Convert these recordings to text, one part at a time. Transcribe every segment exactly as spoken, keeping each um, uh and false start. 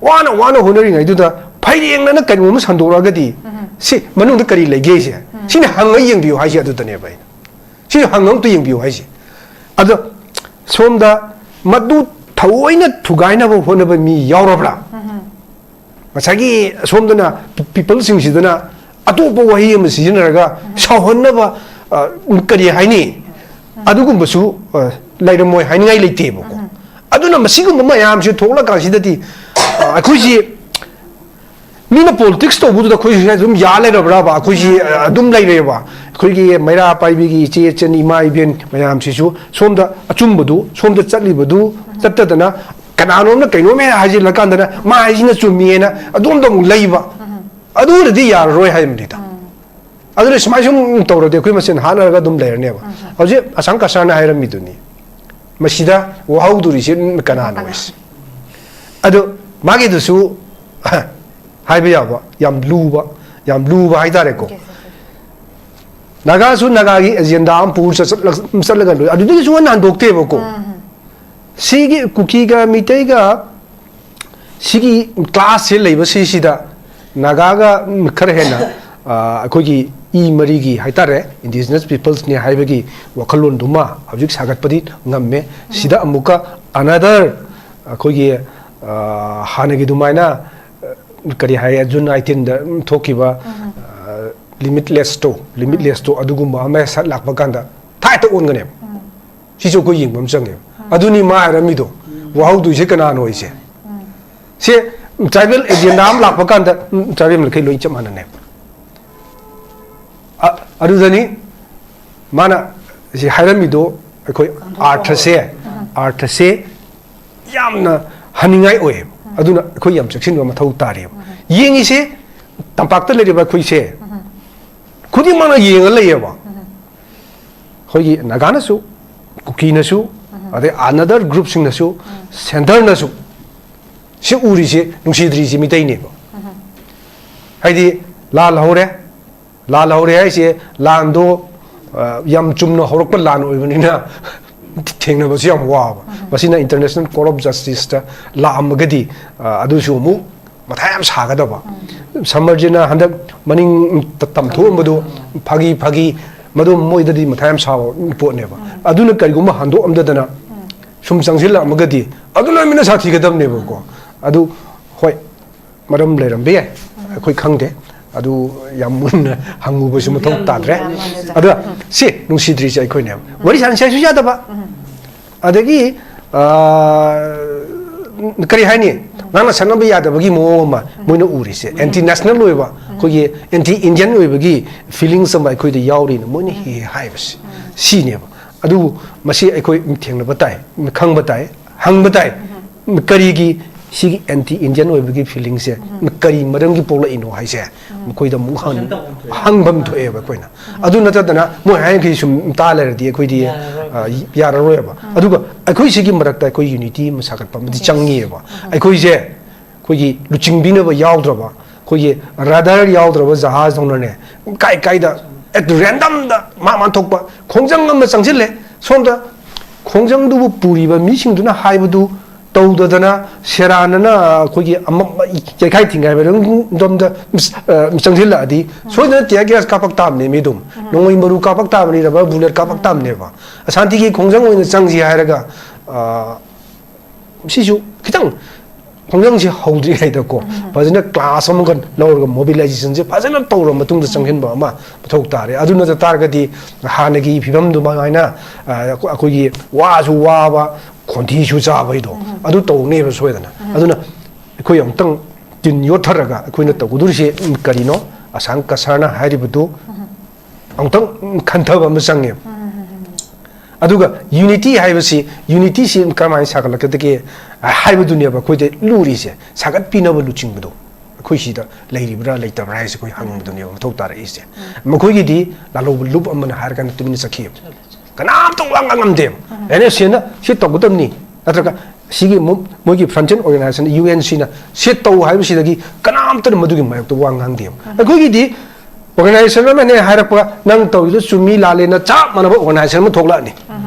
ꯋꯥꯅ ꯋꯥꯅ ꯍꯣꯠꯅꯔꯤꯉꯩꯗꯨꯗ ꯐꯩꯔꯦꯡꯅꯅ ꯀꯩꯅꯣꯝꯃ ꯁꯟꯗꯣꯔꯛꯑꯒꯗꯤ, ꯁꯤ ꯃꯅꯨꯡꯗ ꯀꯔꯤ ꯂꯩꯒꯦꯁꯦ, ꯁꯤꯅ ꯍꯪꯉ ꯌꯦꯡꯕꯤꯌꯨ ꯍꯥꯏꯁꯦ ꯑꯗꯨꯗꯅꯦꯕ ꯑꯩꯅ꯫ ꯁꯤꯁꯨ ꯍꯪꯉ ꯑꯝꯇ ꯌꯦꯡꯕꯤꯌꯨ ꯍꯥꯏꯁꯦ꯫ ꯑꯗꯣ ꯁꯣꯝꯗ ꯃꯗꯨ ꯊꯑꯣꯏꯅ ꯊꯨꯒꯥꯏꯅꯕ ꯍꯣꯠꯅꯕ ꯃꯤ ꯌꯥꯎꯔꯕ꯭ꯔꯥ? ꯉꯁꯥꯏꯒꯤ ꯁꯣꯝꯗꯅ ꯄꯤꯄꯜꯁꯤꯡꯁꯤꯗꯅ ꯑꯇꯣꯞꯄ ꯋꯥꯍꯩ ꯑꯃ ꯁꯤꯖꯤꯟꯅꯔꯒ ꯁꯥꯎꯍꯟꯅꯕ, ꯑ, ꯀꯔꯤ ꯍꯥꯏꯅꯤ? ꯑꯗꯨꯒꯨꯝꯕꯁꯨ, ꯑ, ꯂꯩꯔꯝꯃꯣꯏ ꯍꯥꯏꯅꯤꯡꯉꯥꯏ ꯂꯩꯇꯦꯕꯀꯣ꯫ ꯑꯗꯨꯅ ꯃꯁꯤꯒꯨꯝꯕ ꯃꯌꯥꯝꯁꯤ ꯊꯣꯛꯂꯛꯀꯥꯟꯁꯤꯗꯗꯤ, ꯑ, ꯑꯩꯈꯣꯏꯁꯤ ꯃꯤꯅ ꯄꯣꯂꯤꯇꯤꯛꯁ ꯇꯧꯕꯗꯨꯗ ꯑꯩꯈꯣꯏꯁꯤ ꯑꯗꯨꯝ ꯌꯥ ꯂꯩꯔꯕ꯭ꯔꯕ? ꯑꯩꯈꯣꯏꯁꯤ, ꯑ, ꯑꯗꯨꯝ ꯂꯩꯔꯦꯕ꯫ ꯑꯩꯈꯣꯏꯒꯤ ꯃꯩꯔꯥ ꯄꯥꯏꯕꯤꯒꯤ ꯏꯆꯦ ꯏꯆꯟ ꯏꯃꯥ ꯏꯕꯦꯟ ꯃꯌꯥꯝꯁꯤꯁꯨ ꯁꯣꯝꯗ ꯑꯆꯨꯝꯕꯗꯨ, ꯁꯣꯝꯗ ꯆꯠꯂꯤꯕꯗꯨ ꯆꯠꯇꯗꯅ ꯀꯅꯥꯅꯣꯝꯅ ꯀꯩꯅꯣꯝ ꯍꯦꯛ ꯍꯥꯏꯖꯤꯜꯂꯀꯥꯟꯗꯅ ꯃꯥ ꯍꯥꯏꯁꯤꯅ ꯆꯨꯝꯃꯤꯅ ꯑꯗꯣꯝꯗ ꯑꯃꯨꯛ ꯂꯩꯕ꯫ ꯑꯗꯨꯅꯗꯤ ꯌꯥꯔꯔꯣꯏ ꯍꯥꯏꯕꯅꯤꯗ꯫ ꯑꯗꯨꯅ ꯁꯨꯃꯥꯏ ꯁꯨꯝ ꯇꯧꯔꯗꯤ ꯑꯩꯈꯣꯏ ꯃꯁꯦꯟ ꯍꯥꯠꯅꯔꯒ ꯑꯗꯨꯝ ꯂꯩꯔꯅꯦꯕ꯫ ꯍꯧꯖꯤꯛ ꯑꯁꯥꯝ ꯀꯁꯥꯔꯅ ꯍꯥꯏꯔꯝꯃꯤꯗꯨꯅꯤ, ꯃꯁꯤꯗ ꯋꯥꯍꯧꯗꯣꯔꯤꯁꯦ ꯀꯅꯥꯅꯣ ꯍꯥꯏꯁꯦ꯫ ꯑꯗꯣ ꯃꯥꯒꯤꯗꯨꯁꯨ ꯍꯥꯏꯕ ꯌꯥꯕ, ꯌꯥꯝ ꯂꯨꯕ, ꯌꯥꯝ ꯂꯨꯕ ꯍꯥꯏꯇꯥꯔꯦꯀꯣ꯫ ꯅꯥꯒꯥꯁꯨ ꯅꯥꯒꯥꯒꯤ ꯑꯦꯖꯦꯟꯗꯥ ꯑꯃ ꯄꯨꯔ ꯆꯠꯂ-, ꯆꯠꯂꯒ ꯂꯣꯏ꯫ ꯑꯗꯨꯗꯒꯤꯁꯨ ꯍꯟꯅ ꯍꯟꯗꯣꯛꯇꯦꯕꯀꯣ꯫ ꯁꯤꯒꯤ ꯀꯨꯀꯤꯒ ꯃꯤꯇꯩꯒ ꯁꯤꯒꯤ ꯀ꯭ꯂꯥꯁꯁꯦ ꯂꯩꯕꯁꯤꯁꯤꯗ ꯅꯥꯒꯥꯒ ꯈꯔ ꯍꯦꯟꯅ, ꯑ, ꯑꯩꯈꯣꯏꯒꯤ ꯏ ꯃꯔꯤꯒꯤ ꯍꯥꯏꯇꯥꯔꯦ, ꯏꯟꯗꯤꯖꯤꯅꯁ ꯄꯤꯄꯜꯁꯅꯤ ꯍꯥꯏꯕꯒꯤ ꯋꯥꯈꯜꯂꯣꯟꯗꯨꯃ ꯍꯧꯖꯤꯛ ꯁꯥꯒꯠꯄꯗꯤ ꯉꯝꯃꯦ꯫ ꯁꯤꯗ ꯑꯃꯨꯛꯀ ꯑꯅꯗꯔ ꯑꯩꯈꯣꯏꯒꯤ, ꯑ, ꯍꯥꯟꯅꯒꯤ ꯑꯗꯨꯃꯥꯏꯅ, ꯑ, ꯀꯔꯤ ꯍꯥꯏ, ꯖꯨꯟ ꯑꯥꯏꯇꯤꯟꯗ ꯊꯣꯛꯈꯤꯕ, ꯑ, ꯂꯤꯃꯤꯠꯂꯦꯁꯇꯣ, ꯂꯤꯃꯤꯠꯂꯦꯁꯇꯣ ꯑꯗꯨꯒꯨꯝꯕ ꯑꯃ ꯁꯠ ꯂꯥꯛꯄ ꯀꯥꯟꯗ ꯊꯥꯏꯇ ꯑꯣꯟꯒꯅꯦꯕ꯫ ꯁꯤꯁꯨ ꯑꯩꯈꯣꯏ ꯌꯦꯡꯕ ꯑꯃ ꯆꯪꯉꯦꯕ꯫ ꯑꯗꯨꯅꯤ ꯃꯥ ꯍꯥꯏꯔꯝꯃꯤꯗꯣ, ꯋꯥꯍꯧꯗꯣꯏꯁꯦ ꯀꯅꯥꯅꯣ ꯑꯩꯁꯦ꯫ ꯁꯦ, ꯇ꯭ꯔꯥꯏꯕꯦꯜ ꯑꯦꯖꯦꯟꯗꯥ ꯑꯃ ꯂꯥꯛꯄ ꯀꯥꯟꯗ, ꯎꯝ, ꯇ꯭ꯔꯥꯏꯕꯦꯜ ꯃꯈꯩ ꯂꯣꯏ ꯆꯞ ꯃꯥꯟꯅꯅꯦꯕ꯫ ꯑ-, ꯑꯗꯨꯗꯅꯤ ꯃꯥꯅ ꯁꯤ ꯍꯥꯏꯔꯝꯃꯤꯗꯣ, ꯑꯩꯈꯣꯏ ꯑꯥꯔꯊꯁꯦ, ꯑꯥꯔꯊꯁꯦ ꯌꯥꯝꯅ ꯍꯟꯅꯤꯡꯉꯥꯏ ꯑꯣꯏꯌꯦꯕ꯫ ꯑꯗꯨꯅ ꯑꯩꯈꯣꯏ ꯌꯥꯝ ꯆꯦꯛꯁꯤꯟꯕ ꯃꯊꯧ ꯇꯥꯔꯤꯕ꯫ ꯌꯦꯡꯉꯤꯁꯦ, ꯇꯝꯄꯥꯛꯇ ꯂꯩꯔꯤꯕ ꯑꯩꯈꯣꯏꯁꯦ ꯈꯨꯗꯤꯡꯃꯛꯅ ꯌꯦꯡꯉ ꯂꯩꯌꯦꯕ꯫ ꯑꯩꯈꯣꯏꯒꯤ ꯅꯥꯒꯥꯅꯁꯨ, ꯀꯨꯀꯤꯅꯁꯨ, ꯑꯗꯩ ꯑꯅꯗꯔ ꯒ꯭ꯔꯨꯞꯁꯤꯡꯅꯁꯨ, ꯁꯦꯟꯇꯔꯅꯁꯨ ꯁꯤ ꯎꯔꯤꯁꯦ, ꯅꯨꯡꯁꯤꯗ꯭ꯔꯤꯁꯦ ꯃꯤꯇꯩꯅꯦꯕ꯫ ꯍꯥꯏꯗꯤ ꯂꯥꯜ ꯍꯧꯔꯦ, ꯂꯥꯜ ꯍꯧꯔꯦ ꯍꯥꯏꯁꯦ ꯂꯥꯟꯗꯣ, ꯑ, ꯌꯥꯝ ꯆꯨꯝꯅ ꯍꯧꯔꯛꯄ ꯂꯥꯟ ꯑꯣꯏꯕꯅꯤꯅ ꯊꯦꯡꯅꯕꯁꯨ ꯌꯥꯝ ꯋꯥꯕ꯫ ꯃꯁꯤꯅ International Court of Justice ꯇ ꯂꯥꯛꯑꯝꯃꯒꯗꯤ, ꯑ, ꯑꯗꯨꯁꯨ ꯑꯃꯨꯛ ꯃꯊꯥ ꯌꯥꯝ ꯁꯥꯒꯗꯕ꯫ ꯁꯃꯔꯖꯤꯠꯅ ꯍꯟꯗꯛ ꯃꯅꯤꯡ ꯇ-, ꯇꯝꯊꯣꯛꯑꯝꯕꯗꯨ ꯐꯥꯒꯤ, ꯐꯥꯒꯤ, ꯃꯗꯨ ꯃꯣꯏꯗꯗꯤ ꯃꯊꯥ ꯌꯥꯝ ꯁꯥꯕ ꯄꯣꯠꯅꯦꯕ꯫ ꯑꯗꯨꯅ ꯀꯔꯤꯒꯨꯝꯕ ꯍꯟꯗꯣꯛꯑꯝꯗꯗꯅ ꯁꯨꯝ ꯆꯪꯁꯤꯜꯂꯛꯑꯝꯃꯒꯗꯤ ꯑꯗꯨ ꯂꯣꯏꯅ ꯁꯥꯊꯤꯒꯗꯕꯅꯦꯕꯀꯣ꯫ ꯑꯗꯨ ꯍꯣꯏ, ꯃꯔꯝ ꯂꯩꯔꯝꯕ ꯌꯥꯏ, ꯑꯩꯈꯣꯏ ꯈꯪꯗꯦ꯫ ꯑꯗꯨ ꯌꯥꯝ ꯃꯨꯟꯅ ꯍꯪꯉꯨꯕꯁꯨ ꯃꯊꯧ ꯇꯥꯗ꯭ꯔꯦ꯫ ꯑꯗ ꯁꯤ ꯅꯨꯡꯁꯤꯗ꯭ꯔꯤꯁꯦ ꯑꯩꯈꯣꯏꯅꯦꯕ꯫ ꯋꯥꯔꯤ ꯁꯥꯟꯅꯁꯦ ꯍꯥꯏꯁꯨ ꯌꯥꯗꯕ꯫ ꯑꯗꯒꯤ, ꯑ, ꯀꯔꯤ ꯍꯥꯏꯅꯤ? ꯉꯥꯡꯅ ꯁꯛꯅꯕ ꯌꯥꯗꯕꯒꯤ ꯃꯑꯣꯡ ꯑꯃ ꯃꯣꯏꯅ ꯎꯔꯤꯁꯦ꯫ Anti national ꯑꯣꯏꯕ, ꯑꯩꯈꯣꯏꯒꯤ anti Indian ꯑꯣꯏꯕꯒꯤ feelings ꯑꯃ ꯑꯩꯈꯣꯏꯗ ꯌꯥꯎꯔꯤꯅ ꯃꯣꯏꯅ ꯍꯦꯛ ꯍꯦꯛ ꯍꯥꯏꯕꯁꯦ꯫ ꯁꯤꯅꯦꯕ꯫ ꯑꯗꯨꯕꯨ ꯃꯁꯤ ꯑꯩꯈꯣꯏ ꯊꯦꯡꯅꯕ ꯇꯥꯏ, ꯈꯪꯕ ꯇꯥꯏ, ꯍꯪꯕ ꯇꯥꯏ꯫ ꯀꯔꯤꯒꯤ ꯁꯤꯒꯤ anti Indian ꯑꯣꯏꯕꯒꯤ feelings ꯁꯦ ꯀꯔꯤ ꯃꯔꯝꯒꯤ ꯄꯣꯛꯂꯛꯏꯅꯣ ꯍꯥꯏꯁꯦ ꯃꯈꯣꯏꯗ ꯑꯃꯨꯛ ꯍꯪ-, ꯍꯪꯐꯝ ꯊꯣꯛꯑꯦꯕ ꯑꯩꯈꯣꯏꯅ꯫ ꯑꯗꯨ ꯅꯠꯇꯗꯅ ꯃꯣꯏ ꯍꯥꯏꯔꯤꯈꯩ ꯁꯨꯝ ꯇꯥ ꯂꯩꯔꯗꯤ ꯑꯩꯈꯣꯏꯗꯤ, ꯑ, ꯌꯥꯔꯔꯣꯏꯕ꯫ ꯑꯗꯨꯒ ꯑꯩꯈꯣꯏ ꯁꯤꯒꯤ ꯃꯔꯛꯇ ꯑꯩꯈꯣꯏ unity ꯑꯃ ꯁꯥꯒꯠꯄ ꯑꯃꯗꯤ ꯆꯪꯉꯤꯑꯕ꯫ ꯑꯩꯈꯣꯏꯁꯦ ꯑꯩꯈꯣꯏꯒꯤ ꯂꯨꯆꯤꯡꯕꯤꯅꯕ ꯌꯥꯎꯗ꯭ꯔꯕ, ꯑꯩꯈꯣꯏꯒꯤ rudder ꯌꯥꯎꯗ꯭ꯔꯕ ꯖꯍꯥꯖ ꯗꯧꯅꯅꯦ, ꯀꯥꯏ ꯀꯥꯏꯗ at random ꯗ ꯃꯥ ꯃꯥꯟ ꯊꯣꯛꯄ ꯈꯣꯡꯖꯪ ꯑꯃ ꯆꯪꯁꯤꯜꯂꯦ꯫ ꯁꯣꯝꯗ ꯈꯣꯡꯖꯪꯗꯨꯕꯨ ꯄꯨꯔꯤꯕ ꯃꯤꯁꯤꯡꯗꯨꯅ ꯍꯥꯏꯕꯗꯨ ꯇꯧꯗꯗꯅ ꯁꯦꯔꯥꯟꯅꯅ ꯑꯩꯈꯣꯏꯒꯤ ꯑꯃ-, ꯌꯩꯈꯥꯏ ꯊꯤꯡꯒꯥꯏꯕ ꯑꯗꯨꯝ ꯆꯪꯁꯤꯜꯂꯛꯑꯗꯤ ꯁꯣꯏꯗꯅ tear gas ꯀꯥꯞꯄꯛ ꯇꯥꯕꯅꯦ ꯃꯤ ꯑꯗꯨꯝ꯫ ꯅꯣꯡꯃꯩ ꯃꯔꯨ ꯀꯥꯞꯄꯛ ꯇꯥꯕꯅꯤ, rubber bullet ꯀꯥꯞꯄꯛ ꯇꯥꯕꯅꯦꯕ꯫ ꯑꯁꯥꯟꯇꯤꯒꯤ ꯈꯣꯡꯖꯪ ꯑꯣꯏꯅ ꯆꯪꯁꯤ ꯍꯥꯏꯔꯒ, ꯑ, ꯁꯤꯁꯨ ꯈꯤꯇꯪ ꯈꯣꯡꯖꯪꯁꯤ ꯍꯧꯗ꯭ꯔꯤꯉꯩꯗꯀꯣ ꯐꯖꯅ class ꯑꯃꯒ ꯂꯧꯔꯒ mobilization ꯁꯦ ꯐꯖꯅ ꯇꯧꯔ ꯃꯇꯨꯡꯗ ꯆꯪꯁꯤꯟꯕ ꯑꯃ ꯃꯊꯧ ꯇꯥꯔꯦ꯫ ꯑꯗꯨ ꯅꯠꯇ ꯇꯥꯔꯒꯗꯤ ꯍꯥꯟꯅꯒꯤ ꯐꯤꯕꯝꯗꯨꯃꯥꯏꯅ, ꯑ, ꯑꯩꯈꯣꯏꯒꯤ ꯋꯥꯁꯨ ꯋꯥꯕ, ꯈꯣꯟꯊꯤꯁꯨ ꯆꯥꯕ ꯍꯥꯏꯗꯣ ꯑꯗꯨ ꯇꯧꯅꯦꯕ ꯁꯣꯏꯗꯅ꯫ ꯑꯗꯨꯅ ꯑꯩꯈꯣꯏ ꯑꯃꯨꯛꯇꯪ ꯇꯤꯟ ꯌꯣꯠꯊꯔꯒ ꯑꯩꯈꯣꯏꯅ ꯇꯧꯒꯗꯧꯔꯤꯁꯦ ꯀꯔꯤꯅꯣ? ꯑꯁꯥꯡ ꯀꯁꯥꯔꯅ ꯍꯥꯏꯔꯤꯕꯗꯨ ꯑꯃꯨꯛꯇꯪ ꯈꯟꯊꯕ ꯑꯃ ꯆꯪꯉꯦꯕ꯫ ꯑꯗꯨꯒ unity ꯍꯥꯏꯕꯁꯤ, unity ꯁꯤ ꯀꯔꯝꯍꯥꯏꯅ ꯁꯥꯒꯠꯂꯛꯀꯗꯒꯦ ꯍꯥꯏꯕꯗꯨꯅꯦꯕ ꯑꯩꯈꯣꯏꯗ ꯂꯨꯔꯤꯁꯦ꯫ ꯁꯥꯒꯠꯄꯤꯅꯕ ꯂꯨꯆꯤꯡꯕꯗꯣ ꯑꯩꯈꯣꯏ ꯁꯤꯗ ꯂꯩꯔꯤꯕ꯭ꯔꯥ ꯂꯩꯇꯕ꯭ꯔꯥ ꯍꯥꯏꯁꯦ ꯑꯩꯈꯣꯏ ꯍꯪꯕꯗꯨꯅꯦꯕ ꯃꯊꯧ ꯇꯥꯔꯛꯏꯁꯦ꯫ ꯃꯈꯣꯏꯒꯤꯗꯤ ꯂꯥꯜꯍꯧꯕ ꯂꯨꯞ ꯑꯃꯅ ꯍꯥꯏꯔꯀꯥꯟꯗ ꯇꯨꯃꯤꯟꯅ ꯆꯠꯈꯤꯑꯕ꯫ ꯀꯅꯥꯝꯇ ꯋꯥ ꯉꯥꯡꯉꯝꯗꯦꯕ꯫ NSCꯅ ꯁꯤ ꯇꯧꯒꯗꯕꯅꯤ, ꯅꯠꯇ꯭ꯔꯒ ꯁꯤꯒꯤ ꯃꯣ-, ꯃꯣꯏꯒꯤ frontier organization UNCꯅ ꯁꯤ ꯇꯧ ꯍꯥꯏꯕꯁꯤꯗꯒꯤ ꯀꯅꯥꯝꯇꯅ ꯃꯗꯨꯒꯤ ꯃꯥꯌꯣꯛꯇ ꯋꯥ ꯉꯥꯡꯗꯦꯕ꯫ ꯑꯩꯈꯣꯏꯒꯤꯗꯤ organization ꯑꯃꯅꯦ ꯍꯥꯏꯔꯛꯄ, ꯅꯪ ꯇꯧꯔꯤꯗꯣ ꯆꯨꯝꯃꯤ ꯂꯥꯜꯂꯦꯅ ꯆꯞ ꯃꯥꯟꯅꯕ organization ꯑꯃ ꯊꯣꯛꯂꯛꯑꯅꯤ꯫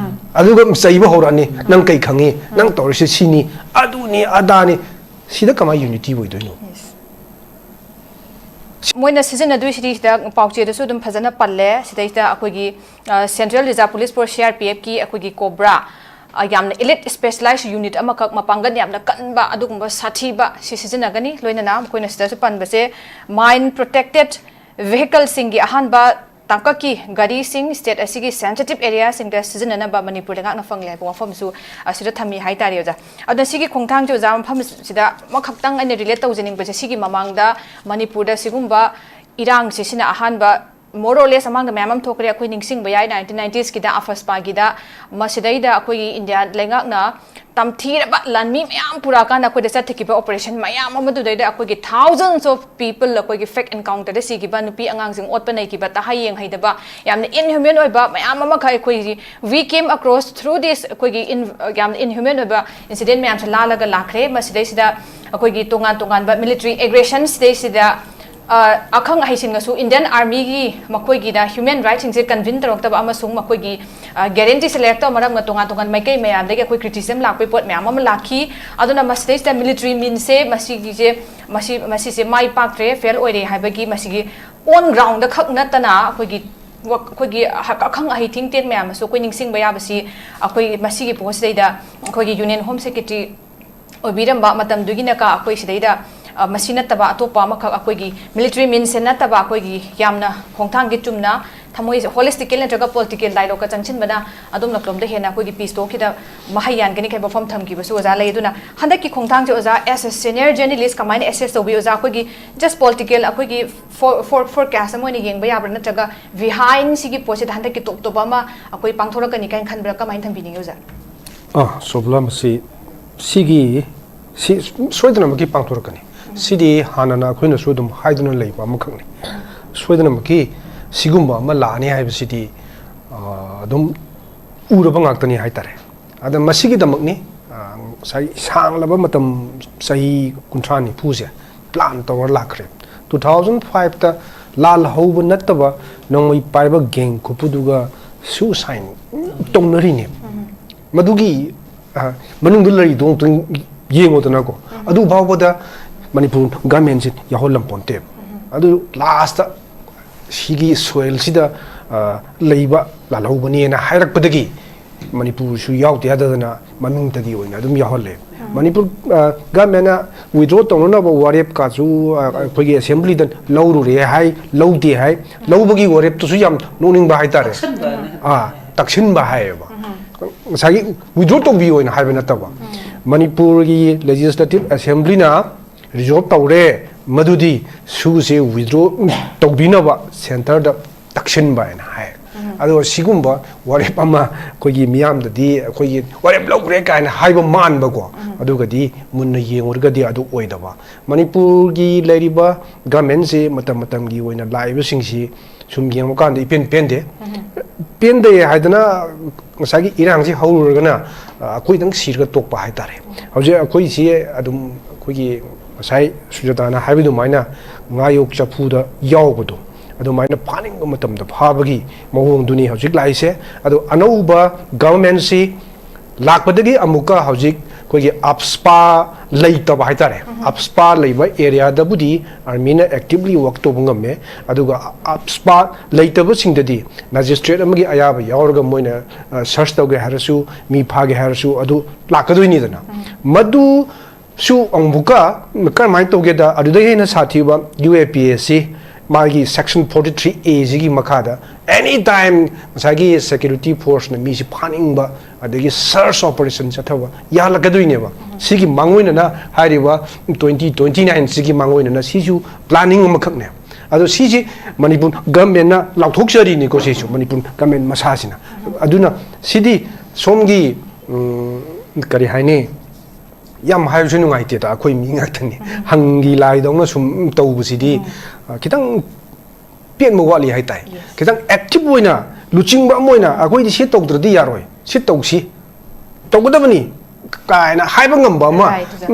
ꯑꯗꯨꯒ ꯆꯩꯕ ꯍꯧꯔꯛꯑꯅꯤ, "ꯅꯪ ꯀꯩ ꯈꯪꯉꯤ? ꯅꯪ ꯇꯧꯔꯤꯁꯦ ꯁꯤꯅꯤ, ꯑꯗꯨꯅꯤ, ꯑꯗꯥꯅꯤ"꯫ ꯁꯤꯗ ꯀꯃꯥꯏꯅ unity ꯑꯣꯏꯗꯣꯏꯅꯣ? ꯃꯣꯏꯅ ꯁꯤꯖꯤꯟꯅꯗꯣꯏꯁꯤꯗꯤ ꯁꯤꯗ ꯄꯥꯎꯆꯦꯗꯁꯨ ꯑꯗꯨꯝ ꯐꯖꯅ ꯄꯜꯂꯦ꯫ ꯁꯤꯗꯩꯁꯤꯗ ꯑꯩꯈꯣꯏꯒꯤ, ꯑ, Central Reserve Police Force, C R P F ꯀꯤ ꯑꯩꯈꯣꯏꯒꯤ COBRA, ꯑ, ꯌꯥꯝꯅ elite specialized unit ꯑꯃꯈꯛ, ꯃꯄꯥꯡꯒꯜ ꯌꯥꯝꯅ ꯀꯟꯕ, ꯑꯗꯨꯒꯨꯝꯕ ꯁꯥꯊꯤꯕ ꯁꯤ ꯁꯤꯖꯤꯟꯅꯒꯅꯤ꯫ ꯂꯣꯏꯅꯅ ꯃꯈꯣꯏꯅ ꯁꯤꯗꯁꯨ ꯄꯟꯕꯁꯦ mine protected vehicle ꯁꯤꯡꯒꯤ ꯑꯍꯥꯟꯕ ꯇꯥꯡꯀꯛꯀꯤ ꯒꯥꯔꯤꯁꯤꯡ state ꯑꯁꯤꯒꯤ sensitive area ꯁꯤꯡꯗ ꯁꯤꯖꯤꯟꯅꯅꯕ ꯃꯅꯤꯄꯨꯔ ꯂꯩꯉꯥꯛꯅ ꯐꯪꯂꯦ ꯍꯥꯏꯕ ꯋꯥꯐꯝꯁꯨ ꯑꯁꯤꯗ ꯊꯝꯃꯤ ꯍꯥꯏꯇꯥꯔꯦ, ꯑꯣꯖꯥ꯫ ꯑꯗꯣ ꯁꯤꯒꯤ ꯈꯣꯡꯊꯥꯡꯁꯦ, ꯑꯣꯖꯥ, ꯃꯐꯝꯁꯤꯗ ꯑꯃꯈꯛꯇꯪ ꯑꯩꯅ relate ꯇꯧꯖꯅꯤꯡꯕꯁꯦ, ꯁꯤꯒꯤ ꯃꯃꯥꯡꯗ ꯃꯅꯤꯄꯨꯔꯗ ꯁꯤꯒꯨꯝꯕ ꯏꯔꯥꯡꯁꯦ, ꯁꯤꯅ ꯑꯍꯥꯟꯕ, more or less, ꯑꯃꯥꯡꯗ ꯃꯌꯥꯝ ꯑꯃ ꯊꯣꯛꯈ꯭ꯔꯦ꯫ ꯑꯩꯈꯣꯏ ꯅꯤꯡꯁꯤꯡꯕ ꯌꯥꯏ, nineteen nineties ꯀꯤꯗ, ꯑꯐꯁꯄꯥꯒꯤꯗ, ꯃꯁꯤꯗꯩꯗ ꯑꯩꯈꯣꯏꯒꯤ ꯏꯟꯗꯤꯌꯥ ꯂꯩꯉꯥꯛꯅ ꯇꯝꯊꯤꯔꯕ ꯂꯥꯟꯃꯤ ꯃꯌꯥꯝ ꯄꯨꯔꯛꯑꯀꯥꯟꯗ ꯑꯩꯈꯣꯏꯗ ꯆꯠꯊꯈꯤꯕ operation ꯃꯌꯥꯝ ꯑꯃꯗꯨꯗꯩꯗ ꯑꯩꯈꯣꯏꯒꯤ thousands of people ꯑꯩꯈꯣꯏꯒꯤ fake encounter ꯗ ꯁꯤꯈꯤꯕ, ꯅꯨꯄꯤ ꯑꯉꯥꯡꯁꯤꯡ ꯑꯣꯠꯄ ꯅꯩꯈꯤꯕ, ꯇꯍꯥ ꯌꯦꯡ ꯍꯩꯗꯕ, ꯌꯥꯝꯅ inhuman ꯑꯣꯏꯕ ꯃꯌꯥꯝ ꯑꯃꯈꯛ ꯑꯩꯈꯣꯏꯒꯤ, we came across through this, ꯑꯩꯈꯣꯏꯒꯤ in, ꯌꯥꯝꯅ inhuman ꯑꯣꯏꯕ incident ꯃꯌꯥꯝꯁꯦ ꯂꯥꯜꯂꯒ ꯂꯥꯛꯈ꯭ꯔꯦ꯫ ꯃꯁꯤꯗꯩꯁꯤꯗ ꯑꯩꯈꯣꯏꯒꯤ ꯇꯣꯉꯥꯟ ꯇꯣꯉꯥꯟꯕ military aggression ꯁꯤꯗꯩꯁꯤꯗ, ꯑ, ꯑꯈꯪ ꯑꯍꯩꯁꯤꯡꯅꯁꯨ Indian Army ꯒꯤ ꯃꯈꯣꯏꯒꯤꯗ human right ꯁꯤꯡꯁꯦ convene ꯇꯧꯔꯛꯇꯕ ꯑꯃꯁꯨꯡ ꯃꯈꯣꯏꯒꯤ, ꯑ, guarantee ꯁꯦ ꯂꯩꯔꯛꯇꯕ ꯃꯔꯝꯅ ꯇꯣꯉꯥꯟ ꯇꯣꯉꯥꯟ ꯃꯥꯏꯀꯩ ꯃꯌꯥꯝꯗꯒꯤ ꯑꯩꯈꯣꯏ criticism ꯂꯥꯛꯄꯒꯤ ꯄꯣꯠ ꯃꯌꯥꯝ ꯑꯃ ꯂꯥꯛꯈꯤ꯫ ꯑꯗꯨꯅ ꯃꯁꯤꯗꯩꯁꯤꯗ military means ꯁꯦ ꯃꯁꯤꯒꯤꯁꯦ, ꯃꯁꯤ, ꯃꯁꯤꯁꯦ ꯃꯥꯏ ꯄꯥꯛꯇ꯭ꯔꯦ, fail ꯑꯣꯏꯔꯦ ꯍꯥꯏꯕꯒꯤ ꯃꯁꯤꯒꯤ on ground ꯈꯛ ꯅꯠꯇꯅ ꯑꯩꯈꯣꯏꯒꯤ ꯋꯥ-, ꯑꯩꯈꯣꯏꯒꯤ ꯑꯍ-, ꯑꯈꯪ ꯑꯍꯩ think tank ꯃꯌꯥꯝ ꯑꯃꯁꯨ ꯑꯩꯈꯣꯏ ꯅꯤꯡꯁꯤꯡꯕ ꯌꯥꯕꯁꯤ, ꯑꯩꯈꯣꯏ ꯃꯁꯤꯒꯤ ꯄꯣꯠꯁꯤꯗꯩꯗ ꯑꯩꯈꯣꯏꯒꯤ Union Home Secretary ꯑꯣꯏꯕꯤꯔꯝꯕ ꯃꯇꯝꯗꯨꯒꯤꯅꯀ ꯑꯩꯈꯣꯏ ꯁꯤꯗꯩꯗ, ꯑ, ꯃꯁꯤ ꯅꯠꯇꯕ ꯑꯇꯣꯞꯄ ꯑꯃꯈꯛ, ꯑꯩꯈꯣꯏꯒꯤ military means ꯁꯦ ꯅꯠꯇꯕ, ꯑꯩꯈꯣꯏꯒꯤ ꯌꯥꯝꯅ ꯈꯣꯡꯊꯥꯡꯒꯤ ꯆꯨꯝꯅ ꯊꯃꯣꯏ holistically ꯅꯠꯇ꯭ꯔꯒ political dialogue ꯀ ꯆꯪꯁꯤꯟꯕꯅ ꯑꯗꯣꯝ ꯂꯣꯝꯗ ꯍꯦꯟꯅ ꯑꯩꯈꯣꯏꯒꯤ peace talk ꯀꯤꯗ ꯃꯍꯩ ꯌꯥꯟꯒꯅꯤ ꯍꯥꯏꯕ ꯋꯥꯐꯝ ꯊꯝꯈꯤꯕꯁꯨ ꯑꯣꯖꯥ ꯂꯩ꯫ ꯑꯗꯨꯅ ꯍꯟꯗꯛꯀꯤ ꯈꯣꯡꯊꯥꯡꯁꯦ ꯑꯣꯖꯥ, as a senior journalist, ꯀꯃꯥꯏꯅ assess ꯇꯧꯕꯤ ꯑꯣꯖꯥ? ꯑꯩꯈꯣꯏꯒꯤ just political, ꯑꯩꯈꯣꯏꯒꯤ for, for, forecast ꯑꯃ ꯑꯣꯏꯅ ꯌꯦꯡꯕ ꯌꯥꯕ꯭ꯔꯥ, ꯅꯠꯇ꯭ꯔꯒ behind ꯁꯤꯒꯤ ꯄꯣꯠꯁꯤꯗ ꯍꯟꯗꯛꯀꯤ top top ꯑꯃ ꯑꯩꯈꯣꯏ ꯄꯥꯡꯊꯣꯔꯛꯀꯅꯤ ꯀꯥꯏꯅ ꯈꯟꯕ꯭ꯔꯥ? ꯀꯃꯥꯏꯅ ꯊꯝꯕꯤꯅꯤꯡꯉꯤ ꯑꯣꯖꯥ? ꯑꯥ, ꯁꯣꯕꯂꯥ, ꯃꯁꯤ, ꯁꯤꯒꯤ, ꯁꯤ ꯁꯣꯏꯗꯅꯃꯛꯀꯤ ꯄꯥꯡꯊꯣꯔꯛꯀꯅꯤ꯫ ꯁꯤꯗꯤ ꯍꯥꯟꯅꯅ ꯑꯩꯈꯣꯏꯅꯁꯨ ꯑꯗꯨꯝ ꯍꯥꯏꯗꯨꯅ ꯂꯩꯕ ꯑꯃꯈꯛꯅꯤ꯫ ꯁꯣꯏꯗꯅꯃꯛꯀꯤ ꯁꯤꯒꯨꯝꯕ ꯑꯃ ꯂꯥꯛꯑꯅꯤ ꯍꯥꯏꯕꯁꯤꯗꯤ, ꯑꯥ, ꯑꯗꯨꯝ ꯎꯔꯕ ꯉꯥꯛꯇꯅꯤ ꯍꯥꯏꯇꯥꯔꯦ꯫ ꯑꯗ ꯃꯁꯤꯒꯤꯗꯃꯛꯅꯤ, ꯑꯥ, ꯉꯁꯥꯏ ꯁꯥꯡꯂꯕ ꯃꯇꯝ, ꯆꯍꯤ ꯀꯨꯟꯊ꯭ꯔꯥ ꯅꯤꯐꯨꯁꯦ plan ꯇꯧꯔ ꯂꯥꯛꯈ꯭ꯔꯦ꯫ Two thousand five ꯇ ꯂꯥꯜ ꯍꯧꯕ ꯅꯠꯇꯕ ꯅꯣꯡꯃꯩ ꯄꯥꯏꯕ gang ꯈꯨꯄꯨꯗꯨꯒ suicide ꯇꯧꯅꯔꯤꯅꯦ꯫ ꯃꯗꯨꯒꯤ ꯑ, ꯃꯅꯨꯡꯗ ꯂꯩꯔꯤꯗꯣ ꯑꯃꯨꯛꯇꯪ ꯌꯦꯡꯉꯣꯗꯅꯀꯣ꯫ ꯑꯗꯨ ꯐꯥꯎꯕꯗ ꯃꯅꯤꯄꯨꯔ ꯒꯃꯦꯟꯁꯤ ꯌꯥꯎꯍꯜꯂꯝ ꯄꯣꯟꯇꯦꯕ꯫ ꯑꯗꯨ ꯂꯥꯁꯇ ꯁꯤꯒꯤ ꯁꯣꯏꯜꯁꯤꯗ ꯑ, ꯂꯩꯕ ꯂꯥꯜꯍꯧꯕꯅꯦꯅ ꯍꯥꯏꯔꯛꯄꯗꯒꯤ ꯃꯅꯤꯄꯨꯔꯁꯨ ꯌꯥꯎꯗ ꯌꯥꯗꯗꯅ ꯃꯃꯤꯡꯇꯒꯤ ꯑꯣꯏꯅ ꯑꯗꯨꯝ ꯌꯥꯎꯍꯜꯂꯦ꯫ ꯃꯅꯤꯄꯨꯔ ꯒꯃꯦꯟꯅ ꯋꯤꯗ꯭ꯔꯣ ꯇꯧꯅꯅꯕ ꯋꯥꯔꯦꯞꯀꯥꯁꯨ ꯑ, ꯑꯩꯈꯣꯏꯒꯤ ꯑꯦꯁꯦꯝꯕ꯭ꯂꯤꯗ ꯂꯧꯔꯨꯔꯦ ꯍꯥꯏ, ꯂꯧꯗꯦ ꯍꯥꯏ꯫ ꯂꯧꯕꯒꯤ ꯋꯥꯔꯦꯞꯇꯨꯁꯨ ꯌꯥꯝ ꯅꯣꯛꯅꯤꯡꯕ ꯍꯥꯏꯇꯥꯔꯦ꯫ ꯑꯥ, ꯇꯛꯁꯤꯟꯕ ꯍꯥꯏꯌꯦꯕ꯫ ꯉꯁꯥꯏꯒꯤ ꯋꯤꯗ꯭ꯔꯣ ꯇꯧꯕꯤꯌꯣꯅ ꯍꯥꯏꯕ ꯅꯠꯇꯕ, ꯃꯅꯤꯄꯨꯔꯒꯤ ꯂꯦꯖꯤꯁꯂꯦꯇꯤꯚ ꯑꯦꯁꯦꯝꯕ꯭ꯂꯤꯅ ꯔꯤꯖꯣꯜꯕ ꯇꯧꯔꯦ, ꯃꯗꯨꯗꯤ ꯁꯨꯁꯦ ꯋꯤꯗ꯭ꯔꯣ ꯇꯧꯕꯤꯅꯕ ꯁꯦꯟꯇꯔꯗ ꯇꯛꯁꯤꯟꯕ ꯍꯥꯏꯅ ꯍꯥꯏ꯫ ꯑꯗꯣ ꯁꯤꯒꯨꯝꯕ ꯋꯥꯔꯦꯞ ꯑꯃ ꯑꯩꯈꯣꯏꯒꯤ ꯃꯤꯌꯥꯝꯗꯗꯤ ꯑꯩꯈꯣꯏꯒꯤ ꯋꯥꯔꯦꯞ ꯂꯧꯈ꯭ꯔꯦ ꯀꯥꯏꯅ ꯍꯥꯏꯕ ꯃꯥꯟꯕꯀꯣ꯫ ꯑꯗꯨꯒꯗꯤ ꯃꯨꯟꯅ ꯌꯦꯡꯉꯨꯔꯒꯗꯤ ꯑꯗꯨ ꯑꯣꯏꯗꯕ꯫ ꯃꯅꯤꯄꯨꯔꯒꯤ ꯂꯩꯔꯤꯕ ꯒꯃꯦꯟꯁꯤ ꯃꯇꯝ ꯃꯇꯝꯒꯤ ꯑꯣꯏꯅ ꯂꯥꯛꯏꯕꯁꯤꯡꯁꯤ ꯁꯨꯝ ꯌꯦꯡꯕ ꯀꯥꯟꯗ ꯏꯄꯦꯟ ꯄꯦꯟꯗꯦ꯫ ꯄꯦꯟꯗꯦ ꯍꯥꯏꯗꯅ ꯉꯁꯥꯏꯒꯤ ꯏꯔꯥꯡꯁꯤ ꯍꯧꯔꯨꯔꯒꯅ, ꯑ, ꯑꯩꯈꯣꯏꯗꯪ ꯁꯤꯔꯒ ꯇꯣꯛꯄ ꯍꯥꯏꯇꯥꯔꯦ꯫ ꯍꯧꯖꯤꯛ ꯑꯩꯈꯣꯏꯁꯤ ꯑꯗꯨꯝ ꯑꯩꯈꯣꯏꯒꯤ ꯉꯁꯥꯏ ꯁꯨꯖꯥꯇꯥꯅ ꯍꯥꯏꯕ ꯑꯗꯨꯃꯥꯏꯅ ꯉꯥꯌꯣꯛ ꯆꯐꯨꯗ ꯌꯥꯎꯕꯗꯣ ꯑꯗꯨꯃꯥꯏꯅ ꯐꯥꯅꯤꯡꯕ ꯃꯇꯝꯗ ꯐꯥꯕꯒꯤ ꯃꯑꯣꯡꯗꯨꯅꯤ ꯍꯧꯖꯤꯛ ꯂꯥꯛꯏꯁꯦ꯫ ꯑꯗꯣ ꯑꯅꯧꯕ ꯒꯚꯔꯟꯃꯦꯟꯁꯤ ꯂꯥꯛꯄꯗꯒꯤ ꯑꯃꯨꯛꯀ ꯍꯧꯖꯤꯛ ꯑꯩꯈꯣꯏꯒꯤ ꯑꯞꯁꯄꯥ ꯂꯩꯇꯕ ꯍꯥꯏꯇꯥꯔꯦ꯫ ꯑꯞꯁꯄꯥ ꯂꯩꯕ ꯑꯦꯔꯤꯌꯥꯗꯕꯨꯗꯤ ꯑꯥꯔꯃꯤꯅ ꯑꯦꯛꯇꯤꯚꯂꯤ ꯋꯥꯛ ꯇꯧꯕ ꯉꯝꯃꯦ, ꯑꯗꯨꯒ ꯑꯞꯁꯄꯥ ꯂꯩꯇꯕꯁꯤꯡꯗꯗꯤ ꯃꯦꯖꯤꯁꯇ꯭ꯔꯦꯠ ꯑꯃꯒꯤ ꯑꯌꯥꯕ ꯌꯥꯎꯔꯒ ꯃꯣꯏꯅ, ꯑ, ꯁꯔꯆ ꯇꯧꯒꯦ ꯍꯥꯏꯔꯁꯨ, ꯃꯤ ꯐꯥꯒꯦ ꯍꯥꯏꯔꯁꯨ ꯑꯗꯨ ꯂꯥꯛꯀꯗꯣꯏꯅꯤꯗꯅ꯫ ꯃꯗꯨꯁꯨ ꯑꯃꯨꯛꯀ ꯀꯔꯝꯍꯥꯏꯅ ꯇꯧꯒꯦꯗ, ꯑꯗꯨꯗꯒꯤ ꯍꯦꯟꯅ ꯁꯥꯊꯤꯕ ꯌꯨ ꯑꯦ ꯄꯤ ꯑꯦꯁꯤ ꯃꯥꯒꯤ ꯁꯦꯛꯁꯟ ꯐꯣꯔꯇꯤ ꯊ꯭ꯔꯤ ꯑꯦꯁꯤꯒꯤ ꯃꯈꯥꯗ ꯑꯦꯅꯤ ꯇꯥꯏꯝ ꯉꯁꯥꯏꯒꯤ ꯁꯦꯀ꯭ꯌꯨꯔꯤꯇꯤ ꯐꯣꯔꯁꯅ ꯃꯤꯁꯤ ꯐꯥꯅꯤꯡꯕ, ꯑꯗꯒꯤ ꯁꯔꯆ ꯑꯣꯄꯔꯦꯁꯟ ꯆꯠꯊꯕ ꯌꯥꯍꯜꯂꯛꯀꯗꯣꯏꯅꯦꯕ꯫ ꯁꯤꯒꯤ ꯃꯥꯡꯑꯣꯏꯅꯅ ꯍꯥꯏꯔꯤꯕ ꯇ꯭ꯋꯦꯟꯇꯤ ꯇ꯭ꯋꯦꯟꯇꯤ ꯅꯥꯏꯟꯁꯤꯒꯤ ꯃꯥꯡꯑꯣꯏꯅꯅ ꯁꯤꯁꯨ ꯄ꯭ꯂꯥꯅꯤꯡ ꯑꯃꯈꯛꯅꯦ꯫ ꯑꯗꯣ ꯁꯤꯁꯤ ꯃꯅꯤꯄꯨꯔ ꯒꯚꯔꯟꯃꯦꯟꯅ ꯂꯥꯎꯊꯣꯛꯆꯔꯤꯅꯤꯀꯣ, ꯁꯤꯁꯨ ꯃꯅꯤꯄꯨꯔ ꯒꯚꯔꯟꯃꯦꯟ ꯃꯁꯥꯁꯤꯅ꯫ ꯑꯗꯨꯅ ꯁꯤꯗꯤ ꯁꯣꯝꯒꯤ, ꯎꯝ, ꯀꯔꯤ ꯍꯥꯏꯅꯤ, ꯌꯥꯝ ꯍꯥꯏꯕꯁꯨ ꯅꯨꯡꯉꯥꯏꯇꯦꯗ, ꯑꯩꯈꯣꯏ ꯃꯤ ꯉꯥꯛꯇꯅꯤ꯫ ꯍꯪꯒꯤ ꯂꯥꯏꯗꯧꯅ ꯁꯨꯝ ꯇꯧꯕꯁꯤꯗꯤ, ꯑ, ꯈꯤꯇꯪ ꯄꯦꯟꯕ ꯋꯥꯠꯂꯤ ꯍꯥꯏꯇꯥꯏ꯫ ꯈꯤꯇꯪ ꯑꯦꯛꯇꯤꯚ ꯑꯣꯏꯅ, ꯂꯨꯆꯤꯡꯕ ꯑꯃ ꯑꯣꯏꯅ ꯑꯩꯈꯣꯏꯗꯤ ꯁꯤ ꯇꯧꯗ꯭ꯔꯗꯤ ꯌꯥꯔꯣꯏ, ꯁꯤ ꯇꯧꯁꯤ, ꯇꯧꯒꯗꯕꯅꯤ ꯀꯥꯏꯅ ꯍꯥꯏꯕ ꯉꯝꯕ ꯑꯃ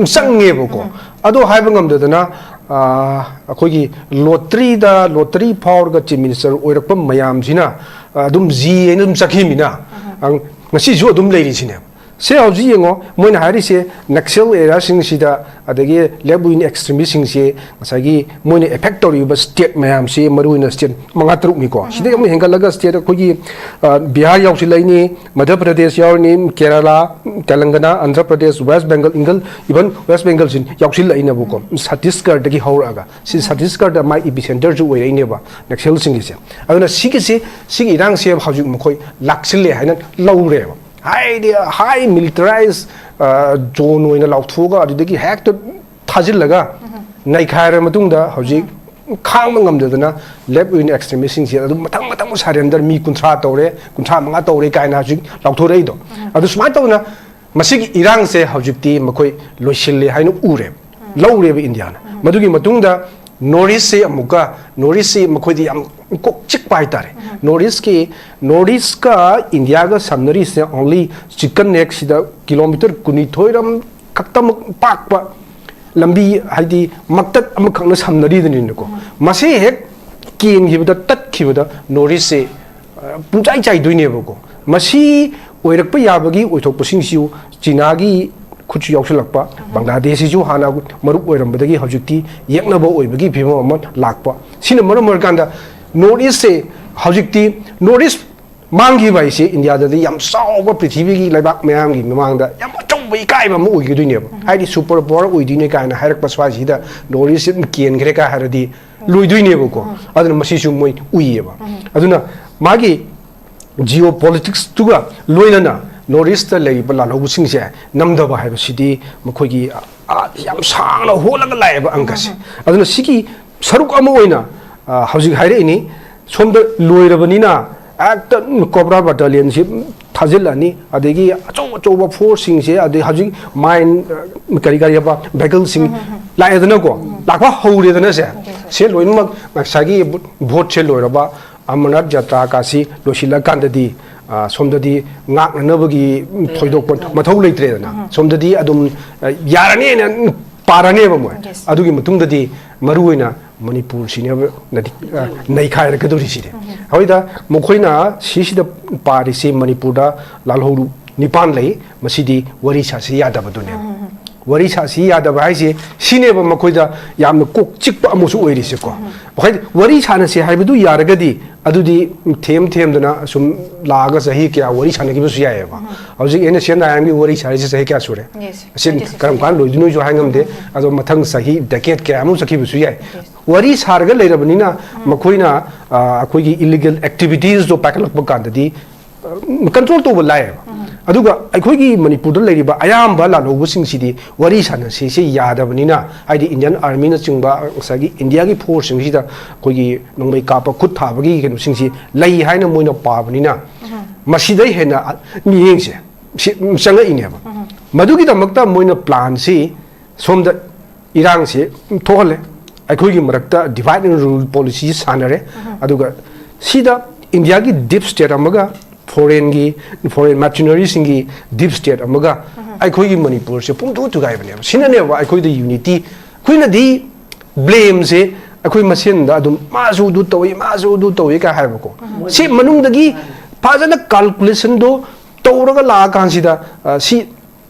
ꯆꯪꯉꯦꯕꯀꯣ꯫ ꯑꯗꯣ ꯍꯥꯏꯕ ꯉꯝꯗꯗꯅ, ꯑ, ꯑꯩꯈꯣꯏꯒꯤ ꯂꯣꯇ꯭ꯔꯤꯗ, ꯂꯣꯇ꯭ꯔꯤ ꯐꯥꯎꯔꯒ ꯆꯤꯐ ꯃꯤꯅꯤꯁꯇꯔ ꯑꯣꯏꯔꯛꯄ ꯃꯌꯥꯝꯁꯤꯅ, ꯑ, ꯑꯗꯨꯝ ꯖꯤ ꯍꯥꯏꯅ ꯑꯗꯨꯝ ꯆꯠꯈꯤꯕꯅꯤꯅ, ꯑꯪ-, ꯉꯁꯤꯁꯨ ꯑꯗꯨꯝ ꯂꯩꯔꯤꯁꯤꯅꯦꯕ꯫ ꯁꯦ ꯍꯧꯖꯤꯛ ꯌꯦꯡꯉꯣ, ꯃꯣꯏꯅ ꯍꯥꯏꯔꯤꯁꯦ ꯅꯛꯁꯦꯜ ꯑꯦꯔꯤꯌꯥꯁꯤꯡꯁꯤꯗ, ꯑꯗꯒꯤ ꯂꯦꯐ ꯋꯤꯡ ꯑꯦꯛꯁꯇ꯭ꯔꯤꯃꯤꯁꯤꯡꯁꯦ, ꯉꯁꯥꯏꯒꯤ ꯃꯣꯏꯅ ꯑꯦꯐꯦꯛ ꯇꯧꯔꯤꯕ ꯁ꯭ꯇꯦꯠ ꯃꯌꯥꯝꯁꯦ, ꯃꯔꯨꯑꯣꯏꯅ ꯁ꯭ꯇꯦꯠ ꯃꯉꯥ ꯇꯔꯨꯛꯅꯤꯀꯣ꯫ ꯁꯤꯗꯒꯤ ꯑꯃꯨꯛ ꯍꯦꯟꯒꯠꯂꯒ ꯁ꯭ꯇꯦꯠ ꯑꯩꯈꯣꯏꯒꯤ, ꯑ, ꯕꯤꯍꯥꯔ ꯌꯥꯎꯁꯤꯜꯂꯛꯏꯅꯤ, ꯃꯙ꯭ꯌ ꯄ꯭ꯔꯗꯦꯁ ꯌꯥꯎꯔꯤꯅꯤ, ꯀꯦꯔꯂꯥ, ꯇꯦꯂꯪꯒꯅꯥ, ꯑꯟꯙ꯭ꯔ ꯄ꯭ꯔꯗꯦꯁ, ꯋꯦꯁ ꯕꯦꯡꯒꯜ, ꯏꯪꯒꯜ, ꯏꯚꯟ ꯋꯦꯁ ꯕꯦꯡꯒꯜꯁꯤ ꯌꯥꯎꯁꯤꯜꯂꯛꯏꯅꯦꯕꯀꯣ, ꯁꯠꯇꯤꯁꯒꯔꯗꯒꯤ ꯍꯧꯔꯛꯑꯒ꯫ ꯁꯤ ꯁꯠꯇꯤꯁꯒꯔꯗ ꯃꯥꯏ ꯏꯄꯤꯁꯦꯟꯇꯔꯁꯨ ꯑꯣꯏꯔꯛꯏꯅꯦꯕ ꯅꯛꯁꯦꯜꯁꯤꯡꯒꯤꯁꯦ꯫ ꯑꯗꯨꯅ ꯁꯤꯒꯤꯁꯤ, ꯁꯤꯒꯤ ꯏꯔꯥꯡꯁꯦ ꯍꯧꯖꯤꯛ ꯃꯈꯣꯏ ꯂꯥꯛꯁꯤꯜꯂꯦ ꯍꯥꯏꯅ ꯂꯧꯔꯦꯕ꯫ ꯍꯥꯏꯗꯤ ꯍꯥꯏ ꯃꯤꯂꯤꯇꯔꯥꯏꯁ ꯖꯣꯟ ꯑꯣꯏꯅ ꯂꯥꯎꯊꯣꯛꯑꯒ ꯑꯗꯨꯗꯒꯤ ꯍꯦꯛꯇ ꯊꯥꯖꯤꯜꯂꯒ ꯅꯩꯈꯥꯏꯔ ꯃꯇꯨꯡꯗ ꯍꯧꯖꯤꯛ ꯈꯥꯡꯕ ꯉꯝꯗꯗꯅ ꯂꯦꯐ ꯋꯤꯡ ꯑꯦꯛꯁꯇ꯭ꯔꯤꯃꯤꯁꯁꯤꯡꯁꯦ ꯑꯗꯨꯝ ꯃꯊꯪ ꯃꯊꯪ ꯁꯔꯦꯟꯗꯔ, ꯃꯤ ꯀꯨꯟꯊ꯭ꯔꯥ ꯇꯧꯔꯦ, ꯀꯨꯟꯊ꯭ꯔꯥ ꯃꯉꯥ ꯇꯧꯔꯦ ꯀꯥꯏꯅ ꯍꯧꯖꯤꯛ ꯂꯥꯎꯊꯣꯔꯛꯏꯗꯣ꯫ ꯑꯗꯨ ꯁꯨꯃꯥꯏꯅ ꯇꯧꯗꯅ ꯃꯁꯤꯒꯤ ꯏꯔꯥꯡꯁꯦ ꯍꯧꯖꯤꯛꯇꯤ ꯃꯈꯣꯏ ꯂꯣꯏꯁꯤꯜꯂꯦ ꯍꯥꯏꯅ ꯎꯔꯦꯕ, ꯂꯧꯔꯦꯕ ꯏꯟꯗꯤꯌꯥꯅ꯫ ꯃꯗꯨꯒꯤ ꯃꯇꯨꯡꯗ ꯅꯣꯔꯠ ꯏꯁꯁꯦ ꯑꯃꯨꯛꯀ, ꯅꯣꯔꯠ ꯏꯁꯁꯦ ꯃꯈꯣꯏꯗꯤ ꯌꯥꯝ ꯀꯣꯛ ꯆꯤꯛꯄ ꯍꯥꯏꯇꯥꯔꯦ꯫ ꯅꯣꯔꯠ ꯏꯁꯀꯤ, ꯅꯣꯔꯠ ꯏꯁꯀ ꯏꯟꯗꯤꯌꯥꯒ ꯁꯝꯅꯔꯤꯁꯦ ꯑꯣꯡꯂꯤ ꯆꯤꯀꯟ ꯅꯦꯛꯁꯤꯗ ꯀꯤꯂꯣꯃꯤꯇꯔ ꯀꯨꯟꯅꯤꯊꯣꯏꯔꯝ ꯈꯛꯇꯃꯛ ꯄꯥꯛꯄ ꯂꯝꯕꯤ, ꯍꯥꯏꯗꯤ ꯃꯛꯇꯠ ꯑꯃꯈꯛꯅ ꯁꯝꯅꯔꯤꯗꯅꯤꯅꯀꯣ꯫ ꯃꯁꯤ ꯍꯦꯛ ꯀꯦꯟꯈꯤꯕꯗ, ꯇꯠꯈꯤꯕꯗ ꯅꯣꯔꯠ ꯏꯁꯁꯦ, ꯑ, ꯄꯨꯡꯆꯥꯏ ꯆꯥꯏꯗꯣꯏꯅꯦꯕꯀꯣ꯫ ꯃꯁꯤ ꯑꯣꯏꯔꯛꯄ ꯌꯥꯕꯒꯤ ꯑꯣꯏꯊꯣꯛꯄꯁꯤꯡꯁꯤꯁꯨ ꯆꯤꯅꯥꯒꯤ ꯈꯨꯠꯁꯨ ꯌꯥꯎꯁꯤꯜꯂꯛꯄ, ꯕꯪꯒ꯭ꯂꯥꯗꯦꯁꯁꯤꯁꯨ ꯍꯥꯟꯅ ꯃꯔꯨꯞ ꯑꯣꯏꯔꯝꯕꯗꯒꯤ ꯍꯧꯖꯤꯛꯇꯤ ꯌꯦꯛꯅꯕ ꯑꯣꯏꯕꯒꯤ ꯐꯤꯕꯝ ꯑꯃ ꯂꯥꯛꯄ꯫ ꯁꯤꯅ ꯃꯔꯝ ꯑꯣꯏꯔꯀꯥꯟꯗ ꯅꯣꯔꯠ ꯏꯁꯁꯦ ꯍꯧꯖꯤꯛꯇꯤ, ꯅꯣꯔꯠ ꯏꯁ ꯃꯥꯡꯈꯤꯕ ꯍꯥꯏꯁꯦ ꯏꯟꯗꯤꯌꯥꯗꯗꯤ ꯌꯥꯝ ꯆꯥꯎꯕ, ꯄ꯭ꯔꯤꯊꯤꯕꯤꯒꯤ ꯂꯩꯕꯥꯛ ꯃꯌꯥꯝꯒꯤ ꯃꯃꯥꯡꯗ ꯌꯥꯝ ꯑꯆꯧꯕ ꯏꯀꯥꯏꯕ ꯑꯃ ꯑꯣꯏꯒꯗꯣꯏꯅꯦꯕ꯫ ꯍꯥꯏꯗꯤ ꯁꯨꯄꯔ ꯄꯋꯥꯔ ꯑꯣꯏꯗꯣꯏꯅꯦ ꯀꯥꯏꯅ ꯍꯥꯏꯔꯛꯄ ꯁ꯭ꯋꯥꯏꯁꯤꯗ ꯅꯣꯔꯠ ꯏꯁꯁꯦ ꯑꯗꯨꯝ ꯀꯦꯟꯈ꯭ꯔꯦ ꯀꯥꯏ ꯍꯥꯏꯔꯗꯤ ꯂꯣꯏꯗꯣꯏꯅꯦꯕꯀꯣ꯫ ꯑꯗꯨꯅ ꯃꯁꯤꯁꯨ ꯃꯣꯏ ꯎꯏꯌꯦꯕ꯫ ꯑꯗꯨꯅ ꯃꯥꯒꯤ ꯖꯤꯑꯣ ꯄꯣꯂꯤꯇꯤꯛꯁꯇꯨꯒ ꯂꯣꯏꯅꯅ ꯅꯣꯔꯠ ꯏꯁꯇ ꯂꯩꯔꯤꯕ ꯂꯥꯜꯍꯧꯕꯁꯤꯡꯁꯦ ꯅꯝꯗꯕ ꯍꯥꯏꯕꯁꯤꯗꯤ ꯃꯈꯣꯏꯒꯤ, ꯑ, ꯌꯥꯝ ꯁꯥꯡꯅ ꯍꯣꯠꯂꯒ ꯂꯥꯛꯑꯦꯕ ꯑꯪꯀꯁꯦ꯫ ꯑꯗꯨꯅ ꯁꯤꯒꯤ ꯁꯔꯨꯛ ꯑꯃ ꯑꯣꯏꯅ, ꯑ, ꯍꯧꯖꯤꯛ ꯍꯥꯏꯔꯛꯏꯅꯤ, ꯁꯣꯝꯗ ꯂꯣꯏꯔꯕꯅꯤꯅ ꯍꯦꯛꯇ ꯀꯣꯕ꯭ꯔꯥ ꯕꯠꯇꯥꯂꯤꯌꯟꯁꯤ ꯊꯥꯖꯤꯜꯂꯅꯤ, ꯑꯗꯒꯤ ꯑꯆꯧ ꯑꯆꯧꯕ ꯐꯣꯔꯁꯁꯤꯡꯁꯦ, ꯑꯗꯩ ꯍꯧꯖꯤꯛ ꯃꯥꯏꯟ, ꯑ, ꯀꯔꯤ ꯀꯔꯤ ꯍꯥꯏꯕ, ꯚꯦꯍꯤꯀꯜꯁꯤꯡ ꯂꯥꯛꯑꯦꯗꯅꯀꯣ, ꯂꯥꯛꯄ ꯍꯧꯔꯦꯗꯅ ꯁꯦ꯫ ꯁꯦ ꯂꯣꯏꯅꯃꯛ ꯉꯁꯥꯏꯒꯤ ꯚꯣꯠꯁꯦ ꯂꯣꯏꯔꯕ, ꯑꯃꯔꯅꯥꯊ ꯖꯇ꯭ꯔꯥ ꯀꯥꯁꯤ ꯂꯣꯏꯁꯤꯜꯂꯀꯥꯟꯗꯗꯤ, ꯑ, ꯁꯣꯝꯗꯗꯤ ꯉꯥꯛꯅꯅꯕꯒꯤ ꯊꯣꯏꯗꯣꯛꯄ ꯃꯊꯧ ꯂꯩꯇ꯭ꯔꯦꯗꯅ꯫ ꯁꯣꯝꯗꯗꯤ ꯑꯗꯨꯝ, ꯑ, ꯌꯥꯔꯅꯤꯅ ꯄꯥꯔꯅꯦꯕ ꯃꯣꯏ꯫ ꯑꯗꯨꯒꯤ ꯃꯇꯨꯡꯗꯗꯤ ꯃꯔꯨꯑꯣꯏꯅ ꯃꯅꯤꯄꯨꯔꯁꯤꯅꯦꯕ ꯅꯗꯤ-, ꯑ, ꯅꯩꯈꯥꯏꯔꯛꯀꯗꯧꯔꯤꯁꯤꯗꯤ꯫ ꯍꯣꯏꯗ, ꯃꯈꯣꯏꯅ ꯁꯤꯁꯤꯗ ꯄꯥꯔꯤꯁꯤ ꯃꯅꯤꯄꯨꯔꯗ ꯂꯥꯜꯍꯧꯂꯨꯞ ꯅꯤꯄꯥꯟ ꯂꯩ, ꯃꯁꯤꯗꯤ ꯋꯥꯔꯤ ꯁꯥꯁꯤ ꯌꯥꯗꯕꯗꯨꯅꯦꯕ꯫ ꯋꯥꯔꯤ ꯁꯥꯁꯤ ꯌꯥꯗꯕ ꯍꯥꯏꯁꯦ ꯁꯤꯅꯦꯕ ꯃꯈꯣꯏꯗ ꯌꯥꯝꯅ ꯀꯣꯛ ꯆꯤꯛꯄ ꯑꯃꯁꯨ ꯑꯣꯏꯔꯤꯁꯦꯀꯣ꯫ ꯃꯈꯣꯏ ꯋꯥꯔꯤ ꯁꯥꯟꯅꯁꯤ ꯍꯥꯏꯕꯗꯨ ꯌꯥꯔꯒꯗꯤ ꯑꯗꯨꯗꯤ ꯊꯦꯝ ꯊꯦꯝꯗꯅ ꯁꯨꯝ ꯂꯥꯛꯑꯒ ꯆꯍꯤ ꯀꯌꯥ ꯋꯥꯔꯤ ꯁꯥꯟꯅꯈꯤꯕꯁꯨ ꯌꯥꯏꯑꯕ꯫ ꯍꯧꯖꯤꯛ ꯑꯩꯅ ꯁꯦꯟ ꯗꯥꯏꯔꯝꯒꯤ ꯋꯥꯔꯤ ꯁꯥꯔꯤꯁꯦ ꯆꯍꯤ ꯀꯌꯥ ꯁꯨꯔꯦ? ꯑꯁꯤ ꯀꯔꯝ ꯀꯥꯟꯗ ꯂꯣꯏꯗꯣꯏꯅꯣꯁꯨ ꯍꯥꯏ ꯉꯝꯗꯦ꯫ ꯑꯗꯣ ꯃꯊꯪ ꯆꯍꯤ decade ꯀꯌꯥꯃꯨꯛ ꯆꯠꯈꯤꯕꯁꯨ ꯌꯥꯏ꯫ ꯋꯥꯔꯤ ꯁꯥꯔꯒ ꯂꯩꯔꯕꯅꯤꯅ ꯃꯈꯣꯏꯅ, ꯑ, ꯑꯩꯈꯣꯏꯒꯤ illegal activitiesꯗꯣ ꯄꯥꯏꯈꯠꯂꯛꯄ ꯀꯥꯟꯗꯗꯤ, ꯑ, control ꯇꯧꯕ ꯂꯥꯏꯌꯦꯕ꯫ ꯑꯗꯨꯒ ꯑꯩꯈꯣꯏꯒꯤ ꯃꯅꯤꯄꯨꯔꯗ ꯂꯩꯔꯤꯕ ꯑꯌꯥꯝꯕ ꯂꯥꯜꯍꯧꯕꯁꯤꯡꯁꯤꯗꯤ ꯋꯥꯔꯤ ꯁꯥꯟꯅꯁꯤꯁꯦ ꯌꯥꯗꯕꯅꯤꯅ, ꯍꯥꯏꯗꯤ Indian Armyꯅꯆꯤꯡꯕ ꯉꯁꯥꯏꯒꯤ Indiaꯒꯤ forceꯁꯤꯡꯁꯤꯗ ꯑꯩꯈꯣꯏꯒꯤ ꯅꯣꯡꯃꯩ ꯀꯥꯞꯄ ꯈꯨꯠ ꯊꯥꯕꯒꯤ ꯀꯩꯅꯣꯁꯤꯡꯁꯤ ꯂꯩ ꯍꯥꯏꯅ ꯃꯣꯏꯅ ꯄꯥꯕꯅꯤꯅ, ꯃꯁꯤꯗꯩ ꯍꯦꯟꯅ ꯃꯤꯠꯌꯦꯡꯁꯦ ꯁꯤ ꯆꯪꯉꯛꯏꯅꯦꯕ꯫ ꯃꯗꯨꯒꯤꯗꯃꯛꯇ ꯃꯣꯏꯅ planꯁꯤ ꯁꯣꯝꯗ ꯏꯔꯥꯡꯁꯤ ꯊꯣꯛꯍꯜꯂꯦ, ꯑꯩꯈꯣꯏꯒꯤ ꯃꯔꯛꯇ divide and rule policy ꯁꯥꯟꯅꯔꯦ꯫ ꯑꯗꯨꯒ ꯁꯤꯗ Indiaꯒꯤ deep state ꯑꯃꯒ foreignꯒꯤ, foreign mercenaryꯁꯤꯡꯒꯤ deep state ꯑꯃꯒ ꯑꯩꯈꯣꯏꯒꯤ ꯃꯅꯤꯄꯨꯔꯁꯦ ꯄꯨꯡꯊꯨ ꯊꯨꯒꯥꯏꯕꯅꯦꯕ꯫ ꯁꯤꯅꯅꯦꯕ ꯑꯩꯈꯣꯏꯗ unity, ꯑꯩꯈꯣꯏꯅꯗꯤ blameꯁꯦ ꯑꯩꯈꯣꯏ ꯃꯁꯦꯟꯗ ꯑꯗꯨꯝ ꯃꯥꯁꯨ ꯑꯗꯨ ꯇꯧꯏ, ꯃꯥꯁꯨ ꯑꯗꯨ ꯇꯧꯏ ꯀꯥꯏ ꯍꯥꯏꯕꯀꯣ꯫ ꯁꯤ ꯃꯅꯨꯡꯗꯒꯤ ꯐꯖꯅ calculationꯗꯣ ꯇꯧꯔꯒ ꯂꯥꯛꯑꯀꯥꯟꯁꯤꯗ, ꯑ, ꯁꯤ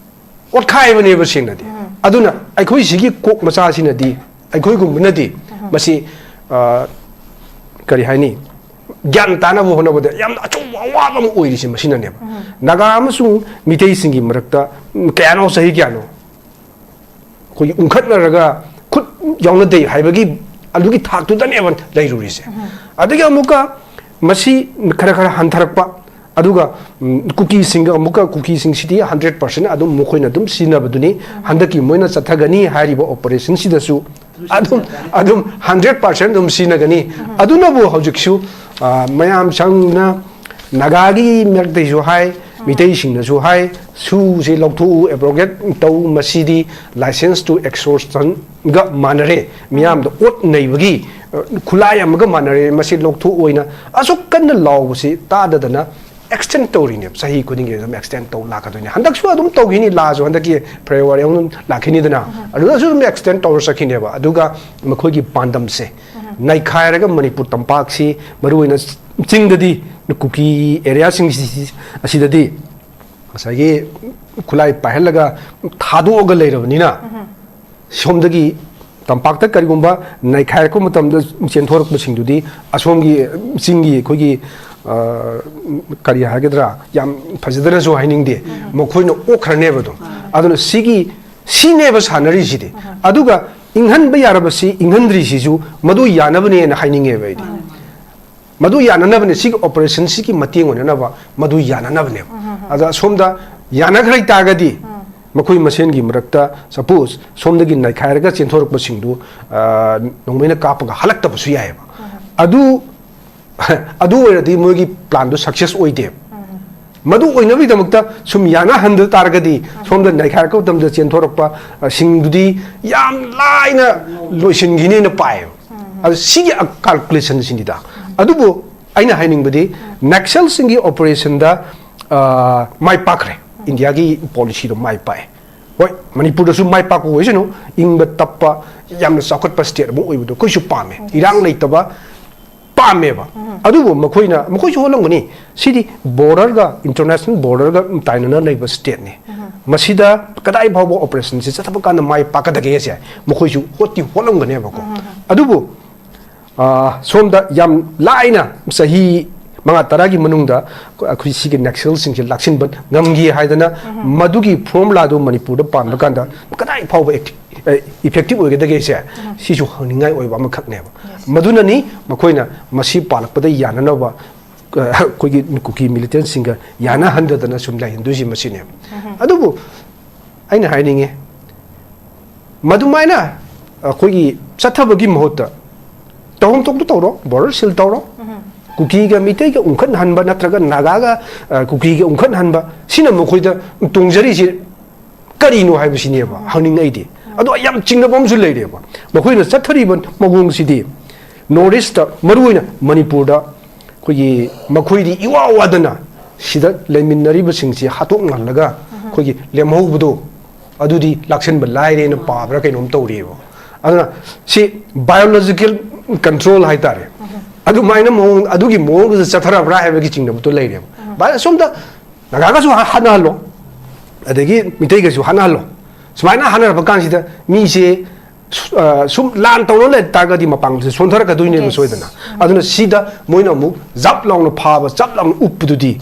ꯑꯣꯠꯈꯥꯏꯕꯅꯦꯕ ꯁꯦꯡꯅꯗꯤ꯫ ꯑꯗꯨꯅ ꯑꯩꯈꯣꯏ ꯁꯤꯒꯤ ꯀꯣꯛ ꯃꯆꯥꯁꯤꯅꯗꯤ, ꯑꯩꯈꯣꯏꯒꯨꯝꯕꯅꯗꯤ ꯃꯁꯤ, ꯑ, ꯀꯔꯤ ꯍꯥꯏꯅꯤ, ꯒ꯭ꯌꯥꯟ ꯇꯥꯅꯕ ꯍꯣꯠꯅꯕꯗ ꯌꯥꯝꯅ ꯑꯆꯧꯕ ꯑꯋꯥꯕ ꯑꯃ ꯑꯣꯏꯔꯤꯁꯦ ꯃꯁꯤꯅꯅꯦꯕ꯫ ꯅꯥꯒꯥ ꯑꯃꯁꯨꯡ ꯃꯤꯇꯩꯁꯤꯡꯒꯤ ꯃꯔꯛꯇ, ꯎꯝ, ꯀꯌꯥꯅꯣ, ꯆꯍꯤ ꯀꯌꯥꯅꯣ ꯑꯩꯈꯣꯏꯒꯤ ꯎꯪꯈꯠꯅꯔꯒ ꯈꯨꯠ ꯌꯥꯎꯅꯗꯦ ꯍꯥꯏꯕꯒꯤ ꯑꯗꯨꯒꯤ ꯊꯥꯛꯇꯨꯗꯅꯦꯕ ꯂꯩꯔꯨꯔꯤꯁꯦ꯫ ꯑꯗꯒꯤ ꯑꯃꯨꯛꯀ ꯃꯁꯤ ꯈꯔ ꯈꯔ ꯍꯟꯊꯔꯛꯄ, ꯑꯗꯨꯒ, ꯎꯝ, ꯀꯨꯀꯤꯁꯤꯡꯒ ꯑꯃꯨꯛꯀ, ꯀꯨꯀꯤꯁꯤꯡꯁꯤꯗꯤ hundred percent ꯑꯗꯨꯝ ꯃꯈꯣꯏꯅ ꯑꯗꯨꯝ ꯁꯤꯖꯤꯟꯅꯕꯗꯨꯅꯤ꯫ ꯍꯟꯗꯛꯀꯤ ꯃꯣꯏꯅ ꯆꯠꯊꯒꯅꯤ ꯍꯥꯏꯔꯤꯕ operationꯁꯤꯗꯁꯨ ꯑꯗꯨꯝ, ꯑꯗꯨꯝ hundred percent ꯑꯗꯨꯝ ꯁꯤꯖꯤꯟꯅꯒꯅꯤ꯫ ꯑꯗꯨꯅꯕꯨ ꯍꯧꯖꯤꯛꯁꯨ, ꯑ, ꯃꯌꯥꯝ ꯁꯪꯅ ꯅꯥꯒꯥꯒꯤ ꯃꯔꯛꯇꯩꯁꯨ ꯍꯥꯏ, ꯃꯤꯇꯩꯁꯤꯡꯅꯁꯨ ꯍꯥꯏ, ꯁꯨꯁꯦ ꯂꯧꯊꯣꯛꯎ, abrogate ꯇꯧ, ꯃꯁꯤꯗꯤ license to extortionꯒ ꯃꯥꯟꯅꯔꯦ, ꯃꯤꯌꯥꯝꯗ ꯑꯣꯠ ꯅꯩꯕꯒꯤ, ꯑ, ꯈꯨꯠꯂꯥꯏ ꯑꯃꯒ ꯃꯥꯟꯅꯔꯦ, ꯃꯁꯤ ꯂꯧꯊꯣꯛꯑꯣꯏꯅ ꯑꯁꯨꯛ ꯀꯟꯅ ꯂꯥꯎꯕꯁꯤ ꯇꯥꯗꯗꯅ ꯑꯦꯛꯁꯇꯦꯟ ꯇꯧꯔꯤꯅꯦꯕ꯫ ꯆꯍꯤ ꯈꯨꯗꯤꯡꯒꯤ ꯑꯗꯨꯝ ꯑꯦꯛꯁꯇꯦꯟ ꯇꯧ ꯂꯥꯛꯀꯗꯣꯏꯅꯦ꯫ ꯍꯟꯗꯛꯁꯨ ꯑꯗꯨꯝ ꯇꯧꯈꯤꯅꯤ, ꯂꯥꯁꯨ ꯍꯟꯗꯛꯀꯤ ꯐꯦꯕ꯭ꯔꯨꯋꯥꯔꯤ ꯑꯃꯨꯛ ꯂꯥꯛꯈꯤꯅꯤꯗꯅ, ꯑꯗꯨꯗꯁꯨ ꯑꯗꯨꯝ ꯑꯦꯛꯁꯇꯦꯟ ꯇꯧꯔ ꯆꯠꯈꯤꯅꯦꯕ꯫ ꯑꯗꯨꯒ ꯃꯈꯣꯏꯒꯤ ꯄꯥꯟꯗꯝꯁꯦ ꯅꯩꯈꯥꯏꯔꯒ ꯃꯅꯤꯄꯨꯔ ꯇꯝꯄꯥꯛꯁꯤ, ꯃꯔꯨꯑꯣꯏꯅ ꯆꯤꯡꯗꯗꯤ, ꯀꯨꯀꯤ ꯑꯦꯔꯤꯌꯥꯁꯤꯡ ꯑꯁꯤꯗꯗꯤ ꯉꯁꯥꯏꯒꯤ ꯈꯨꯠꯂꯥꯏ ꯄꯥꯏꯍꯜꯂꯒ ꯊꯥꯗꯣꯛꯑꯒ ꯂꯩꯔꯕꯅꯤꯅ, ꯁꯣꯝꯗꯒꯤ ꯇꯝꯄꯥꯛꯇ ꯀꯔꯤꯒꯨꯝꯕ ꯅꯩꯈꯥꯏꯔꯛꯄ ꯃꯇꯝꯗ ꯆꯦꯟꯊꯣꯔꯛꯄꯁꯤꯡꯗꯨꯗꯤ ꯑꯁꯣꯝꯒꯤ ꯆꯤꯡꯒꯤ ꯑꯩꯈꯣꯏꯒꯤ, ꯑ, ꯀꯔꯤ ꯍꯥꯏꯒꯗ꯭ꯔꯥ, ꯌꯥꯝ ꯐꯖꯗꯅꯁꯨ ꯍꯥꯏꯅꯤꯡꯗꯦ, ꯃꯈꯣꯏꯅ ꯑꯣꯛꯈ꯭ꯔꯅꯦꯕ ꯑꯗꯨꯝ꯫ ꯑꯗꯨꯅ ꯁꯤꯒꯤ, ꯁꯤꯅꯦꯕ ꯁꯥꯟꯅꯔꯤꯁꯤꯗꯤ꯫ ꯑꯗꯨꯒ ꯏꯪꯍꯟꯕ ꯌꯥꯔꯕꯁꯤ, ꯏꯪꯍꯟꯗ꯭ꯔꯤꯁꯤꯁꯨ ꯃꯗꯨ ꯌꯥꯅꯕꯅꯦꯅ ꯍꯥꯏꯅꯤꯡꯉꯦꯕ ꯑꯩꯗꯤ꯫ ꯃꯗꯨ ꯌꯥꯅꯅꯕꯅꯦ, ꯁꯤꯒꯤ ꯑꯣꯄꯔꯦꯁꯟꯁꯤꯒꯤ ꯃꯇꯦꯡ ꯑꯣꯏꯅꯅꯕ ꯃꯗꯨ ꯌꯥꯅꯅꯕꯅꯦꯕ꯫ ꯑꯗ ꯑꯁꯣꯝꯗ ꯌꯥꯅꯈ꯭ꯔ ꯇꯥꯔꯒꯗꯤ, ꯃꯈꯣꯏ ꯃꯁꯦꯟꯒꯤ ꯃꯔꯛꯇ, ꯁꯄꯣꯁ, ꯁꯣꯝꯗꯒꯤ ꯅꯩꯈꯥꯏꯔꯒ ꯆꯦꯟꯊꯣꯔꯛꯄꯁꯤꯡꯗꯨ, ꯑ, ꯅꯣꯡꯃꯩꯅ ꯀꯥꯞꯄꯒ ꯍꯜꯂꯛꯇꯕꯁꯨ ꯌꯥꯏꯑꯕ꯫ ꯑꯗꯨ, ꯑꯗꯨ ꯑꯣꯏꯔꯗꯤ ꯃꯣꯏꯒꯤ ꯄ꯭ꯂꯥꯟꯗꯨ ꯁꯛꯁꯦꯁ ꯑꯣꯏꯗꯦꯕ꯫ ꯃꯗꯨ ꯑꯣꯏꯅꯕꯒꯤꯗꯃꯛꯇ ꯁꯨꯝ ꯌꯥꯅꯍꯟꯗ ꯇꯥꯔꯒꯗꯤ, ꯁꯣꯝꯗ ꯅꯩꯈꯥꯏꯔꯛꯄ ꯃꯇꯝꯗ ꯆꯦꯟꯊꯣꯔꯛꯄ, ꯑ, ꯁꯤꯡꯗꯨꯗꯤ ꯌꯥꯝ ꯂꯥꯏꯅ ꯂꯣꯏꯁꯤꯟꯈꯤꯅꯦꯅ ꯄꯥꯏꯌꯦꯕ꯫ ꯑꯗꯨ ꯁꯤꯒꯤ ꯀꯥꯜꯀꯨꯂꯦꯁꯟꯁꯤꯡꯁꯤꯗ, ꯑꯗꯨꯕꯨ ꯑꯩꯅ ꯍꯥꯏꯅꯤꯡꯕꯗꯤ, ꯅꯛꯁꯦꯜꯁꯤꯡꯒꯤ ꯑꯣꯄꯔꯦꯁꯟꯗ, ꯑ, ꯃꯥꯏ ꯄꯥꯛꯈ꯭ꯔꯦ꯫ ꯏꯟꯗꯤꯌꯥꯒꯤ ꯄꯣꯂꯤꯁꯤꯗꯣ ꯃꯥꯏ ꯄꯥꯛꯑꯦ꯫ ꯍꯣꯏ, ꯃꯅꯤꯄꯨꯔꯗꯁꯨ ꯃꯥꯏ ꯄꯥꯛꯄ ꯑꯣꯏꯁꯅꯨ, ꯏꯪꯕ ꯇꯞꯄ, ꯌꯥꯝꯅ ꯆꯥꯎꯈꯠꯄ ꯁ꯭ꯇꯦꯠ ꯑꯃ ꯑꯣꯏꯕꯗꯣ ꯑꯩꯈꯣꯏꯁꯨ ꯄꯥꯝꯃꯦ, ꯏꯔꯥꯡ ꯂꯩꯇꯕ ꯄꯥꯝꯃꯦꯕ꯫ ꯑꯗꯨꯕꯨ ꯃꯈꯣꯏꯅ, ꯃꯈꯣꯏꯁꯨ ꯍꯣꯠꯂꯝꯒꯅꯤ꯫ ꯁꯤꯗꯤ ꯕꯣꯔꯗꯔꯒ, ꯏꯟꯇꯔꯅꯦꯁꯅꯦꯜ ꯕꯣꯔꯗꯔꯒ ꯇꯥꯏꯅꯅ ꯂꯩꯕ ꯁ꯭ꯇꯦꯠꯅꯤ꯫ ꯃꯁꯤꯗ ꯀꯗꯥꯏ ꯐꯥꯎꯕ ꯑꯣꯄꯔꯦꯁꯟꯁꯤ ꯆꯠꯊꯕ ꯀꯥꯟꯗ ꯃꯥꯏ ꯄꯥꯛꯀꯗꯒꯦꯁꯦ ꯃꯈꯣꯏꯁꯨ ꯍꯣꯠꯇꯤ ꯍꯣꯠꯂꯝꯒꯅꯦꯕꯀꯣ꯫ ꯑꯗꯨꯕꯨ ꯑ, ꯁꯣꯝꯗ ꯌꯥꯝ ꯂꯥꯏꯅ ꯆꯍꯤ ꯃꯉꯥ ꯇꯔꯥꯒꯤ ꯃꯅꯨꯡꯗ ꯑꯩꯈꯣꯏ ꯁꯤꯒꯤ ꯅꯛꯁꯦꯜꯁꯤꯡꯁꯦ ꯂꯥꯛꯁꯤꯟꯕ ꯉꯝꯈꯤ ꯍꯥꯏꯗꯅ, ꯃꯗꯨꯒꯤ ꯐꯣꯔꯃꯨꯂꯥꯗꯨ ꯃꯅꯤꯄꯨꯔꯗ ꯄꯥꯟꯕ ꯀꯥꯟꯗ ꯀꯗꯥꯏ ꯐꯥꯎꯕ ꯑꯦꯛꯇꯤ-, ꯑ, ꯏꯐꯦꯛꯇꯤꯞ ꯑꯣꯏꯒꯗꯒꯦꯁꯦ, ꯁꯤꯁꯨ ꯍꯪꯅꯤꯡꯉꯥꯏ ꯑꯣꯏꯕ ꯑꯃꯈꯛꯅꯦꯕ꯫ ꯃꯗꯨꯅꯅꯤ ꯃꯈꯣꯏꯅ ꯃꯁꯤ ꯄꯥꯜꯂꯛꯄꯗ ꯌꯥꯅꯅꯕ, ꯑ, ꯑꯩꯈꯣꯏꯒꯤ ꯀꯨꯀꯤ ꯃꯤꯂꯤꯇꯦꯟꯁꯤꯡꯒ ꯌꯥꯅꯍꯟꯗꯗꯅ ꯁꯨꯝ ꯂꯩꯍꯟꯗꯣꯏꯁꯤ ꯃꯁꯤꯅꯦꯕ꯫ ꯑꯗꯨꯕꯨ ꯑꯩꯅ ꯍꯥꯏꯅꯤꯡꯉꯤ, ꯃꯗꯨꯃꯥꯏꯅ ꯑꯩꯈꯣꯏꯒꯤ ꯆꯠꯊꯕꯒꯤ ꯃꯍꯨꯠꯇ ꯇꯧꯐꯝ ꯊꯣꯛꯄ ꯇꯧꯔꯣ, ꯕꯣꯔꯗꯔ ꯁꯤꯜ ꯇꯧꯔꯣ, ꯀꯨꯀꯤꯒ ꯃꯤꯇꯩꯒ ꯎꯪꯈꯠꯍꯟꯕ ꯅꯠꯇ꯭ꯔꯒ ꯅꯥꯒꯥꯒ, ꯑ, ꯀꯨꯀꯤꯒ ꯎꯪꯈꯠꯍꯟꯕ, ꯁꯤꯅ ꯃꯈꯣꯏꯗ ꯇꯣꯡꯖꯔꯤꯁꯤ ꯀꯔꯤꯅꯣ ꯍꯥꯏꯕꯁꯤꯅꯦꯕ ꯍꯪꯅꯤꯡꯉꯛꯏꯗꯤ꯫ ꯑꯗꯣ ꯑꯩ ꯌꯥꯝ ꯆꯤꯡꯅꯕ ꯑꯃꯁꯨ ꯂꯩꯔꯦꯕ꯫ ꯃꯈꯣꯏꯅ ꯆꯠꯊꯔꯤꯕ ꯃꯑꯣꯡꯁꯤꯗꯤ ꯅꯣꯔꯠ ꯏꯁꯇ, ꯃꯔꯨꯑꯣꯏꯅ ꯃꯅꯤꯄꯨꯔꯗ, ꯑꯩꯈꯣꯏꯒꯤ ꯃꯈꯣꯏꯗꯤ ꯏꯋꯥ ꯋꯥꯗꯅ ꯁꯤꯗ ꯂꯩꯃꯤꯟꯅꯔꯤꯕꯁꯤꯡꯁꯤ ꯍꯥꯠꯇꯣꯛꯅꯍꯜꯂꯒ ꯑꯩꯈꯣꯏꯒꯤ ꯂꯦꯝꯍꯧꯕꯗꯣ ꯑꯗꯨꯗꯤ ꯂꯥꯛꯁꯟꯕ ꯂꯥꯏꯔꯦꯅ ꯄꯥꯕ꯭ꯔꯥ ꯀꯩꯅꯣꯝ ꯇꯧꯔꯤꯑꯕ꯫ ꯑꯗꯨꯅ ꯁꯤ biological control ꯍꯥꯏꯇꯥꯔꯦ, ꯑꯗꯨꯃꯥꯏꯅ ꯃꯑꯣꯡ, ꯑꯗꯨꯒꯤ ꯃꯑꯣꯡꯗꯨꯗ ꯆꯠꯊꯔꯕ꯭ꯔꯥ ꯍꯥꯏꯕꯒꯤ ꯆꯤꯡꯅꯕꯗꯣ ꯂꯩꯔꯦꯕ꯫ ꯚꯥꯏ, ꯑꯁꯣꯝꯗ ꯅꯥꯒꯥꯒꯁꯨ ꯍꯥ-, ꯍꯥꯠꯅꯍꯜꯂꯣ, ꯑꯗꯒꯤ ꯃꯤꯇꯩꯒꯁꯨ ꯍꯥꯠꯅꯍꯜꯂꯣ, ꯁꯨꯃꯥꯏꯅ ꯍꯥꯠꯅꯔꯛꯄ ꯀꯥꯟꯁꯤꯗ ꯃꯤꯁꯦ ꯁꯨ-, ꯑ, ꯁꯨꯝ ꯂꯥꯟ ꯇꯧꯅ ꯂꯩ ꯇꯥꯔꯒꯗꯤ ꯃꯄꯥꯡꯒꯜꯁꯦ ꯁꯣꯟꯊꯔꯛꯀꯗꯣꯏꯅꯦꯕ꯫ Yes. ꯁꯣꯏꯗꯅ꯫ ꯑꯗꯨꯅ ꯁꯤꯗ ꯃꯣꯏꯅ ꯑꯃꯨꯛ ꯖꯞ ꯂꯥꯎꯅ ꯐꯥꯕ, ꯖꯞ ꯂꯥꯎꯅ ꯎꯞꯄꯗꯨꯗꯤ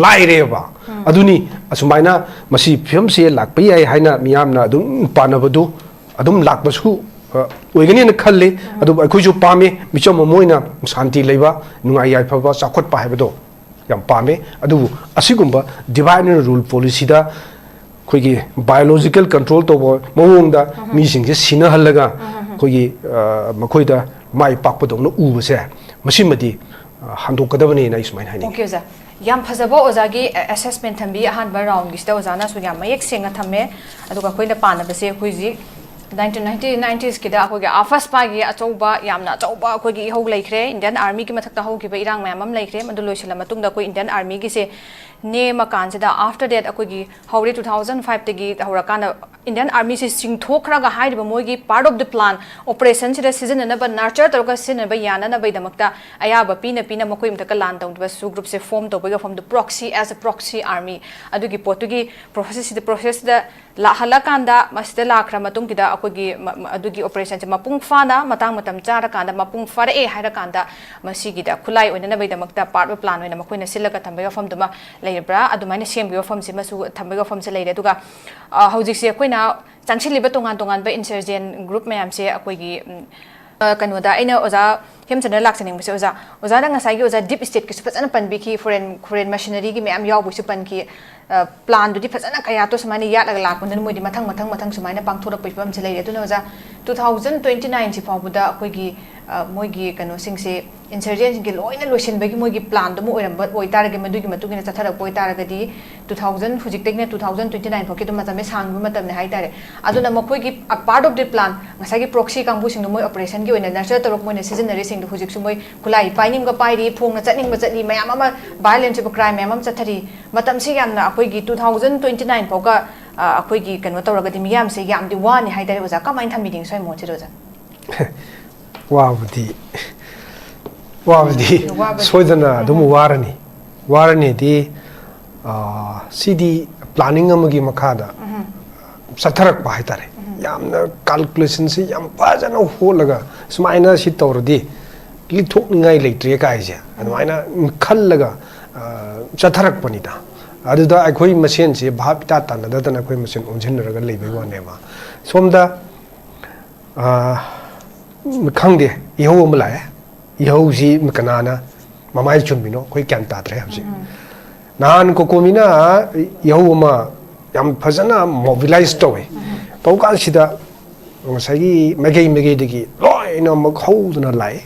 ꯂꯥꯏꯔꯦꯕ꯫ ꯑꯗꯨꯅꯤ ꯑꯁꯨꯃꯥꯏꯅ ꯃꯁꯤ ꯐꯤꯕꯝꯁꯦ ꯂꯥꯛꯄ ꯌꯥꯏ ꯍꯥꯏꯅ ꯃꯤꯌꯥꯝꯅ ꯑꯗꯨꯝ ꯄꯥꯅꯕꯗꯨ ꯑꯗꯨꯝ ꯂꯥꯛꯄꯁꯨ, ꯑ, ꯑꯣꯏꯒꯅꯤꯅ ꯈꯜꯂꯤ꯫ ꯑꯗꯨꯕꯨ ꯑꯩꯈꯣꯏꯁꯨ ꯄꯥꯝꯃꯤ, ꯃꯤꯆꯝ ꯑꯃ ꯑꯣꯏꯅ ꯁꯥꯟꯇꯤ ꯂꯩꯕ, ꯅꯨꯡꯉꯥꯏ ꯌꯥꯏꯐꯕ, ꯆꯥꯎꯈꯠꯄ ꯍꯥꯏꯕꯗꯣ ꯌꯥꯝ ꯄꯥꯝꯃꯤ꯫ ꯑꯗꯨꯕꯨ ꯑꯁꯤꯒꯨꯝꯕ divide and rule policyꯗ ꯑꯩꯈꯣꯏꯒꯤ biological control ꯇꯧꯕ ꯃꯑꯣꯡꯗ ꯃꯤꯁꯤꯡꯁꯦ ꯁꯤꯅꯍꯜꯂꯒ ꯑꯩꯈꯣꯏꯒꯤ, ꯑ, ꯃꯈꯣꯏꯗ ꯃꯥꯏ ꯄꯥꯛꯄꯗꯧꯅ ꯎꯕꯁꯦ, ꯃꯁꯤꯃꯗꯤ, ꯑ, ꯍꯟꯗꯣꯛꯀꯗꯕꯅꯦꯅ ꯑꯩ ꯁꯨꯃꯥꯏꯅ ꯍꯥꯏꯅꯤꯡꯉꯤ꯫ Okay, ꯑꯣꯖꯥ꯫ ꯌꯥꯝ ꯐꯖꯕ ꯑꯣꯖꯥꯒꯤ assessment ꯊꯝꯕꯤ ꯑꯍꯥꯟꯕ roundꯒꯤꯁꯤꯗ ꯑꯣꯖꯥꯅꯁꯨ ꯌꯥꯝ ꯃꯌꯦꯛ ꯁꯦꯡꯅ ꯊꯝꯃꯦ꯫ ꯑꯗꯨꯒ ꯑꯩꯈꯣꯏꯅ ꯄꯥꯅꯕꯁꯦ ꯍꯧꯖꯤꯛ nineteen ninety, ninetiesꯀꯤꯗ ꯑꯩꯈꯣꯏꯒꯤ AFSPAꯒꯤ ꯑꯆꯧꯕ, ꯌꯥꯝꯅ ꯑꯆꯧꯕ ꯑꯩꯈꯣꯏꯒꯤ ꯏꯍꯧ ꯂꯩꯈ꯭ꯔꯦ꯫ Indian Armyꯒꯤ ꯃꯊꯛꯇ ꯍꯧꯈꯤꯕ ꯏꯔꯥꯡ ꯃꯌꯥꯝ ꯑꯃ ꯂꯩꯈ꯭ꯔꯦ꯫ ꯃꯗꯨ ꯂꯣꯏꯁꯤꯜꯂ ꯃꯇꯨꯡꯗ ꯑꯩꯈꯣꯏ Indian Armyꯒꯤꯁꯦ ꯅꯦꯝꯃꯀꯥꯟꯁꯤꯗ, after that, ꯑꯩꯈꯣꯏꯒꯤ ꯍꯧꯔꯦ, two thousand fiveꯇꯒꯤ ꯍꯧꯔꯀꯥꯟꯗ Indian Armyꯁꯦ ꯆꯤꯡꯊꯣꯛꯈ꯭ꯔꯒ ꯍꯥꯏꯔꯤꯕ ꯃꯣꯏꯒꯤ part of the plan, operationꯁꯤꯗ ꯁꯤꯖꯤꯟꯅꯅꯕ, nurture ꯇꯧꯔꯒ ꯁꯤꯖꯤꯟꯅꯕ ꯌꯥꯅꯅꯕꯒꯤꯗꯃꯛꯇ ꯑꯌꯥꯕ ꯄꯤꯅ ꯄꯤꯅ ꯃꯈꯣꯏ ꯃꯊꯛꯇ ꯂꯥꯟ ꯇꯧꯅꯕꯁꯨ groupꯁꯦ form ꯇꯧꯕꯒꯤ ꯋꯥꯐꯝꯗꯨ, proxy, as a proxy army, ꯑꯗꯨꯒꯤ ꯄꯣꯠꯇꯨꯒꯤ processꯁꯤꯗ, processꯁꯤꯗ ꯂꯥꯛꯍꯜꯂꯀꯥꯟꯗ, ꯃꯁꯤꯗ ꯂꯥꯛꯈ꯭ꯔ ꯃꯇꯨꯡꯒꯤꯗ ꯑꯩꯈꯣꯏꯒꯤ ꯃ-, ꯃ-, ꯑꯗꯨꯒꯤ operationꯁꯦ ꯃꯄꯨꯡ ꯐꯥꯅ ꯃꯇꯥꯡ ꯃꯇꯝ ꯆꯥꯔꯀꯥꯟꯗ ꯃꯄꯨꯡ ꯐꯥꯔꯛꯑꯦ ꯍꯥꯏꯔꯀꯥꯟꯗ ꯃꯁꯤꯒꯤꯗ ꯈꯨꯠꯂꯥꯏ ꯑꯣꯏꯅꯅꯕꯒꯤꯗꯃꯛꯇ part of plan ꯑꯣꯏꯅ ꯃꯈꯣꯏꯅ ꯁꯤꯜꯂꯒ ꯊꯝꯕꯒꯤ ꯋꯥꯐꯝꯗꯨꯃ ꯂꯩꯔꯕ꯭ꯔꯥ? ꯑꯗꯨꯃꯥꯏꯅ ꯁꯦꯝꯈꯤꯕ ꯋꯥꯐꯝꯁꯤꯃꯁꯨ ꯊꯝꯕꯒꯤ ꯋꯥꯐꯝꯁꯦ ꯂꯩꯔꯦ꯫ ꯑꯗꯨꯒ, ꯑ, ꯍꯧꯖꯤꯛꯁꯦ ꯑꯩꯈꯣꯏꯅ ꯆꯪꯁꯤꯜꯂꯤꯕ ꯇꯣꯉꯥꯟ ꯇꯣꯉꯥꯟꯕ insurgent group ꯃꯌꯥꯝꯁꯦ ꯑꯩꯈꯣꯏꯒꯤ, ꯎꯝ, ꯑ, ꯀꯩꯅꯣꯗ ꯑꯩꯅ ꯑꯣꯖꯥ ꯍꯦꯝꯆꯟꯗ꯭ꯔ ꯂꯥꯛꯆꯅꯤꯡꯕꯁꯦ, ꯑꯣꯖꯥ, ꯑꯣꯖꯥꯅ ꯉꯁꯥꯏꯒꯤ ꯑꯣꯖꯥ deep stateꯀꯤꯁꯨ ꯐꯖꯅ ꯄꯟꯕꯤꯈꯤ, foreign, foreign mercenaryꯒꯤ ꯃꯌꯥꯝ ꯌꯥꯎꯕꯒꯤꯁꯨ ꯄꯟꯈꯤ꯫ ꯑ, planꯗꯨꯗꯤ ꯐꯖꯅ ꯀꯌꯥꯇꯣ ꯁꯨꯃꯥꯏꯅ ꯌꯥꯠꯂꯒ ꯂꯥꯛꯄꯅꯤꯅ ꯃꯣꯏꯗꯤ ꯃꯊꯪ ꯃꯊꯪ ꯃꯊꯪ ꯁꯨꯃꯥꯏꯅ ꯄꯥꯡꯊꯣꯔꯛꯄꯒꯤ ꯐꯤꯕꯝꯁꯦ ꯂꯩꯔꯦ꯫ ꯑꯗꯨꯅ ꯑꯣꯖꯥ, two thousand twenty nineꯁꯤ ꯐꯥꯎꯕꯗ ꯑꯩꯈꯣꯏꯒꯤ, ꯑ, ꯃꯣꯏꯒꯤ ꯀꯩꯅꯣꯁꯤꯡꯁꯦ, insurgentꯁꯤꯡꯒꯤ ꯂꯣꯏꯅ ꯂꯣꯏꯁꯤꯟꯕꯒꯤ ꯃꯣꯏꯒꯤ planꯗꯨ ꯑꯃ ꯑꯣꯏꯔꯝꯕ ꯑꯣꯏꯇꯥꯔꯒꯗꯤ, ꯃꯗꯨꯒꯤ ꯃꯇꯨꯡ ꯏꯟꯅ ꯆꯠꯊꯔꯛꯄ ꯑꯣꯏꯇꯥꯔꯒꯗꯤ, two thousand, ꯍꯧꯖꯤꯛꯇꯒꯤꯅ two thousand twenty nine ꯐꯥꯎꯒꯤ ꯑꯗꯨꯝ ꯃꯇꯝꯁꯦ ꯁꯥꯡꯕ ꯃꯇꯝꯅꯦ ꯍꯥꯏꯇꯥꯔꯦ꯫ ꯑꯗꯨꯅ ꯃꯈꯣꯏꯒꯤ, ꯑ, part of the plan, ꯉꯁꯥꯏꯒꯤ proxy ꯀꯥꯡꯕꯨꯁꯤꯡꯗꯣ ꯃꯣꯏ operationꯒꯤ ꯑꯣꯏꯅ nurture ꯇꯧꯔꯒ ꯃꯣꯏꯅ ꯁꯤꯖꯤꯟꯅꯔꯤꯁꯦ ꯍꯧꯖꯤꯛꯁꯨ ꯃꯣꯏ ꯈꯨꯠꯂꯥꯏ ꯄꯥꯏꯅꯤꯡꯕ ꯄꯥꯏꯔꯤ, ꯐꯣꯡꯅ ꯆꯠꯅꯤꯡꯕ ꯆꯠꯂꯤ, ꯃꯌꯥꯝ ꯑꯃ violence ꯑꯣꯏꯕ crime ꯃꯌꯥꯝ ꯑꯃ ꯆꯠꯊꯔꯤ꯫ ꯃꯇꯝꯁꯤ ꯌꯥꯝꯅ ꯑꯩꯈꯣꯏꯒꯤ two thousand twenty nine ꯐꯥꯎꯒ, ꯑ, ꯑꯩꯈꯣꯏꯒꯤ ꯀꯩꯅꯣ ꯇꯧꯔꯒꯗꯤ ꯃꯤꯌꯥꯝꯁꯦ ꯌꯥꯝꯗꯤ ꯋꯥꯅꯤ ꯍꯥꯏꯇꯥꯔꯦ ꯑꯣꯖꯥ꯫ ꯀꯃꯥꯏꯅ ꯊꯝꯕꯤꯅꯤꯡꯉꯤ ꯁ꯭ꯋꯥꯏ ꯃꯣꯠꯁꯤꯗ ꯑꯣꯖꯥ? ꯋꯥꯕꯗꯤ ꯋꯥꯕꯗꯤ ꯋꯥꯕꯗꯤ꯫ ꯁꯣꯏꯗꯅ ꯑꯗꯨꯝ ꯎꯝ꯫ ꯋꯥꯔꯅꯤ꯫ ꯋꯥꯔꯅꯤꯗꯤ, ꯑ, ꯁꯤꯗꯤ planning ꯑꯃꯒꯤ ꯃꯈꯥꯗ ꯎꯝ꯫ ꯆꯠꯊꯔꯛꯄ ꯍꯥꯏꯇꯥꯔꯦ꯫ ꯎꯝ꯫ ꯌꯥꯝꯅ calculation ꯁꯤ ꯌꯥꯝ ꯐꯖꯅ ꯍꯣꯠꯂꯒ ꯁꯨꯃꯥꯏꯅ ꯁꯤ ꯇꯧꯔꯗꯤ ꯂꯤꯊꯣꯛꯅꯤꯡꯉꯥꯏ ꯂꯩꯇ꯭ꯔꯦ ꯀꯥꯏꯁꯦ ꯑꯗꯨꯃꯥꯏꯅ ꯈꯜꯂꯒ, ꯑ, ꯆꯠꯊꯔꯛꯄꯅꯤꯗ꯫ ꯑꯗꯨꯗ ꯑꯩꯈꯣꯏ ꯃꯁꯦꯟꯁꯦ ꯚꯥꯞ ꯏꯇꯥ ꯇꯥꯟꯅꯗꯗꯅ ꯑꯩꯈꯣꯏ ꯃꯁꯦꯟ ꯑꯣꯟꯁꯤꯟꯅꯔꯒ ꯂꯩꯕꯩ ꯋꯥꯅꯦꯕ꯫ ꯁꯣꯝꯗ, ꯑ, ꯈꯪꯗꯦ, ꯏꯍꯧ ꯑꯃ ꯂꯥꯛꯑꯦ꯫ ꯏꯍꯧꯁꯤ ꯀꯅꯥꯅ ꯃꯃꯥꯏ ꯆꯨꯝꯃꯤꯅꯣ ꯑꯩꯈꯣꯏ ꯒ꯭ꯌꯥꯟ ꯇꯥꯗ꯭ꯔꯦ ꯍꯧꯖꯤꯛ꯫ ꯎꯝ꯫ ꯅꯍꯥꯟ ꯀꯣꯀꯣꯃꯤꯅ ꯏꯍꯧ ꯑꯃ ꯌꯥꯝ ꯐꯖꯅ mobilize ꯇꯧꯋꯦ꯫ ꯎꯝ꯫ ꯇꯧ ꯀꯥꯟꯁꯤꯗ ꯉꯁꯥꯏꯒꯤ ꯃꯥꯏꯀꯩ ꯃꯥꯏꯀꯩꯗꯒꯤ ꯂꯣꯏꯅꯃꯛ ꯍꯧꯗꯨꯅ ꯂꯥꯛꯑꯦ꯫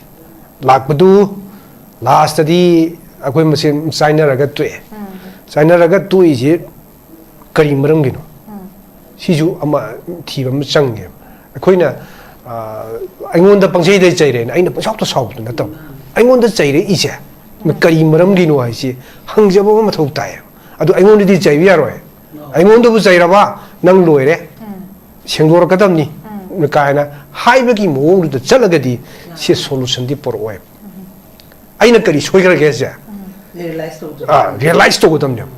ꯂꯥꯛꯄꯗꯨ last ꯇꯗꯤ ꯑꯩꯈꯣꯏ ꯃꯁꯦꯟ ꯆꯥꯏꯅꯔꯒ ꯇꯣꯛꯑꯦ꯫ ꯎꯝ꯫ ꯆꯥꯏꯅꯔꯒ ꯇꯣꯛꯏꯁꯦ ꯀꯔꯤ ꯃꯔꯝꯒꯤꯅꯣ? ꯎꯝ꯫ ꯁꯤꯁꯨ ꯑꯃ ꯊꯤꯕ ꯑꯃ ꯆꯪꯉꯦꯕ꯫ ꯑꯩꯈꯣꯏꯅ, ꯑ, ꯑꯩꯉꯣꯟꯗ ꯄꯪꯆꯩꯗ ꯆꯩꯔꯦꯅ ꯑꯩꯅ ꯄꯪꯁꯥꯎꯇ ꯁꯥꯎꯕꯗꯨ ꯅꯠꯇꯕ, ꯑꯩꯉꯣꯟꯗ ꯆꯩꯔꯛꯏꯁꯦ ꯎꯝ꯫ ꯀꯔꯤ ꯃꯔꯝꯒꯤꯅꯣ ꯍꯥꯏꯁꯤ ꯍꯪꯖꯕ ꯑꯃ ꯃꯊꯧ ꯇꯥꯏꯌꯦꯕ꯫ ꯑꯗꯨ ꯑꯩꯉꯣꯟꯗꯗꯤ ꯆꯩꯕ ꯌꯥꯔꯣꯏ꯫ ꯑꯩꯉꯣꯟꯗꯕꯨ ꯆꯩꯔꯕ ꯅꯪ ꯂꯣꯏꯔꯦ꯫ ꯎꯝ꯫ ꯁꯦꯡꯗꯣꯔꯛꯀꯗꯕꯅꯤ ꯎꯝ꯫ ꯀꯥꯏꯅ ꯍꯥꯏꯕꯒꯤ ꯃꯑꯣꯡꯗꯨꯗ ꯆꯠꯂꯒꯗꯤ ꯁꯤ solution ꯗꯤ ꯄꯨꯔꯛꯑꯣꯏ꯫ ꯎꯝ꯫ ꯑꯩꯅ ꯀꯔꯤ ꯁꯣꯏꯈ꯭ꯔꯒꯦ ꯁꯦ? ꯎꯝ꯫ Realize ꯇꯧꯗꯕ꯫ ꯑꯥ, realize ꯇꯧꯒꯗꯕꯅꯦꯕ꯫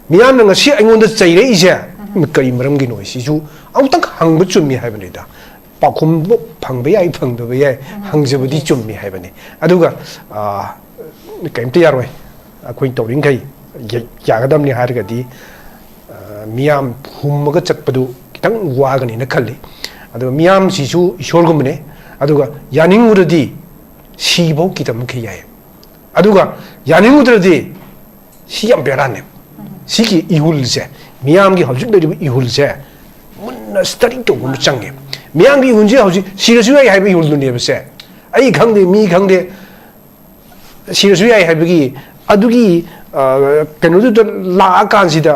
ꯃꯤꯌꯥꯝꯅ ꯉꯁꯤ ꯑꯩꯉꯣꯟꯗ ꯆꯩꯔꯛꯏꯁꯦ ꯎꯝ꯫ ꯀꯔꯤ ꯃꯔꯝꯒꯤꯅꯣ ꯁꯤꯁꯨ ꯑꯃꯨꯛꯇꯪ ꯍꯪꯕ ꯆꯨꯝꯃꯤ ꯍꯥꯏꯕꯅꯤꯗ꯫ ꯄꯥꯎꯈꯨꯝꯕꯨ ꯐꯪꯕ ꯌꯥꯏ, ꯐꯪꯗꯕ ꯌꯥꯏ, ꯎꯝ꯫ ꯍꯪꯖꯕꯗꯤ ꯆꯨꯝꯃꯤ ꯍꯥꯏꯕꯅꯤ꯫ ꯑꯗꯨꯒ, ꯑꯥ, ꯀꯩꯝꯇ ꯌꯥꯔꯣꯏ꯫ ꯑꯩꯈꯣꯏ ꯇꯧꯔꯤꯈꯩ ꯌ-, ꯌꯥꯒꯗꯕꯅꯤ ꯍꯥꯏꯔꯒꯗꯤ, ꯑ, ꯃꯤꯌꯥꯝ ꯍꯨꯝꯃꯒ ꯆꯠꯄꯗꯨ ꯈꯤꯇꯪ ꯋꯥꯒꯅꯤꯅ ꯈꯜꯂꯤ꯫ ꯑꯗꯨꯒ ꯃꯤꯌꯥꯝꯁꯤꯁꯨ ꯏꯁꯣꯔꯒꯨꯝꯕꯅꯦ꯫ ꯑꯗꯨꯒ ꯌꯥꯅꯤꯡꯉꯨꯔꯗꯤ ꯁꯤꯐꯧ ꯀꯤꯗꯃꯛꯈꯤ ꯌꯥꯏ꯫ ꯑꯗꯨꯒ ꯌꯥꯅꯤꯡꯉꯨꯗ꯭ꯔꯗꯤ ꯁꯤ ꯌꯥꯝ ꯕꯦꯔꯥꯅꯦ꯫ ꯁꯤꯒꯤ ꯏꯍꯨꯜꯁꯦ, ꯃꯤꯌꯥꯝꯒꯤ ꯍꯧꯖꯤꯛ ꯂꯩꯔꯤꯕ ꯏꯍꯨꯜꯁꯦ ꯃꯨꯟꯅ study ꯇꯧꯕ ꯑꯃ ꯆꯪꯉꯦ꯫ ꯃꯤꯌꯥꯝꯒꯤ ꯏꯍꯨꯜꯁꯦ ꯍꯧꯖꯤꯛ ꯁꯤꯔꯁꯨ ꯌꯥꯏ ꯍꯥꯏꯕ ꯏꯍꯨꯜꯗꯨꯅꯦꯕ ꯁꯦ꯫ ꯑꯩ ꯈꯪꯗꯦ, ꯃꯤ ꯈꯪꯗꯦ, ꯁꯤꯔꯁꯨ ꯌꯥꯏ ꯍꯥꯏꯕꯒꯤ ꯑꯗꯨꯒꯤ, ꯑ, ꯀꯩꯅꯣꯗꯨꯗ ꯂꯥꯛꯑꯀꯥꯟꯁꯤꯗ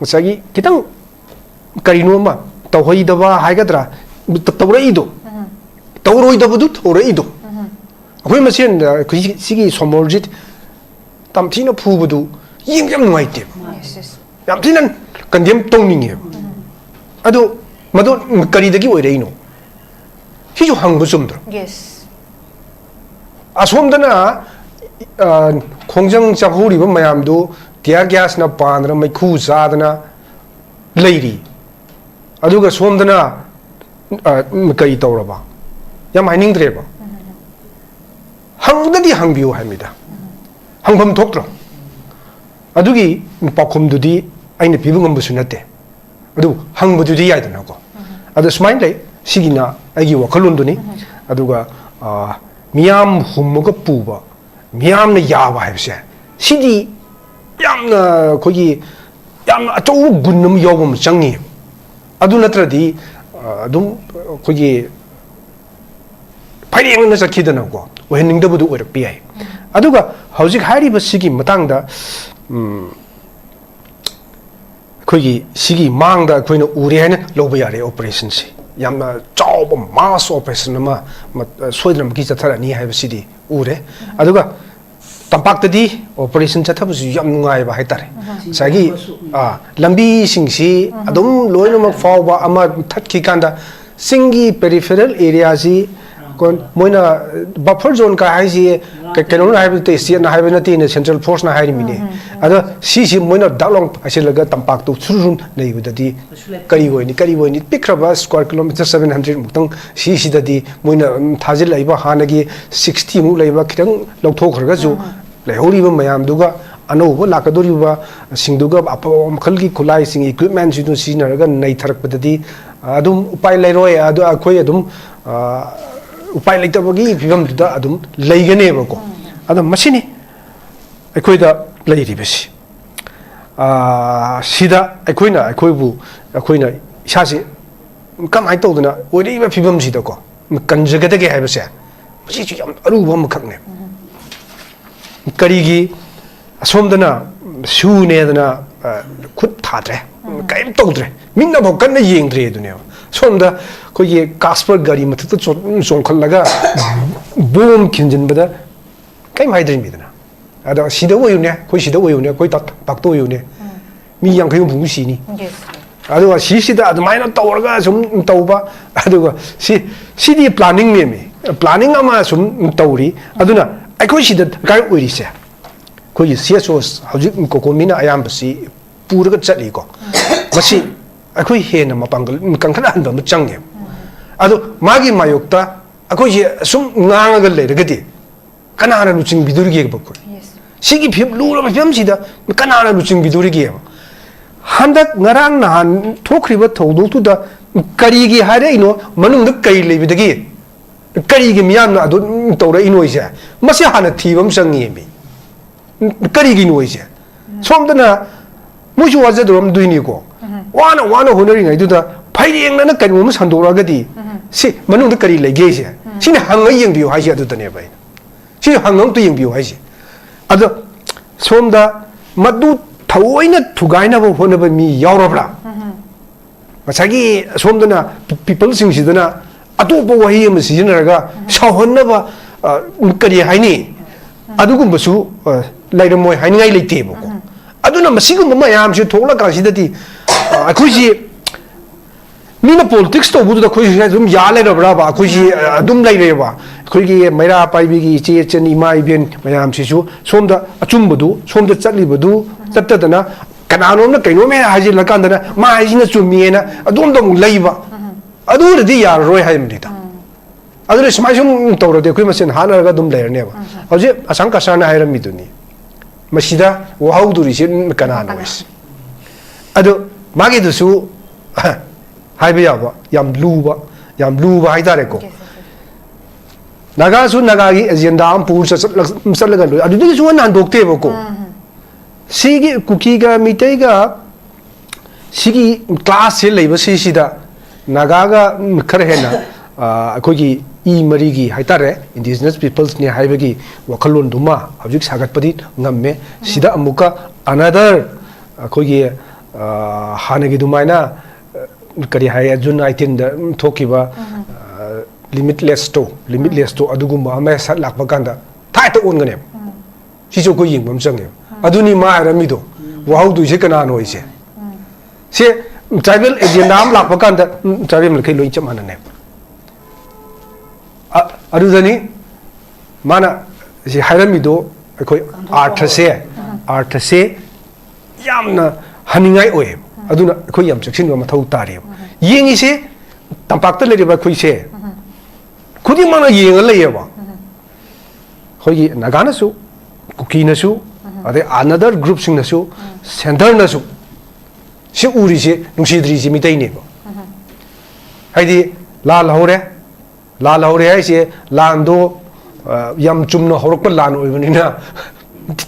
ꯉꯁꯥꯏꯒꯤ ꯈꯤꯇꯪ ꯀꯔꯤꯅꯣ ꯑꯃ ꯇꯧꯍꯩꯗꯕ ꯍꯥꯏꯒꯗ꯭ꯔꯥ, ꯇ-, ꯇꯧꯔꯛꯏꯗꯣ, ꯎꯝ꯫ ꯇꯧꯔꯣꯏꯗꯕꯗꯨ ꯇꯧꯔꯛꯏꯗꯣ, ꯎꯝ꯫ ꯑꯩꯈꯣꯏ ꯃꯁꯦꯟꯗ ꯑꯩꯈꯣꯏ ꯁꯤ- ꯁꯤꯒꯤ ꯁꯣꯃꯣꯔꯖꯤꯠ ꯇꯝꯊꯤꯅ ꯐꯨꯕꯗꯨ ꯌꯦꯡꯕ ꯌꯥꯝ ꯅꯨꯡꯉꯥꯏꯇꯦꯕ꯫ ꯌꯥꯝ ꯊꯤꯅ ꯀꯟꯗꯦꯝ ꯇꯧꯅꯤꯡꯉꯦꯕ꯫ ꯑꯗꯨ ꯃꯗꯨ ꯀꯔꯤꯗꯒꯤ ꯑꯣꯏꯔꯛꯏꯅꯣ? ꯁꯤꯁꯨ ꯍꯪꯕ ꯆꯨꯝꯗ꯭ꯔꯣ? ꯌꯦꯁ꯫ ꯑꯁꯣꯝꯗꯅ ꯑ, ꯈꯣꯡꯖꯪ ꯆꯥꯍꯧꯔꯤꯕ ꯃꯌꯥꯝꯗꯨ ꯇꯤꯌꯥꯔ ꯒ꯭ꯌꯥꯁꯅ ꯄꯥꯟꯗꯅ ꯃꯩꯈꯨ ꯆꯥꯗꯅ ꯂꯩꯔꯤ꯫ ꯑꯗꯨꯒ ꯁꯣꯝꯗꯅ ꯑ, ꯀꯔꯤ ꯇꯧꯔꯕ? ꯌꯥꯝ ꯍꯥꯏꯅꯤꯡꯗ꯭ꯔꯦꯕ꯫ ꯍꯪꯗꯗꯤ ꯍꯪꯕꯤꯌꯨ ꯍꯥꯏꯕꯅꯤꯗ꯫ ꯍꯪꯐꯝ ꯊꯣꯛꯇ꯭ꯔꯣ? ꯑꯗꯨꯒꯤ ꯄꯥꯎꯈꯨꯝꯗꯨꯗꯤ ꯑꯩꯅ ꯄꯤꯕ ꯉꯝꯕꯁꯨ ꯅꯠꯇꯦ꯫ ꯑꯗꯨꯕꯨ ꯍꯪꯕꯗꯨꯗꯤ ꯌꯥꯏꯗꯅꯀꯣ꯫ ꯑꯗꯣ ꯁꯨꯃꯥꯏꯅ ꯂꯩ꯫ ꯁꯤꯒꯤꯅ ꯑꯩꯒꯤ ꯋꯥꯈꯜꯂꯣꯟꯗꯨꯅꯤ꯫ ꯑꯗꯨꯒ ꯑ, ꯃꯤꯌꯥꯝ ꯍꯨꯝꯃꯒ ꯄꯨꯕ, ꯃꯤꯌꯥꯝꯅ ꯌꯥꯕ ꯍꯥꯏꯕꯁꯦ, ꯁꯤꯗꯤ ꯌꯥꯝꯅ ꯑꯩꯈꯣꯏꯒꯤ ꯌꯥꯝꯅ ꯑꯆꯧꯕ ꯒꯨꯟ ꯑꯃ ꯌꯥꯎꯕ ꯑꯃ ꯆꯪꯉꯤ꯫ ꯑꯗꯨ ꯅꯠꯇ꯭ꯔꯗꯤ ꯑ, ꯑꯗꯨꯝ ꯑꯩꯈꯣꯏꯒꯤ ꯐꯩꯔꯦꯡꯅ ꯆꯠꯈꯤꯗꯅꯀꯣ, ꯑꯣꯏꯍꯟꯅꯤꯡꯗꯕꯗꯨ ꯑꯣꯏꯔꯛꯄ ꯌꯥꯏ꯫ ꯑꯗꯨꯒ ꯍꯧꯖꯤꯛ ꯍꯥꯏꯔꯤꯕ ꯁꯤꯒꯤ ꯃꯇꯥꯡꯗ, ꯎꯝ, ꯑꯩꯈꯣꯏꯒꯤ ꯁꯤꯒꯤ ꯃꯥꯡꯗ ꯑꯩꯈꯣꯏꯅ ꯎꯔꯦ ꯍꯥꯏꯅ ꯂꯧꯕ ꯌꯥꯔꯦ꯫ ꯑꯣꯄꯔꯦꯁꯟꯁꯤ ꯌꯥꯝꯅ ꯆꯥꯎꯕ ꯃꯥꯁ ꯑꯣꯄꯔꯦꯁꯟ ꯑꯃ ꯃ- ꯁꯣꯏꯗꯅꯃꯛꯀꯤ ꯆꯠꯊꯔꯛꯑꯅꯤ ꯍꯥꯏꯕꯁꯤꯗꯤ ꯎꯔꯦ꯫ ꯑꯗꯨꯒ ꯇꯝꯄꯥꯛꯇꯗꯤ ꯑꯣꯄꯔꯦꯁꯟ ꯆꯠꯊꯕꯁꯨ ꯌꯥꯝ ꯅꯨꯡꯉꯥꯏꯕ ꯍꯥꯏꯇꯥꯔꯦ꯫ ꯉꯁꯥꯏꯒꯤ ꯑꯥ, ꯂꯝꯕꯤꯁꯤꯡꯁꯤ ꯑꯗꯨꯝ ꯂꯣꯏꯅꯃꯛ ꯐꯥꯎꯕ ꯑꯃ ꯊꯠꯈꯤꯀꯥꯟꯗ ꯆꯤꯡꯒꯤ ꯄꯦꯔꯤꯐꯦꯔꯦꯜ ꯑꯦꯔꯤꯌꯥꯁꯤ ꯀꯣ- ꯃꯣꯏꯅ ꯕꯐꯔ ꯖꯣꯟ ꯀꯥꯏ ꯍꯥꯏꯁꯤ ꯀ- ꯀꯩꯅꯣꯅ ꯍꯥꯏꯕ ꯅꯠꯇꯦ, ꯁ꯭ꯇꯦꯠꯅ ꯍꯥꯏꯕ ꯅꯠꯇꯦꯅꯦ, ꯁꯦꯟꯇ꯭ꯔꯦꯜ ꯐꯣꯔꯁꯅ ꯍꯥꯏꯔꯤꯃꯤꯅꯦ꯫ ꯑꯗꯣ ꯁꯤꯁꯤ ꯃꯣꯏꯅ ꯗꯥꯛ ꯂꯥꯎ ꯍꯥꯏꯁꯤꯜꯂꯒ ꯇꯝꯄꯥꯛꯇꯨ ꯁꯨꯔꯨ ꯁꯨꯔꯨ ꯂꯩꯕꯗꯗꯤ ꯀꯔꯤ ꯑꯣꯏꯅꯤ, ꯀꯔꯤ ꯑꯣꯏꯅꯤ? ꯄꯤꯛꯈ꯭ꯔꯕ ꯁ꯭ꯀ꯭ꯋꯥꯔ ꯀꯤꯂꯣꯃꯤꯇꯔ ꯁꯕꯦꯟ ꯍꯟꯗ꯭ꯔꯦꯠ ꯃꯨꯛꯇꯪ ꯁꯤꯁꯤꯗꯗꯤ ꯃꯣꯏꯅ ꯊꯥꯖꯤꯜꯂꯛꯏꯕ ꯍꯥꯟꯅꯒꯤ ꯁꯤꯛꯁꯇꯤ ꯃꯨꯛ ꯂꯩꯕ ꯈꯤꯇꯪ ꯂꯧꯊꯣꯛꯈ꯭ꯔꯒꯁꯨ ꯂꯩꯍꯧꯔꯤꯕ ꯃꯌꯥꯝꯗꯨꯒ ꯑꯅꯧꯕ ꯂꯥꯛꯀꯗꯧꯔꯤꯕ ꯁꯤꯡꯗꯨꯒ ꯑꯐꯕ ꯃꯈꯜꯒꯤ ꯈꯨꯠꯂꯥꯏꯁꯤꯡ, ꯏꯀ꯭ꯋꯤꯞꯃꯦꯟꯁꯤꯡꯗꯨ ꯁꯤꯖꯤꯟꯅꯔꯒ ꯅꯩꯊꯔꯛꯄꯗꯗꯤ ꯑꯗꯨꯝ ꯎꯄꯥꯏ ꯂꯩꯔꯣꯏ꯫ ꯑꯗꯨ ꯑꯩꯈꯣꯏ ꯑꯗꯨꯝ, ꯑ, ꯎꯄꯥꯏ ꯂꯩꯇꯕꯒꯤ ꯐꯤꯕꯝꯗꯨꯗ ꯑꯗꯨꯝ ꯂꯩꯒꯅꯦꯕꯀꯣ꯫ ꯑꯗꯣ ꯃꯁꯤꯅꯤ ꯑꯩꯈꯣꯏꯗ ꯂꯩꯔꯤꯕꯁꯤ꯫ ꯑ, ꯁꯤꯗ ꯑꯩꯈꯣꯏꯅ ꯑꯩꯈꯣꯏꯕꯨ, ꯑꯩꯈꯣꯏꯅ ꯏꯁꯥꯁꯤ ꯀꯃꯥꯏꯅ ꯇꯧꯗꯅ ꯑꯣꯏꯔꯛꯏꯕ ꯐꯤꯕꯝꯁꯤꯗꯀꯣ ꯀꯟꯖꯒꯗꯒꯦ ꯍꯥꯏꯕꯁꯦ, ꯃꯁꯤꯁꯨ ꯌꯥꯝ ꯑꯔꯨꯕ ꯑꯃꯈꯛꯅꯦꯕ꯫ ꯀꯔꯤꯒꯤ ꯑꯁꯣꯝꯗꯅ ꯁꯨꯅꯦꯗꯅ, ꯑ, ꯈꯨꯠ ꯊꯥꯗ꯭ꯔꯦ, ꯀꯔꯤꯝ ꯇꯧꯗ꯭ꯔꯦ, ꯃꯤꯠꯅꯐꯥꯎ ꯀꯟꯅ ꯌꯦꯡꯗ꯭ꯔꯦ ꯑꯗꯨꯅꯦꯕ꯫ ꯁꯣꯝꯗ ꯑꯩꯈꯣꯏꯒꯤ ꯀꯥꯁꯄꯔ ꯒꯥꯔꯤ ꯃꯊꯛꯇ ꯆꯣꯡ- ꯆꯣꯡꯈꯠꯂꯒ ꯕꯣꯝ ꯈꯤꯟꯖꯤꯟꯕꯗ ꯀꯩꯝ ꯍꯥꯏꯗ꯭ꯔꯤꯃꯤꯗꯅ꯫ ꯑꯗꯣ ꯁꯤꯗ ꯑꯣꯏꯌꯨꯅꯦ, ꯑꯩꯈꯣꯏ ꯁꯤꯗ ꯑꯣꯏꯌꯨꯅꯦ, ꯑꯩꯈꯣꯏ ꯇꯥꯛ- ꯇꯥꯛꯇ ꯑꯣꯏꯌꯨꯅꯦ, ꯃꯤ ꯌꯥꯡꯈꯩ ꯍꯨꯝꯐꯨ ꯁꯤꯅꯤ꯫ ꯑꯗꯨꯒ ꯁꯤꯁꯤꯗ ꯑꯗꯨꯃꯥꯏꯅ ꯇꯧꯔꯒ ꯁꯨꯝ ꯇꯧꯕ, ꯑꯗꯨꯒ ꯁꯤ ꯁꯤꯗꯤ ꯄ꯭ꯂꯥꯅꯤꯡꯅꯦꯃꯤ, ꯄ꯭ꯂꯥꯅꯤꯡ ꯑꯃ ꯁꯨꯝ ꯇꯧꯔꯤ꯫ ꯑꯗꯨꯅ ꯑꯩꯈꯣꯏ ꯁꯤꯗ ꯗꯔꯀꯥꯔ ꯑꯣꯏꯔꯤꯁꯦ, ꯑꯩꯈꯣꯏꯒꯤ ꯁꯤ ꯑꯦꯁ ꯑꯣ ꯍꯧꯖꯤꯛ ꯀꯣꯀꯣꯃꯤꯅ ꯑꯌꯥꯝꯕꯁꯤ ꯄꯨꯔꯒ ꯆꯠꯂꯤꯀꯣ꯫ ꯃꯁꯤ ꯑꯩꯈꯣꯏ ꯍꯦꯟꯅ ꯃꯄꯥꯡꯒꯜ ꯀꯟꯈꯠꯍꯟꯕ ꯑꯃ ꯆꯪꯉꯦꯕ꯫ ꯑꯗꯣ ꯃꯥꯒꯤ ꯃꯥꯌꯣꯛꯇ ꯑꯩꯈꯣꯏꯁꯦ ꯁꯨꯝ ꯉꯥꯡꯉꯒ ꯂꯩꯔꯒꯗꯤ ꯀꯅꯥꯅ ꯂꯨꯆꯤꯡꯕꯤꯗꯣꯔꯤꯒꯦꯕ ꯑꯩꯈꯣꯏ? ꯁꯤꯒꯤ ꯐꯤꯕꯝ, ꯂꯨꯔꯕ ꯐꯤꯕꯝꯁꯤꯗ ꯀꯅꯥꯅ ꯂꯨꯆꯤꯡꯕꯤꯗꯣꯔꯤꯒꯦꯕ? ꯍꯟꯗꯛ ꯉꯔꯥꯡ ꯅꯍꯥꯟ ꯊꯣꯛꯈ꯭ꯔꯤꯕ ꯊꯧꯗꯣꯛꯇꯨꯗ ꯀꯔꯤꯒꯤ ꯍꯥꯏꯔꯛꯏꯅꯣ? ꯃꯅꯨꯡꯗ ꯀꯔꯤ ꯂꯩꯕꯗꯒꯤ ꯀꯔꯤꯒꯤ ꯃꯤꯌꯥꯝꯅ ꯑꯗꯨ ꯇꯧꯔꯛꯏꯅꯣ? ꯑꯩꯁꯦ ꯃꯁꯤ ꯍꯥꯟꯅ ꯊꯤꯕ ꯑꯃ ꯆꯪꯉꯦꯃꯤ꯫ ꯀꯔꯤꯒꯤꯅꯣ ꯑꯩꯁꯦ? ꯁꯣꯝꯗꯅ ꯃꯣꯏꯁꯨ ꯋꯥꯖꯗꯧꯔꯝꯗꯣꯏꯅꯤꯀꯣ꯫ ꯋꯥꯅ ꯋꯥꯅ ꯍꯣꯠꯅꯔꯤꯉꯩꯗꯨꯗ ꯐꯩꯔꯦꯡꯅꯅ ꯀꯩꯅꯣꯝꯃ ꯁꯟꯗꯣꯔꯛꯑꯒꯗꯤ ꯁꯤ ꯃꯅꯨꯡꯗ ꯀꯔꯤ ꯂꯩꯒꯦꯁꯦ? ꯁꯤꯅ ꯍꯪꯉ ꯌꯦꯡꯕꯤꯌꯨ ꯍꯥꯏꯁꯦ ꯑꯗꯨꯗꯅꯦꯕ ꯑꯩꯅ꯫ ꯁꯤ ꯍꯪꯉ ꯑꯝꯇ ꯌꯦꯡꯕꯤꯌꯨ ꯍꯥꯏꯁꯦ꯫ ꯑꯗꯣ ꯁꯣꯝꯗ ꯃꯗꯨ ꯊꯑꯣꯏꯅ ꯊꯨꯒꯥꯏꯅꯕ ꯍꯣꯠꯅꯕ ꯃꯤ ꯌꯥꯎꯔꯕ꯭ꯔꯥ? ꯉꯁꯥꯏꯒꯤ ꯁꯣꯝꯗꯅ ꯄꯤꯄꯜꯁꯤꯡꯁꯤꯗꯅ ꯑꯇꯣꯞꯄ ꯋꯥꯍꯩ ꯑꯃ ꯁꯤꯖꯤꯟꯅꯔꯒ ꯁꯥꯎꯍꯟꯅꯕ, ꯑ, ꯀꯔꯤ ꯍꯥꯏꯅꯤ? ꯑꯗꯨꯒꯨꯝꯕꯁꯨ, ꯑ, ꯂꯩꯔꯝꯃꯣꯏ ꯍꯥꯏꯅꯤꯡꯉꯥꯏ ꯂꯩꯇꯦꯕꯀꯣ꯫ ꯑꯗꯨꯅ ꯃꯁꯤꯒꯨꯝꯕ ꯃꯌꯥꯝꯁꯤ ꯊꯣꯛꯂꯀꯥꯟꯁꯤꯗꯗꯤ, ꯑ, ꯑꯩꯈꯣꯏꯁꯤ ꯃꯤꯅ ꯄꯣꯂꯤꯇꯤꯛꯁ ꯇꯧꯕꯗꯨꯗ ꯑꯩꯈꯣꯏꯁꯤ ꯑꯗꯨꯝ ꯌꯥ ꯂꯩꯔꯕ꯭ꯔꯕ? ꯑꯩꯈꯣꯏꯁꯤ, ꯑ, ꯑꯗꯨꯝ ꯂꯩꯔꯦꯕ꯫ ꯑꯩꯈꯣꯏꯒꯤ ꯃꯩꯔꯥ ꯄꯥꯏꯕꯤꯒꯤ ꯏꯆꯦ ꯏꯆꯟ ꯏꯃꯥ ꯏꯕꯦꯟ ꯃꯌꯥꯝꯁꯤꯁꯨ ꯁꯣꯝꯗ ꯑꯆꯨꯝꯕꯗꯨ, ꯁꯣꯝꯗ ꯆꯠꯂꯤꯕꯗꯨ ꯆꯠꯇꯗꯅ ꯀꯅꯥꯅꯣꯝꯅ ꯀꯩꯅꯣꯝ ꯍꯦꯛ ꯍꯥꯏꯖꯤꯜꯂꯀꯥꯟꯗꯅ ꯃꯥ ꯍꯥꯏꯁꯤꯅ ꯆꯨꯝꯃꯤꯅ ꯑꯗꯣꯝꯗ ꯑꯃꯨꯛ ꯂꯩꯕ꯫ ꯑꯗꯨ ꯑꯣꯏꯔꯗꯤ ꯌꯥꯔꯔꯣꯏ ꯍꯥꯏꯕꯅꯤꯗ꯫ ꯑꯗꯨꯅ ꯁꯨꯃꯥꯏ ꯁꯨꯝ ꯇꯧꯔꯗꯤ ꯑꯩꯈꯣꯏ ꯃꯁꯦꯟ ꯍꯥꯠꯅꯔꯒ ꯑꯗꯨꯝ ꯂꯩꯔꯅꯦꯕ꯫ ꯍꯧꯖꯤꯛ ꯑꯁꯥꯝ ꯀꯁꯥꯔꯅ ꯍꯥꯏꯔꯝꯃꯤꯗꯨꯅꯤ, ꯃꯁꯤꯗ ꯋꯥꯍꯧꯗꯣꯔꯤꯁꯦ ꯀꯅꯥꯅꯣ ꯍꯥꯏꯁꯦ? ꯑꯗꯣ ꯃꯥꯒꯤꯗꯨꯁꯨ ꯍꯥꯏꯕ ꯌꯥꯕ, ꯌꯥꯝ ꯂꯨꯕ, ꯌꯥꯝ ꯂꯨꯕ ꯍꯥꯏꯇꯥꯔꯦꯀꯣ꯫ ꯅꯥꯒꯥꯁꯨ ꯅꯥꯒꯥꯒꯤ ꯑꯦꯖꯦꯟꯗꯥ ꯑꯃ ꯄꯨꯔ ꯆꯠ- ꯆꯠꯂꯒ ꯂꯣꯏ, ꯑꯗꯨꯗꯒꯤꯁꯨ ꯍꯟꯅ ꯍꯟꯗꯣꯛꯇꯦꯕꯀꯣ꯫ ꯁꯤꯒꯤ ꯀꯨꯀꯤꯒ ꯃꯤꯇꯩꯒ ꯁꯤꯒꯤ ꯀ꯭ꯂꯥꯁꯁꯦ ꯂꯩꯕꯁꯤꯁꯤꯗ ꯅꯥꯒꯥꯒ ꯈꯔ ꯍꯦꯟꯅ, ꯑ, ꯑꯩꯈꯣꯏꯒꯤ ꯏ ꯃꯔꯤꯒꯤ ꯍꯥꯏꯇꯥꯔꯦ, ꯏꯟꯗꯤꯖꯤꯅꯁ ꯄꯤꯄꯜꯁꯅꯤ ꯍꯥꯏꯕꯒꯤ ꯋꯥꯈꯜꯂꯣꯟꯗꯨꯃ ꯍꯧꯖꯤꯛ ꯁꯥꯒꯠꯄꯗꯤ ꯉꯝꯃꯦ꯫ ꯁꯤꯗ ꯑꯃꯨꯛꯀ ꯑꯅꯗꯔ ꯑꯩꯈꯣꯏꯒꯤ, ꯑ, ꯍꯥꯟꯅꯒꯤ ꯑꯗꯨꯃꯥꯏꯅ, ꯑ, ꯀꯔꯤ ꯍꯥꯏ, ꯖꯨꯟ ꯑꯥꯏꯇꯤꯟꯗ ꯊꯣꯛꯈꯤꯕ ꯂꯤꯃꯤꯠꯂꯦꯁꯇꯣ, ꯂꯤꯃꯤꯠꯂꯦꯁꯇꯣ ꯑꯗꯨꯒꯨꯝꯕ ꯑꯃ ꯁꯠ ꯂꯥꯛꯄ ꯀꯥꯟꯗ ꯊꯥꯏꯇ ꯑꯣꯟꯒꯅꯦꯕ꯫ ꯁꯤꯁꯨ ꯑꯩꯈꯣꯏ ꯌꯦꯡꯕ ꯑꯃ ꯆꯪꯉꯦꯕ꯫ ꯑꯗꯨꯅꯤ ꯃꯥ ꯍꯥꯏꯔꯝꯃꯤꯗꯣ, ꯋꯥꯍꯧꯗꯣꯏꯁꯦ ꯀꯅꯥꯅꯣ ꯍꯥꯏꯁꯦ꯫ ꯁꯦ, ꯇ꯭ꯔꯥꯏꯕꯦꯜ ꯑꯦꯖꯦꯟꯗꯥ ꯑꯃ ꯂꯥꯛꯄ ꯀꯥꯟꯗ ꯇ꯭ꯔꯥꯏꯕꯦꯜ ꯃꯈꯩ ꯂꯣꯏ ꯆꯞ ꯃꯥꯟꯅꯅꯦꯕ꯫ ꯑ- ꯑꯗꯨꯗꯅꯤ ꯃꯥꯅ ꯁꯤ ꯍꯥꯏꯔꯝꯃꯤꯗꯣ꯫ ꯑꯩꯈꯣꯏ ꯑꯥꯔꯊꯁꯦ, ꯑꯥꯔꯊꯁꯦ ꯌꯥꯝꯅ ꯍꯟꯅꯤꯡꯉꯥꯏ ꯑꯣꯏꯌꯦꯕ꯫ ꯑꯗꯨꯅ ꯑꯩꯈꯣꯏ ꯌꯥꯝ ꯆꯦꯛꯁꯤꯟꯕ ꯃꯊꯧ ꯇꯥꯔꯤꯕ꯫ ꯌꯦꯡꯉꯤꯁꯦ, ꯇꯝꯄꯥꯛꯇ ꯂꯩꯔꯤꯕ ꯑꯩꯈꯣꯏꯁꯦ ꯈꯨꯗꯤꯡꯃꯛꯅ ꯌꯦꯡꯉ ꯂꯩꯌꯦꯕ꯫ ꯑꯩꯈꯣꯏꯒꯤ ꯅꯥꯒꯥꯅꯁꯨ, ꯀꯨꯀꯤꯅꯁꯨ, ꯑꯗꯩ ꯑꯅꯗꯔ ꯒ꯭ꯔꯨꯞꯁꯤꯡꯅꯁꯨ, ꯁꯦꯟꯇꯔꯅꯁꯨ꯫ ꯁꯤ ꯎꯔꯤꯁꯦ, ꯅꯨꯡꯁꯤꯗ꯭ꯔꯤꯁꯦ ꯃꯤꯇꯩꯅꯦꯕ꯫ ꯍꯥꯏꯗꯤ ꯂꯥꯜ ꯍꯧꯔꯦ, ꯂꯥꯜ ꯍꯧꯔꯦ ꯍꯥꯏꯁꯦ, ꯂꯥꯟꯗꯣ ꯑ, ꯌꯥꯝ ꯆꯨꯝꯅ ꯍꯧꯔꯛꯄ ꯂꯥꯟ ꯑꯣꯏꯕꯅꯤꯅ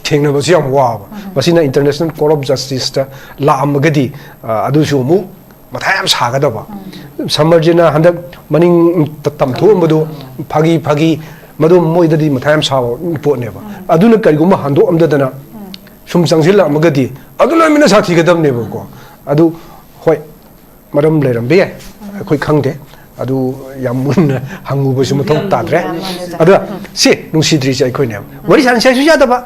ꯊꯦꯡꯅꯕꯁꯨ ꯌꯥꯝ ꯋꯥꯕ꯫ ꯃꯁꯤꯅ ꯏꯟꯇꯔꯅꯦꯁꯅꯦꯜ ꯀꯣꯔꯠ ꯑꯣꯐ ꯖꯁꯇꯤꯁꯇ ꯂꯥꯛꯑꯝꯃꯒꯗꯤ, ꯑ, ꯑꯗꯨꯁꯨ ꯑꯃꯨꯛ ꯃꯊꯥ ꯌꯥꯝ ꯁꯥꯒꯗꯕ꯫ ꯁꯝꯃꯔꯖꯤꯅ ꯍꯟꯗꯛ ꯃꯅꯤꯡ ꯇ- ꯇꯝꯊꯣꯛꯑꯝꯕꯗꯨ ꯐꯥꯒꯤ ꯐꯥꯒꯤ, ꯃꯗꯨ ꯃꯣꯏꯗꯗꯤ ꯃꯊꯥ ꯌꯥꯝ ꯁꯥꯕ ꯄꯣꯠꯅꯦꯕ꯫ ꯑꯗꯨꯅ ꯀꯔꯤꯒꯨꯝꯕ ꯍꯟꯗꯣꯛꯑꯝꯗꯗꯅ ꯁꯨꯝ ꯆꯪꯁꯤꯜꯂꯛꯑꯝꯃꯒꯗꯤ ꯑꯗꯨꯅ ꯍꯦꯟꯅ ꯁꯥꯊꯤꯒꯗꯕꯅꯦꯕꯀꯣ꯫ ꯑꯗꯨ ꯍꯣꯏ, ꯃꯔꯝ ꯂꯩꯔꯝꯕ ꯌꯥꯏ, ꯑꯩꯈꯣꯏ ꯈꯪꯗꯦ꯫ ꯑꯗꯨ ꯌꯥꯝ ꯃꯨꯟꯅ ꯍꯪꯉꯨꯕꯁꯨ ꯃꯊꯧ ꯇꯥꯗ꯭ꯔꯦ꯫ ꯑꯗ ꯁꯤ ꯅꯨꯡꯁꯤꯗ꯭ꯔꯤꯁꯦ ꯑꯩꯈꯣꯏꯅꯦꯕ꯫ ꯋꯥꯔꯤ ꯁꯥꯟꯅꯁꯦ ꯍꯥꯏꯁꯨ ꯌꯥꯗꯕ꯫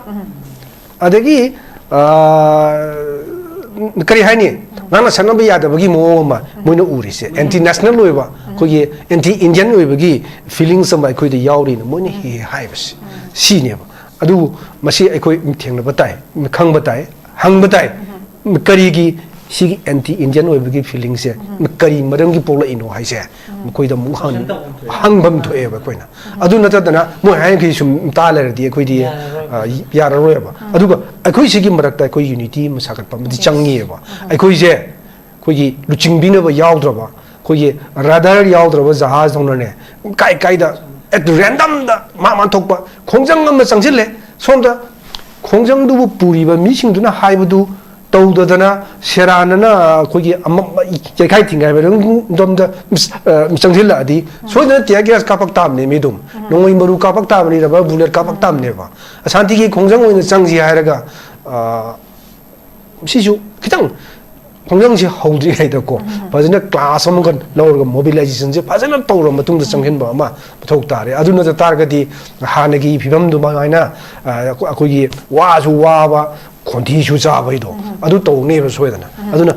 ꯑꯗꯒꯤ, ꯑ, ꯀꯔꯤ ꯍꯥꯏꯅꯤ, ꯉꯥꯡꯅ ꯁꯛꯅꯕ ꯌꯥꯗꯕꯒꯤ ꯃꯑꯣꯡ ꯑꯃ ꯃꯣꯏꯅ ꯎꯔꯤꯁꯦ꯫ ꯑꯦꯟꯇꯤ ꯅꯦꯁꯅꯦꯜ ꯑꯣꯏꯕ, ꯑꯩꯈꯣꯏꯒꯤ ꯑꯦꯟꯇꯤ ꯏꯟꯗꯤꯌꯟ ꯑꯣꯏꯕꯒꯤ ꯐꯤꯂꯤꯡꯁ ꯑꯃ ꯑꯩꯈꯣꯏꯗ ꯌꯥꯎꯔꯤꯅ ꯃꯣꯏꯅ ꯍꯦꯛ ꯍꯦꯛ ꯍꯥꯏꯕꯁꯦ꯫ ꯁꯤꯅꯦꯕ꯫ ꯑꯗꯨꯕꯨ ꯃꯁꯤ ꯑꯩꯈꯣꯏ ꯊꯦꯡꯅꯕ ꯇꯥꯏ, ꯈꯪꯕ ꯇꯥꯏ, ꯍꯪꯕ ꯇꯥꯏ꯫ ꯀꯔꯤꯒꯤ ꯁꯤꯒꯤ ꯑꯦꯟꯇꯤ ꯏꯟꯗꯤꯌꯟ ꯑꯣꯏꯕꯒꯤ ꯐꯤꯂꯤꯡꯁꯦ ꯀꯔꯤ ꯃꯔꯝꯒꯤ ꯄꯣꯛꯂꯛꯏꯅꯣ ꯍꯥꯏꯁꯦ ꯃꯈꯣꯏꯗ ꯑꯃꯨꯛ ꯍꯪ-, ꯍꯪꯐꯝ ꯊꯣꯛꯑꯦꯕ ꯑꯩꯈꯣꯏꯅ꯫ ꯑꯗꯨ ꯅꯠꯇꯗꯅ ꯃꯣꯏ ꯍꯥꯏꯔꯤꯈꯩ ꯁꯨꯝ ꯇꯥ ꯂꯩꯔꯗꯤ ꯑꯩꯈꯣꯏꯗꯤ, ꯌꯥꯔꯔꯣꯏ꯫ ꯑ, ꯌꯥꯔꯔꯣꯏꯕ꯫ ꯑꯗꯨꯒ ꯑꯩꯈꯣꯏ ꯁꯤꯒꯤ ꯃꯔꯛꯇ ꯑꯩꯈꯣꯏ ꯌꯨꯅꯤꯇꯤ ꯑꯃ ꯁꯥꯒꯠꯄ ꯑꯃꯗꯤ ꯆꯪꯉꯤꯑꯕ꯫ ꯑꯩꯈꯣꯏꯁꯦ ꯑꯩꯈꯣꯏꯒꯤ ꯂꯨꯆꯤꯡꯕꯤꯅꯕ ꯌꯥꯎꯗ꯭ꯔꯕ, ꯑꯩꯈꯣꯏꯒꯤ ꯔꯗꯥꯔ ꯌꯥꯎꯗ꯭ꯔꯕ ꯖꯍꯥꯖꯗꯧꯅꯅꯦ, ꯀꯥꯏ ꯀꯥꯏꯗ at randomꯗ ꯃꯥ ꯃꯥ ꯊꯣꯛꯄ ꯈꯣꯡꯖꯪ ꯑꯃ ꯆꯪꯁꯤꯜꯂꯦ꯫ ꯁꯣꯝꯗ ꯈꯣꯡꯖꯪꯗꯨꯕꯨ ꯄꯨꯔꯤꯕ ꯃꯤꯁꯤꯡꯗꯨꯅ ꯍꯥꯏꯕꯗꯨ ꯇꯧꯗꯗꯅ, ꯁꯦꯔꯥꯟꯅꯅ ꯑꯩꯈꯣꯏꯒꯤ ꯑꯃ ꯌꯩꯈꯥꯏ ꯊꯤꯡꯒꯥꯏꯕꯔꯣꯝꯗ ꯆꯪꯁꯤꯜꯂꯛꯑꯗꯤ ꯁꯣꯏꯗꯅ tear gas ꯀꯥꯞꯄꯛ ꯇꯥꯕꯅꯦ ꯃꯤ ꯑꯗꯨꯝ꯫ ꯅꯣꯡꯃꯩ ꯃꯔꯨ ꯀꯥꯞꯄꯛ ꯇꯥꯕꯅꯤ, rubber bullet ꯀꯥꯞꯄꯛ ꯇꯥꯕꯅꯦꯕ꯫ ꯑꯁꯥꯟꯇꯤꯒꯤ ꯈꯣꯡꯖꯪ ꯑꯣꯏꯅ ꯆꯪꯁꯤ ꯍꯥꯏꯔꯒ, ꯑ, ꯁꯤꯁꯨ ꯈꯤꯇꯪ ꯈꯣꯡꯖꯪꯁꯤ ꯍꯧꯗ꯭ꯔꯤꯉꯩꯗꯀꯣ, ꯐꯖꯅ ꯀ꯭ꯂꯥꯁ ꯑꯃꯒ ꯂꯧꯔꯒ ꯃꯣꯕꯤꯂꯥꯏꯖꯦꯁꯟꯁꯦ ꯐꯖꯅ ꯇꯧꯔꯕ ꯃꯇꯨꯡꯗ ꯆꯪꯁꯤꯟꯕ ꯑꯃ ꯃꯊꯧ ꯇꯥꯔꯦ꯫ ꯑꯗꯨ ꯅꯠꯇ ꯇꯥꯔꯒꯗꯤ ꯍꯥꯟꯅꯒꯤ ꯐꯤꯕꯝꯗꯨꯃꯥꯏꯅ, ꯑ, ꯑꯩꯈꯣꯏꯒꯤ ꯋꯥꯁꯨ ꯋꯥꯕ, ꯈꯣꯟꯊꯤꯁꯨ ꯆꯥꯕꯩꯗꯣ, ꯑꯗꯨ ꯇꯧꯅꯦꯕ ꯁꯣꯏꯗꯅ꯫ ꯑꯗꯨꯅ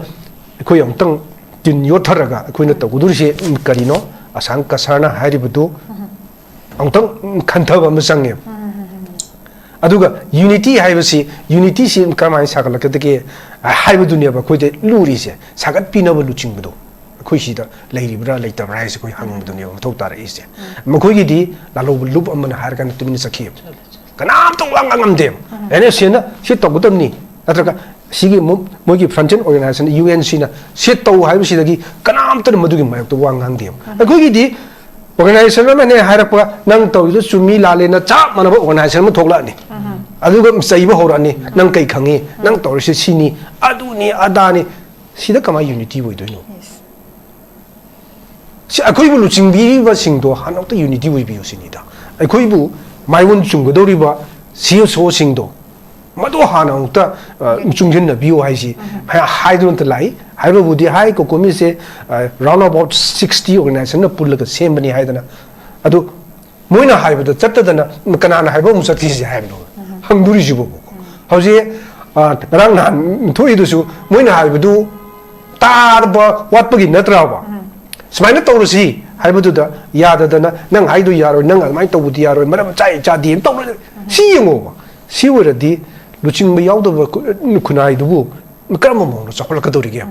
ꯑꯩꯈꯣꯏ ꯑꯃꯨꯛꯇꯪ ꯇꯤꯟ ꯌꯣꯠꯊꯔꯒ ꯑꯩꯈꯣꯏꯅ ꯇꯧꯒꯗꯧꯔꯤꯁꯦ ꯀꯔꯤꯅꯣ? ꯑꯁꯥꯡ ꯀꯁꯥꯔꯅ ꯍꯥꯏꯔꯤꯕꯗꯨ ꯑꯃꯨꯛꯇꯪ ꯈꯟꯊꯕ ꯑꯃ ꯆꯪꯉꯦꯕ꯫ ꯑꯗꯨꯒ ꯌꯨꯅꯤꯇꯤ ꯍꯥꯏꯕꯁꯤ, ꯌꯨꯅꯤꯇꯤꯁꯤ ꯀꯔꯝꯍꯥꯏꯅ ꯁꯥꯒꯠꯂꯛꯀꯗꯒꯦ ꯍꯥꯏꯕꯗꯨꯅꯦꯕ ꯑꯩꯈꯣꯏꯗ ꯂꯨꯔꯤꯁꯦ꯫ ꯁꯥꯒꯠꯄꯤꯅꯕ ꯂꯨꯆꯤꯡꯕꯗꯣ ꯑꯩꯈꯣꯏ ꯁꯤꯗ ꯂꯩꯔꯤꯕ꯭ꯔꯥ ꯂꯩꯇꯕ꯭ꯔꯥ ꯍꯥꯏꯁꯦ ꯑꯩꯈꯣꯏ ꯍꯪꯕꯗꯨꯅꯦꯕ ꯃꯊꯧ ꯇꯥꯔꯛꯏꯁꯦ꯫ ꯃꯈꯣꯏꯒꯤꯗꯤ ꯂꯥꯜꯍꯧꯕ ꯂꯨꯞ ꯑꯃꯅ ꯍꯥꯏꯔꯀꯥꯟꯗ ꯇꯨꯃꯤꯟꯅ ꯆꯠꯈꯤꯑꯕ꯫ ꯀꯅꯥꯝꯇ ꯋꯥ ꯉꯥꯡ ꯉꯝꯗꯦꯕ꯫ ꯑꯦꯟ ꯑꯦꯁ ꯑꯦꯅ ꯁꯤ ꯇꯧꯒꯗꯕꯅꯤ, ꯅꯠꯇ꯭ꯔꯒ ꯁꯤꯒꯤ ꯃꯣ-, ꯃꯣꯏꯒꯤ ꯐ꯭ꯔꯟꯇꯦꯟ ꯑꯣꯔꯒꯅꯥꯏꯖꯦꯁꯟ ꯌꯨ ꯑꯦꯟ ꯁꯤꯅ ꯁꯤ ꯇꯧ ꯍꯥꯏꯕꯁꯤꯗꯒꯤ ꯀꯅꯥꯝꯇꯅ ꯃꯗꯨꯒꯤ ꯃꯥꯌꯣꯛꯇ ꯋꯥ ꯉꯥꯡꯗꯦꯕ꯫ ꯑꯩꯈꯣꯏꯒꯤꯗꯤ ꯑꯣꯔꯒꯅꯥꯏꯖꯦꯁꯟ ꯑꯃꯅꯦ ꯍꯥꯏꯔꯛꯄ, ꯅꯪ ꯇꯧꯔꯤꯗꯣ ꯆꯨꯝꯃꯤ ꯂꯥꯜꯂꯦꯅ ꯆꯞ ꯃꯥꯟꯅꯕ ꯑꯣꯔꯒꯅꯥꯏꯖꯦꯁꯟ ꯑꯃ ꯊꯣꯛꯂꯛꯑꯅꯤ꯫ ꯑꯗꯨꯒ ꯆꯩꯕ ꯍꯧꯔꯛꯑꯅꯤ, "ꯅꯪ ꯀꯩ ꯈꯪꯉꯤ? ꯅꯪ ꯇꯧꯔꯤꯁꯤ ꯁꯤꯅꯤ, ꯑꯗꯨꯅꯤ, ꯑꯗꯥꯅꯤ"꯫ ꯁꯤꯗ ꯀꯃꯥꯏꯅ ꯌꯨꯅꯤꯇꯤ ꯑꯣꯏꯗꯣꯏꯅꯣ? ꯁꯤ ꯑꯩꯈꯣꯏꯕꯨ ꯂꯨꯆꯤꯡꯕꯤꯔꯤꯕꯁꯤꯡꯗꯣ ꯍꯥꯟꯅꯃꯛꯇ ꯌꯨꯅꯤꯇꯤ ꯑꯣꯏꯕꯤꯌꯨ ꯁꯤꯅꯤꯗ꯫ ꯑꯩꯈꯣꯏꯕꯨ ꯃꯥꯏꯑꯣꯟ ꯆꯨꯝꯒꯗꯧꯔꯤꯕ ꯁꯤ ꯑꯦꯁ ꯑꯣꯁꯤꯡꯗꯣ ꯃꯗꯨ ꯍꯥꯟꯅ ꯑꯃꯨꯛꯇ, ꯑ, ꯆꯨꯡꯁꯤꯟꯅꯕꯤꯌꯨ ꯍꯥꯏꯁꯤ ꯍꯥꯏ-, ꯍꯥꯏꯗꯨꯅꯇ ꯂꯥꯛꯏ꯫ ꯍꯥꯏꯕꯕꯨꯗꯤ ꯍꯥꯏ, ꯀꯣꯀꯣꯃꯤꯁꯦ, ꯑ, round about sixty organization ꯅ ꯄꯨꯜꯂꯒ ꯁꯦꯝꯕꯅꯤ ꯍꯥꯏꯗꯅ꯫ ꯑꯗꯨ ꯃꯣꯏꯅ ꯍꯥꯏꯕꯗ ꯆꯠꯇꯗꯅ ꯀꯅꯥꯅ ꯍꯥꯏꯕ ꯑꯃꯨꯛ ꯆꯠꯈꯤꯁꯦ ꯍꯥꯏꯕꯅꯣ? ꯍꯪꯗꯣꯔꯤꯁꯤꯕꯨ꯫ ꯍꯧꯖꯤꯛ, ꯑ, ꯉꯔꯥꯡ ꯅꯍꯥꯟ ꯊꯣꯛꯏꯗꯨꯁꯨ ꯃꯣꯏꯅ ꯍꯥꯏꯕꯗꯨ ꯇꯥꯕ ꯋꯥꯠꯄꯒꯤ ꯅꯠꯇ꯭ꯔꯕ? ꯁꯨꯃꯥꯏꯅ ꯇꯧꯔꯁꯤ ꯍꯥꯏꯕꯗꯨꯗ ꯌꯥꯗꯗꯅ, "ꯅꯪ ꯍꯥꯏꯗꯣ ꯌꯥꯔꯣꯏ, ꯅꯪ ꯑꯗꯨꯃꯥꯏꯅ ꯇꯧꯕꯗꯤ ꯌꯥꯔꯣꯏ, ꯃꯔꯝ ꯆꯥꯏ ꯆꯥꯗꯦꯅ" ꯇꯧꯔ ꯁꯤ ꯌꯦꯡꯉꯣꯕ꯫ ꯁꯤ ꯑꯣꯏꯔꯗꯤ ꯂꯨꯆꯤꯡꯕ ꯌꯥꯎꯗꯕ ꯈꯨ-, ꯈꯨꯟꯅꯥꯏꯗꯨꯕꯨ ꯀꯔꯝꯕ ꯃꯑꯣꯡꯗ ꯆꯥꯎꯈꯠꯂꯛꯀꯗꯧꯔꯤꯒꯦ?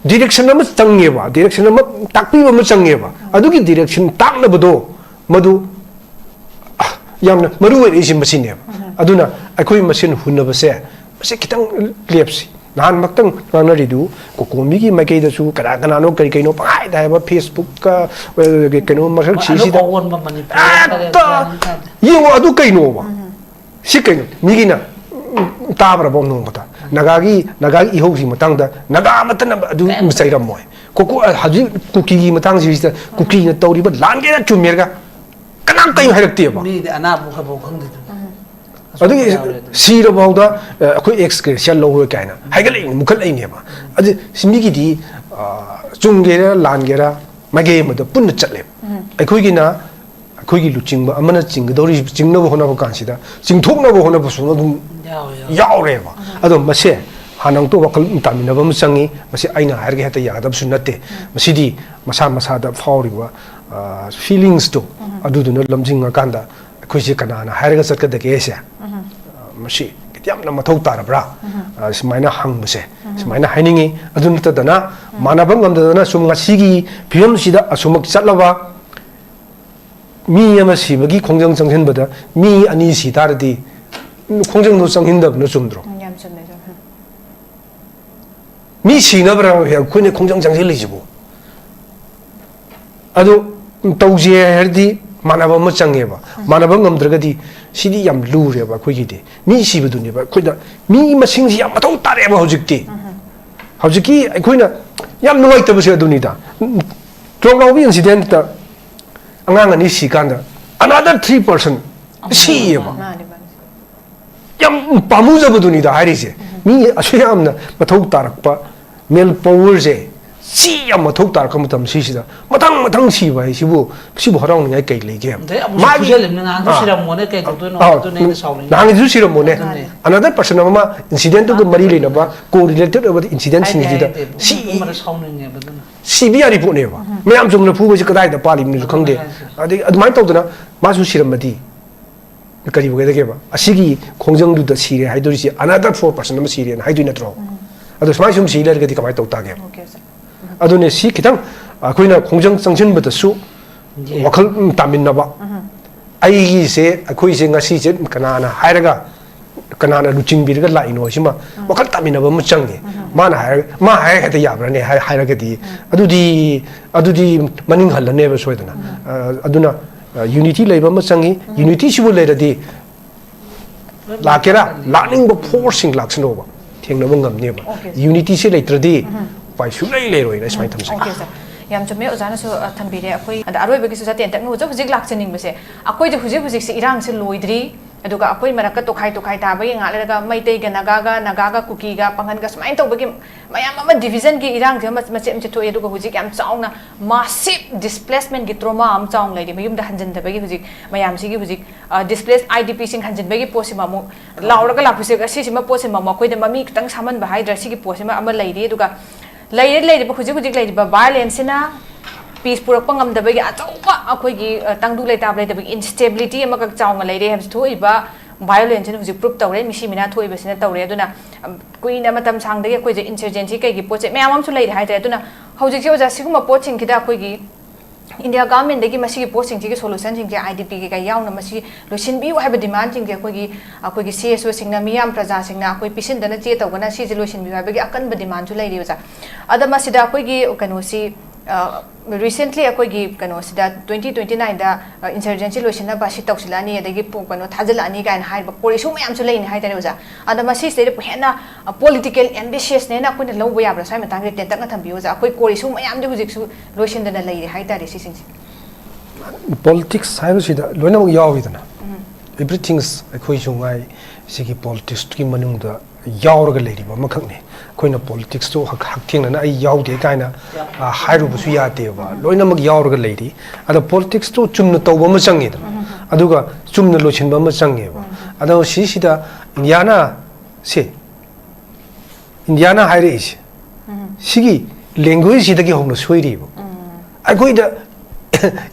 ꯗꯤꯔꯦꯛꯁꯟ ꯑꯃ ꯆꯪꯉꯦꯕ, ꯗꯤꯔꯦꯛꯁꯟ ꯑꯃ ꯇꯥꯛꯄꯤꯕ ꯑꯃ ꯆꯪꯉꯦꯕ꯫ ꯑꯗꯨꯒꯤ ꯗꯤꯔꯦꯛꯁꯟ ꯇꯥꯛꯅꯕꯗꯣ ꯃꯗꯨ, ꯑ, ꯌꯥꯝꯅ ꯃꯔꯨ ꯑꯣꯏꯔꯛꯏꯁꯦ ꯃꯁꯤꯅꯦꯕ꯫ ꯑꯗꯨꯅ ꯑꯩꯈꯣꯏ ꯃꯁꯦꯟ ꯍꯨꯟꯅꯕꯁꯦ, ꯃꯁꯤ ꯈꯤꯇꯪ ꯂꯦꯞꯁꯤ꯫ ꯅꯍꯥꯟꯃꯛꯇꯪ ꯉꯥꯡꯅꯔꯤꯗꯨ ꯀꯣꯀꯣꯃꯤꯒꯤ ꯃꯥꯏꯀꯩꯗꯁꯨ ꯀꯅꯥ ꯀꯅꯥꯅꯣ ꯀꯔꯤ ꯀꯩꯅꯣ ꯄꯪꯍꯥꯏꯗ ꯍꯥꯏꯕ, Facebook ꯀ, ꯑ, ꯀꯩꯅꯣ ꯃꯁꯛ ꯁꯤꯁꯤꯗ ꯑꯅꯧꯕ ꯑꯑꯣꯟꯕ ꯃꯅꯤꯄꯨꯔ ꯍꯦꯛꯇ ꯍꯥꯏꯇꯥꯔꯦ꯫ ꯌꯦꯡꯉꯣ, ꯑꯗꯨ ꯀꯩꯅꯣꯕ? ꯁꯤ ꯀꯩꯅꯣ? ꯃꯤꯒꯤꯅ, ꯎꯝ, ꯇꯥꯕ꯭ꯔꯕ ꯅꯣꯡꯃꯇ? ꯅꯥꯒꯥꯒꯤ, ꯅꯥꯒꯥꯒꯤ ꯏꯍꯧꯒꯤ ꯃꯇꯥꯡꯗ ꯅꯥꯒꯥ ꯑꯃꯠꯇꯅ ꯑꯗꯨ ꯀꯩꯝꯇ ꯆꯩꯔꯝꯃꯣꯏ꯫ ꯀꯣꯀꯣ-, ꯍꯧꯖꯤꯛ ꯀꯨꯀꯤꯒꯤ ꯃꯇꯥꯡꯁꯤꯗ ꯀꯨꯀꯤꯅ ꯇꯧꯔꯤꯕ ꯂꯥꯟꯒꯦꯔꯥ ꯆꯨꯝꯃꯦꯔꯒ ꯀꯅꯥꯝ ꯀꯔꯤꯝ ꯍꯥꯏꯔꯛꯇꯦꯕ꯫ ꯃꯤꯗꯤ ꯑꯅꯥꯕ ꯈꯔꯐꯥꯎ ꯈꯪꯗꯦꯗꯅ꯫ ꯑꯗꯨꯒꯤ ꯁꯤꯔꯐꯥꯎꯗ ꯑꯩꯈꯣꯏ ꯑꯦꯛꯁꯀ꯭ꯔꯦꯁꯟ ꯂꯧꯔꯣꯏ ꯀꯥꯏꯅ ꯍꯥꯏꯒꯠꯂꯛꯏꯅꯤ, ꯃꯨꯛꯈꯠꯂꯛꯏꯅꯦꯕ꯫ ꯑꯗꯨ ꯁꯤ ꯃꯤꯒꯤꯗꯤ ꯆꯨꯝꯒꯦꯔꯥ ꯂꯥꯟꯒꯦꯔꯥ ꯃꯥꯏꯀꯩ ꯑꯃꯗ ꯄꯨꯟꯅ ꯆꯠꯂꯦꯕ꯫ ꯑꯩꯈꯣꯏꯒꯤꯅ ꯑꯩꯈꯣꯏꯒꯤ ꯂꯨꯆꯤꯡꯕ ꯑꯃꯅ ꯆꯤꯡꯒꯗꯧꯔꯤ, ꯆꯤꯡꯅꯕ ꯍꯣꯠꯅꯕ ꯀꯥꯟꯁꯤꯗ, ꯆꯤꯡꯊꯣꯛꯅꯕ ꯍꯣꯠꯅꯕꯁꯨ ꯑꯗꯨꯝ ꯌꯥꯎꯔꯦꯕ꯫ ꯑꯗꯣ ꯃꯁꯦ ꯍꯥꯟꯅ ꯑꯃꯨꯛꯇ ꯋꯥꯈꯜ ꯇꯥꯃꯤꯟꯅꯕ ꯑꯃ ꯆꯪꯉꯤ꯫ ꯃꯁꯤ ꯑꯩꯅ ꯍꯥꯏꯔꯒ ꯍꯦꯛꯇ ꯌꯥꯒꯗꯕꯁꯨ ꯅꯠꯇꯦ꯫ ꯃꯁꯤꯗꯤ ꯃꯁꯥ ꯃꯁꯥꯗ ꯐꯥꯎꯔꯤꯕ ꯐꯤꯂꯤꯡꯁꯇꯣ ꯑꯗꯨꯗꯨꯅ ꯂꯝꯖꯤꯡꯉꯀꯥꯟꯗ ꯑꯩꯈꯣꯏꯁꯦ ꯀꯅꯥꯅ ꯍꯥꯏꯔꯒ ꯆꯠꯀꯗꯒꯦ ꯍꯥꯏꯁꯦ? ꯃꯁꯤ ꯌꯥꯝꯅ ꯃꯊꯧ ꯇꯥꯔꯕ꯭ꯔꯥ? ꯁꯨꯃꯥꯏꯅ ꯍꯪꯕꯁꯦ ꯁꯨꯃꯥꯏꯅ ꯍꯥꯏꯅꯤꯡꯉꯤ꯫ ꯑꯗꯨ ꯅꯠꯇꯗꯅ ꯃꯥꯟꯅꯕ ꯉꯝꯗꯗꯅ ꯁꯨꯝ ꯉꯁꯤꯒꯤ ꯐꯤꯕꯝꯁꯤꯗ ꯑꯁꯨꯃꯛ ꯆꯠꯂꯕ ꯃꯤ ꯑꯃ ꯁꯤꯕꯒꯤ ꯈꯣꯡꯖꯪ ꯆꯪꯁꯤꯟꯕꯗ ꯃꯤ ꯑꯅꯤ ꯁꯤ ꯇꯥꯔꯗꯤ ꯈꯣꯡꯖꯪꯗꯣ ꯆꯪꯁꯤꯟꯗꯕꯅ ꯆꯨꯝꯗ꯭ꯔꯣ? ꯌꯥꯝ ꯆꯨꯝꯃꯦ, ꯆꯨꯝꯃꯦ꯫ ꯃꯤ ꯁꯤꯅꯕ꯭ꯔꯥ ꯑꯩꯈꯣꯏꯅ ꯈꯣꯡꯖꯪ ꯆꯪꯁꯤꯜꯂꯤꯁꯤꯕꯨ? ꯑꯗꯨ ꯇꯧꯁꯦ ꯍꯥꯏꯔꯗꯤ ꯃꯥꯟꯅꯕ ꯑꯃ ꯆꯪꯉꯦꯕ꯫ ꯃꯥꯟꯅꯕ ꯉꯝꯗ꯭ꯔꯒꯗꯤ ꯁꯤꯗꯤ ꯌꯥꯝ ꯂꯨꯔꯦꯕ ꯑꯩꯈꯣꯏꯒꯤꯗꯤ꯫ ꯃꯤ ꯁꯤꯕꯗꯨꯅꯦꯕ ꯑꯩꯈꯣꯏꯗ, ꯃꯤ ꯃꯁꯤꯡꯁꯤ ꯌꯥꯝ ꯃꯊꯧ ꯇꯥꯔꯦꯕ ꯍꯧꯖꯤꯛꯇꯤ꯫ ꯍꯧꯖꯤꯛꯀꯤ ꯑꯩꯈꯣꯏꯅ ꯌꯥꯝ ꯅꯨꯡꯉꯥꯏꯇꯕꯁꯦ ꯑꯗꯨꯅꯤꯗ꯫ ꯇ꯭ꯔꯣꯛ ꯂꯥꯎꯕ ꯏꯟꯁꯤꯗꯦꯟꯠꯇ ꯑꯉꯥꯡ ꯑꯅꯤ ꯁꯤꯀꯥꯟꯗ another three person ꯁꯤꯌꯦꯕ꯫ ꯃꯥꯅꯦ, ꯃꯥꯅꯦ꯫ ꯌꯥꯝ ꯄꯥꯝꯃꯨꯖꯕꯗꯨꯅꯤꯗ ꯍꯥꯏꯔꯤꯁꯦ꯫ ꯃꯤ ꯑꯁꯨꯛ ꯌꯥꯝꯅ ꯃꯊꯧ ꯇꯥꯔꯛꯄ ꯃꯦꯟ ꯄꯥꯋꯔꯁꯦ, ꯁꯤ ꯌꯥꯝ ꯃꯊꯧ ꯇꯥꯔꯛꯄ ꯃꯇꯝ ꯁꯤꯁꯤꯗ ꯃꯊꯪ ꯃꯊꯪ ꯁꯤꯕ ꯍꯥꯏꯁꯤꯕꯨ, ꯁꯤꯕꯨ ꯍꯔꯥꯎꯅꯤꯡꯉꯥꯏ ꯀꯩ ꯂꯩꯒꯦ? ꯑꯗꯩ ꯑꯃꯨꯛꯁꯨ ꯃꯥꯒꯤ ꯐꯨꯖꯜꯂꯤꯕꯅꯤ, ꯅꯍꯥꯟꯁꯨ ꯑꯥ, ꯁꯤꯔꯝꯃꯣꯅꯦ, ꯀꯩ ꯇꯧꯗꯣꯏꯅꯣ? ꯑꯥ, ꯑꯗꯨꯅꯦ ꯑꯩꯅ ꯁꯥꯎꯅꯤꯡꯉꯤꯁꯦ꯫ ꯅꯍꯥꯟꯒꯤꯁꯨ ꯁꯤꯔꯝꯃꯣꯅꯦ꯫ ꯑꯗꯨꯅꯦ꯫ Another person ꯑꯃ ꯏꯟꯁꯤꯗꯦꯟꯠꯇꯨꯒ ꯃꯔꯤ ꯂꯩꯅꯕ ꯀꯣ ꯔꯤꯂꯦꯇꯦꯗ ꯑꯣꯏꯕ ꯏꯟꯁꯤꯗꯦꯟꯠꯁꯤꯡꯁꯤꯗ ꯍꯥꯏꯗꯦ, ꯍꯥꯏꯗꯦ꯫ ꯁꯤ ꯑꯗꯨꯝ ꯁꯥꯎꯅꯤꯡꯉꯦꯕ ꯑꯗꯨꯅ꯫ ꯁꯤꯕ ꯌꯥꯔꯤ ꯄꯣꯠꯅꯦꯕ꯫ ꯃꯌꯥꯝ ꯆꯨꯝꯅ ꯐꯨꯕꯁꯦ ꯀꯗꯥꯏꯗ ꯄꯥꯜꯂꯤꯕꯅꯣꯁꯨ ꯈꯪꯗꯦ꯫ ꯑꯗꯨꯅꯦ ꯍꯥꯏꯁꯦ꯫ ꯑꯗꯩ ꯑꯗꯨꯃꯥꯏꯅ ꯇꯧꯗꯅ ꯃꯥꯁꯨ ꯁꯤꯔꯝꯃꯗꯤ ꯀꯔꯤ ꯑꯣꯏꯒꯗꯒꯦꯕ? ꯑꯁꯤꯒꯤ ꯈꯣꯡꯖꯪꯗꯨꯗ ꯁꯤꯔꯦ ꯍꯥꯏꯗꯣꯔꯤꯁꯦ another four person ꯑꯃ ꯁꯤꯔꯦꯅ ꯍꯥꯏꯗꯣꯏ ꯅꯠꯇ꯭ꯔꯣ? ꯑꯗꯣ ꯁꯨꯃꯥꯏ ꯁꯨꯝ ꯁꯤ ꯂꯩꯔꯒꯗꯤ ꯀꯃꯥꯏꯅ ꯇꯧ ꯇꯥꯒꯦ? Okay, sir. ꯑꯗꯨꯅꯦ ꯁꯤ ꯈꯤꯇꯪ ꯑꯩꯈꯣꯏꯅ ꯈꯣꯡꯖꯪ ꯆꯪꯁꯤꯟꯕꯗꯁꯨ ꯌꯦ꯫ ꯋꯥꯈꯜ ꯇꯥꯃꯤꯟꯅꯕ꯫ ꯑꯩꯒꯤꯁꯦ, ꯑꯩꯈꯣꯏꯁꯦ ꯉꯁꯤꯁꯦ ꯀꯅꯥꯅ ꯍꯥꯏꯔꯒ, ꯀꯅꯥꯅ ꯂꯨꯆꯤꯡꯕꯤꯔꯒ ꯂꯥꯛꯏꯅꯣ ꯍꯥꯏꯁꯤꯃ ꯋꯥꯈꯜ ꯇꯥꯃꯤꯟꯅꯕ ꯑꯃ ꯆꯪꯉꯦ꯫ ꯃꯥꯅ ꯍꯥꯏꯔꯒ, ꯃꯥ ꯍꯥꯏꯔꯒ ꯍꯦꯛꯇ ꯌꯥꯕ꯭ꯔꯅꯦ ꯍꯥꯏ-, ꯍꯥꯏꯔꯒꯗꯤ ꯑꯗꯨꯗꯤ, ꯑꯗꯨꯗꯤ ꯃꯅꯤꯡ ꯍꯜꯂꯅꯦꯕ ꯁꯣꯏꯗꯅ꯫ ꯑ, ꯑꯗꯨꯅ, ꯑ, unity ꯂꯩꯕ ꯑꯃ ꯆꯪꯉꯤ꯫ Unity ꯁꯤꯕꯨ ꯂꯩꯔꯗꯤ ꯂꯥꯛꯀꯦꯔꯥ, ꯂꯥꯛꯅꯤꯡꯕ force ꯁꯤꯡ ꯂꯥꯛꯁꯅꯣꯕ, ꯊꯦꯡꯅꯕ ꯉꯝꯅꯦꯕ꯫ Okay, sir. Unity ꯁꯤ ꯂꯩꯇ꯭ꯔꯗꯤ ꯎꯄꯥꯏ ꯁꯨꯡꯂꯩ ꯂꯩꯔꯣꯏꯅ ꯁꯨꯃꯥꯏꯅ ꯊꯝꯖꯒꯦ꯫ Okay, sir. ꯌꯥꯝ ꯆꯨꯝꯃꯦ, ꯑꯣꯖꯥꯅꯁꯨ, ꯑ, ꯊꯝꯕꯤꯔꯦ꯫ ꯑꯩꯈꯣꯏ ꯑꯗ ꯑꯔꯣꯏꯕꯒꯤꯁꯨ ꯆꯠꯇꯦꯟ ꯇꯛꯅ ꯍꯧꯖꯤꯛ ꯍꯧꯖꯤꯛ ꯂꯥꯛꯆꯅꯤꯡꯕꯁꯦ, ꯑꯩꯈꯣꯏꯗꯤ ꯍꯧꯖꯤꯛ ꯍꯧꯖꯤꯛꯁꯦ ꯏꯔꯥꯡꯁꯦ ꯂꯣꯏꯗ꯭ꯔꯤ, ꯑꯗꯨꯒ ꯑꯩꯈꯣꯏ ꯃꯔꯛꯇ ꯇꯣꯈꯥꯏ ꯇꯣꯈꯥꯏ ꯇꯥꯕꯒꯤ ꯉꯥꯛ ꯂꯩꯔꯒ ꯃꯩꯇꯩꯒ ꯅꯥꯒꯥꯒ, ꯅꯥꯒꯥꯒ ꯀꯨꯀꯤꯒ ꯄꯥꯡꯒꯟꯒ ꯁꯨꯃꯥꯏꯅ ꯇꯧꯕꯒꯤ ꯃꯌꯥꯝ ꯑꯃ division ꯒꯤ ꯏꯔꯥꯡꯁꯦ ꯑꯃ ꯃꯆꯦꯠ ꯃꯆꯦꯠ ꯊꯣꯛꯑꯦ꯫ ꯑꯗꯨꯒ ꯍꯧꯖꯤꯛ ꯌꯥꯝ ꯆꯥꯎꯅ massive displacement ꯒꯤ trauma ꯑꯃ ꯆꯥꯎꯅ ꯂꯩꯔꯤ꯫ ꯃꯌꯨꯝꯗ ꯍꯟꯖꯤꯟꯗꯕꯒꯤ ꯍꯧꯖꯤꯛ ꯃꯌꯥꯝꯁꯤꯒꯤ ꯍꯧꯖꯤꯛ, ꯑ, displaced I D P ꯁꯤꯡ ꯍꯟꯖꯤꯟꯕꯒꯤ ꯄꯣꯠꯁꯤꯃ ꯑꯃꯨꯛ ꯂꯥꯎꯔꯒ ꯂꯥꯛꯄꯁꯦ, ꯑꯁꯤꯁꯤꯃ ꯄꯣꯠꯁꯤꯃ ꯑꯃꯨꯛ ꯑꯩꯈꯣꯏꯗ ꯃꯃꯤ ꯈꯤꯇꯪ ꯁꯥꯃꯟꯕ ꯍꯥꯏꯗ꯭ꯔꯥ, ꯁꯤꯒꯤ ꯄꯣꯠꯁꯤꯃ ꯑꯃ ꯂꯩꯔꯤ꯫ ꯑꯗꯨꯒ ꯂꯩꯔ ꯂꯩꯔꯤꯕ ꯍꯧꯖꯤꯛ ꯍꯧꯖꯤꯛ ꯂꯩꯔꯤꯕ violence ꯁꯤꯅ peace ꯄꯨꯔꯛꯄ ꯉꯝꯗꯕꯒꯤ ꯑꯆꯧꯕ ꯑꯩꯈꯣꯏꯒꯤ, ꯑ, ꯇꯪꯗꯨ ꯂꯩꯇꯥꯕ ꯂꯩꯇꯕꯒꯤ instability ꯑꯃꯈꯛ ꯆꯥꯎꯅ ꯂꯩꯔꯦ ꯍꯥꯏꯕꯁꯤ ꯊꯣꯛꯏꯕ violence ꯁꯤꯅ ꯍꯧꯖꯤꯛ prove ꯇꯧꯔꯦ, ꯃꯤꯁꯤ ꯃꯤꯅꯥ ꯊꯣꯛꯏꯕꯁꯤꯅ ꯇꯧꯔꯦ꯫ ꯑꯗꯨꯅ, ꯑꯝ, ꯀꯨꯏꯅ ꯃꯇꯝ ꯁꯥꯡꯗꯒꯤ ꯑꯩꯈꯣꯏꯁꯦ insurgency ꯀꯩꯒꯤ ꯄꯣꯠꯁꯦ ꯃꯌꯥꯝ ꯑꯃꯁꯨ ꯂꯩꯔꯦ ꯍꯥꯏꯇꯥꯔꯦ꯫ ꯑꯗꯨꯅ ꯍꯧꯖꯤꯛꯁꯦ ꯑꯣꯖꯥ, ꯁꯤꯒꯨꯝꯕ ꯄꯣꯠꯁꯤꯡꯁꯤꯗ ꯑꯩꯈꯣꯏꯒꯤ India government ꯗꯒꯤ ꯃꯁꯤꯒꯤ ꯄꯣꯠꯁꯤꯡꯁꯤꯒꯤ solution ꯁꯤꯡꯁꯦ I D P ꯀꯩꯀꯥ ꯌꯥꯎꯅ ꯃꯁꯤ ꯂꯣꯏꯁꯤꯟꯕꯤꯌꯨ ꯍꯥꯏꯕ demand ꯁꯤꯡꯁꯦ ꯑꯩꯈꯣꯏꯒꯤ, ꯑꯩꯈꯣꯏꯒꯤ C S O ꯁꯤꯡꯅ, ꯃꯤꯌꯥꯝ ꯄ꯭ꯔꯖꯥꯁꯤꯡꯅ ꯑꯩꯈꯣꯏ ꯄꯤꯁꯤꯟꯗꯅ ꯆꯦ ꯇꯧꯗꯅ ꯁꯤꯁꯦ ꯂꯣꯏꯁꯤꯟꯕꯤꯌꯨ ꯍꯥꯏꯕꯒꯤ ꯑꯀꯟꯕ demand ꯁꯨ ꯂꯩꯔꯤ ꯑꯣꯖꯥ꯫ ꯑꯗ ꯃꯁꯤꯗ ꯑꯩꯈꯣꯏꯒꯤ ꯀꯩꯅꯣꯁꯤ, ꯑ, recently ꯑꯩꯈꯣꯏꯒꯤ ꯀꯩꯅꯣꯁꯤꯗ twenty twenty nine ꯗ, ꯑ, insurgency ꯂꯣꯏꯁꯤꯟꯅꯕ ꯁꯤ ꯇꯧꯁꯤꯜꯂꯛꯑꯅꯤ, ꯑꯗꯒꯤ ꯄꯣ-, ꯀꯩꯅꯣ ꯊꯥꯖꯤꯜꯂꯛꯑꯅꯤ ꯀꯥꯏꯅ ꯍꯥꯏꯔꯤꯕ core issue ꯃꯌꯥꯝꯁꯨ ꯂꯩꯅꯤ ꯍꯥꯏꯇꯥꯔꯦ ꯑꯣꯖꯥ꯫ ꯑꯗ ꯃꯁꯤꯁꯤꯗꯩꯗ ꯍꯦꯟꯅ, ꯑ, political ambitious ꯅꯦꯅ ꯑꯩꯈꯣꯏꯅ ꯂꯧꯕ ꯌꯥꯕ꯭ꯔꯥ? ꯁ꯭ꯋꯥꯏ ꯃꯇꯥꯡꯁꯤꯗ ꯇꯦꯟꯇꯛꯅ ꯊꯝꯕꯤꯌꯨ ꯑꯣꯖꯥ꯫ ꯑꯩꯈꯣꯏ core issue ꯃꯌꯥꯝꯗꯤ ꯍꯧꯖꯤꯛꯁꯨ ꯂꯣꯏꯁꯤꯟꯗꯅ ꯂꯩꯔꯤ ꯍꯥꯏꯇꯥꯔꯦ ꯁꯤꯁꯤꯡꯁꯦ꯫ Politics ꯍꯥꯏꯕꯁꯤꯗ ꯂꯣꯏꯅꯃꯛ ꯌꯥꯎꯏꯗꯅ, everything ꯑꯩꯈꯣꯏꯁꯨ ꯉꯥꯏ ꯁꯤꯒꯤ politics ꯀꯤ ꯃꯅꯨꯡꯗ ꯌꯥꯎꯔꯒ ꯂꯩꯔꯤꯕ ꯑꯃꯈꯛꯅꯤ꯫ ꯑꯩꯈꯣꯏꯅ politics ꯇꯨ ꯍꯛ-, ꯍꯛꯊꯦꯡꯅꯅ "ꯑꯩ ꯌꯥꯎꯗꯦ" ꯀꯥꯏꯅ, ꯑ, ꯍꯥꯏꯔꯨꯕꯁꯨ ꯌꯥꯗꯦꯕ꯫ ꯂꯣꯏꯅꯃꯛ ꯌꯥꯎꯔꯒ ꯂꯩꯔꯤ꯫ ꯑꯗ politics ꯇꯨ ꯆꯨꯝꯅ ꯇꯧꯕ ꯑꯃ ꯆꯪꯉꯦꯗꯅ, ꯑꯗꯨꯒ ꯆꯨꯝꯅ ꯂꯣꯏꯁꯤꯟꯕ ꯑꯃ ꯆꯪꯉꯦꯕ꯫ ꯑꯗꯣ ꯁꯤꯁꯤꯗ ꯏꯟꯗꯤꯌꯥꯅ, ꯁꯦ, ꯏꯟꯗꯤꯌꯥꯅ ꯍꯥꯏꯔꯛꯏꯁꯦ, ꯁꯤꯒꯤ language ꯁꯤꯗꯒꯤ ꯍꯧꯅ ꯁꯣꯏꯔꯤꯕ꯫ ꯑꯩꯈꯣꯏꯗ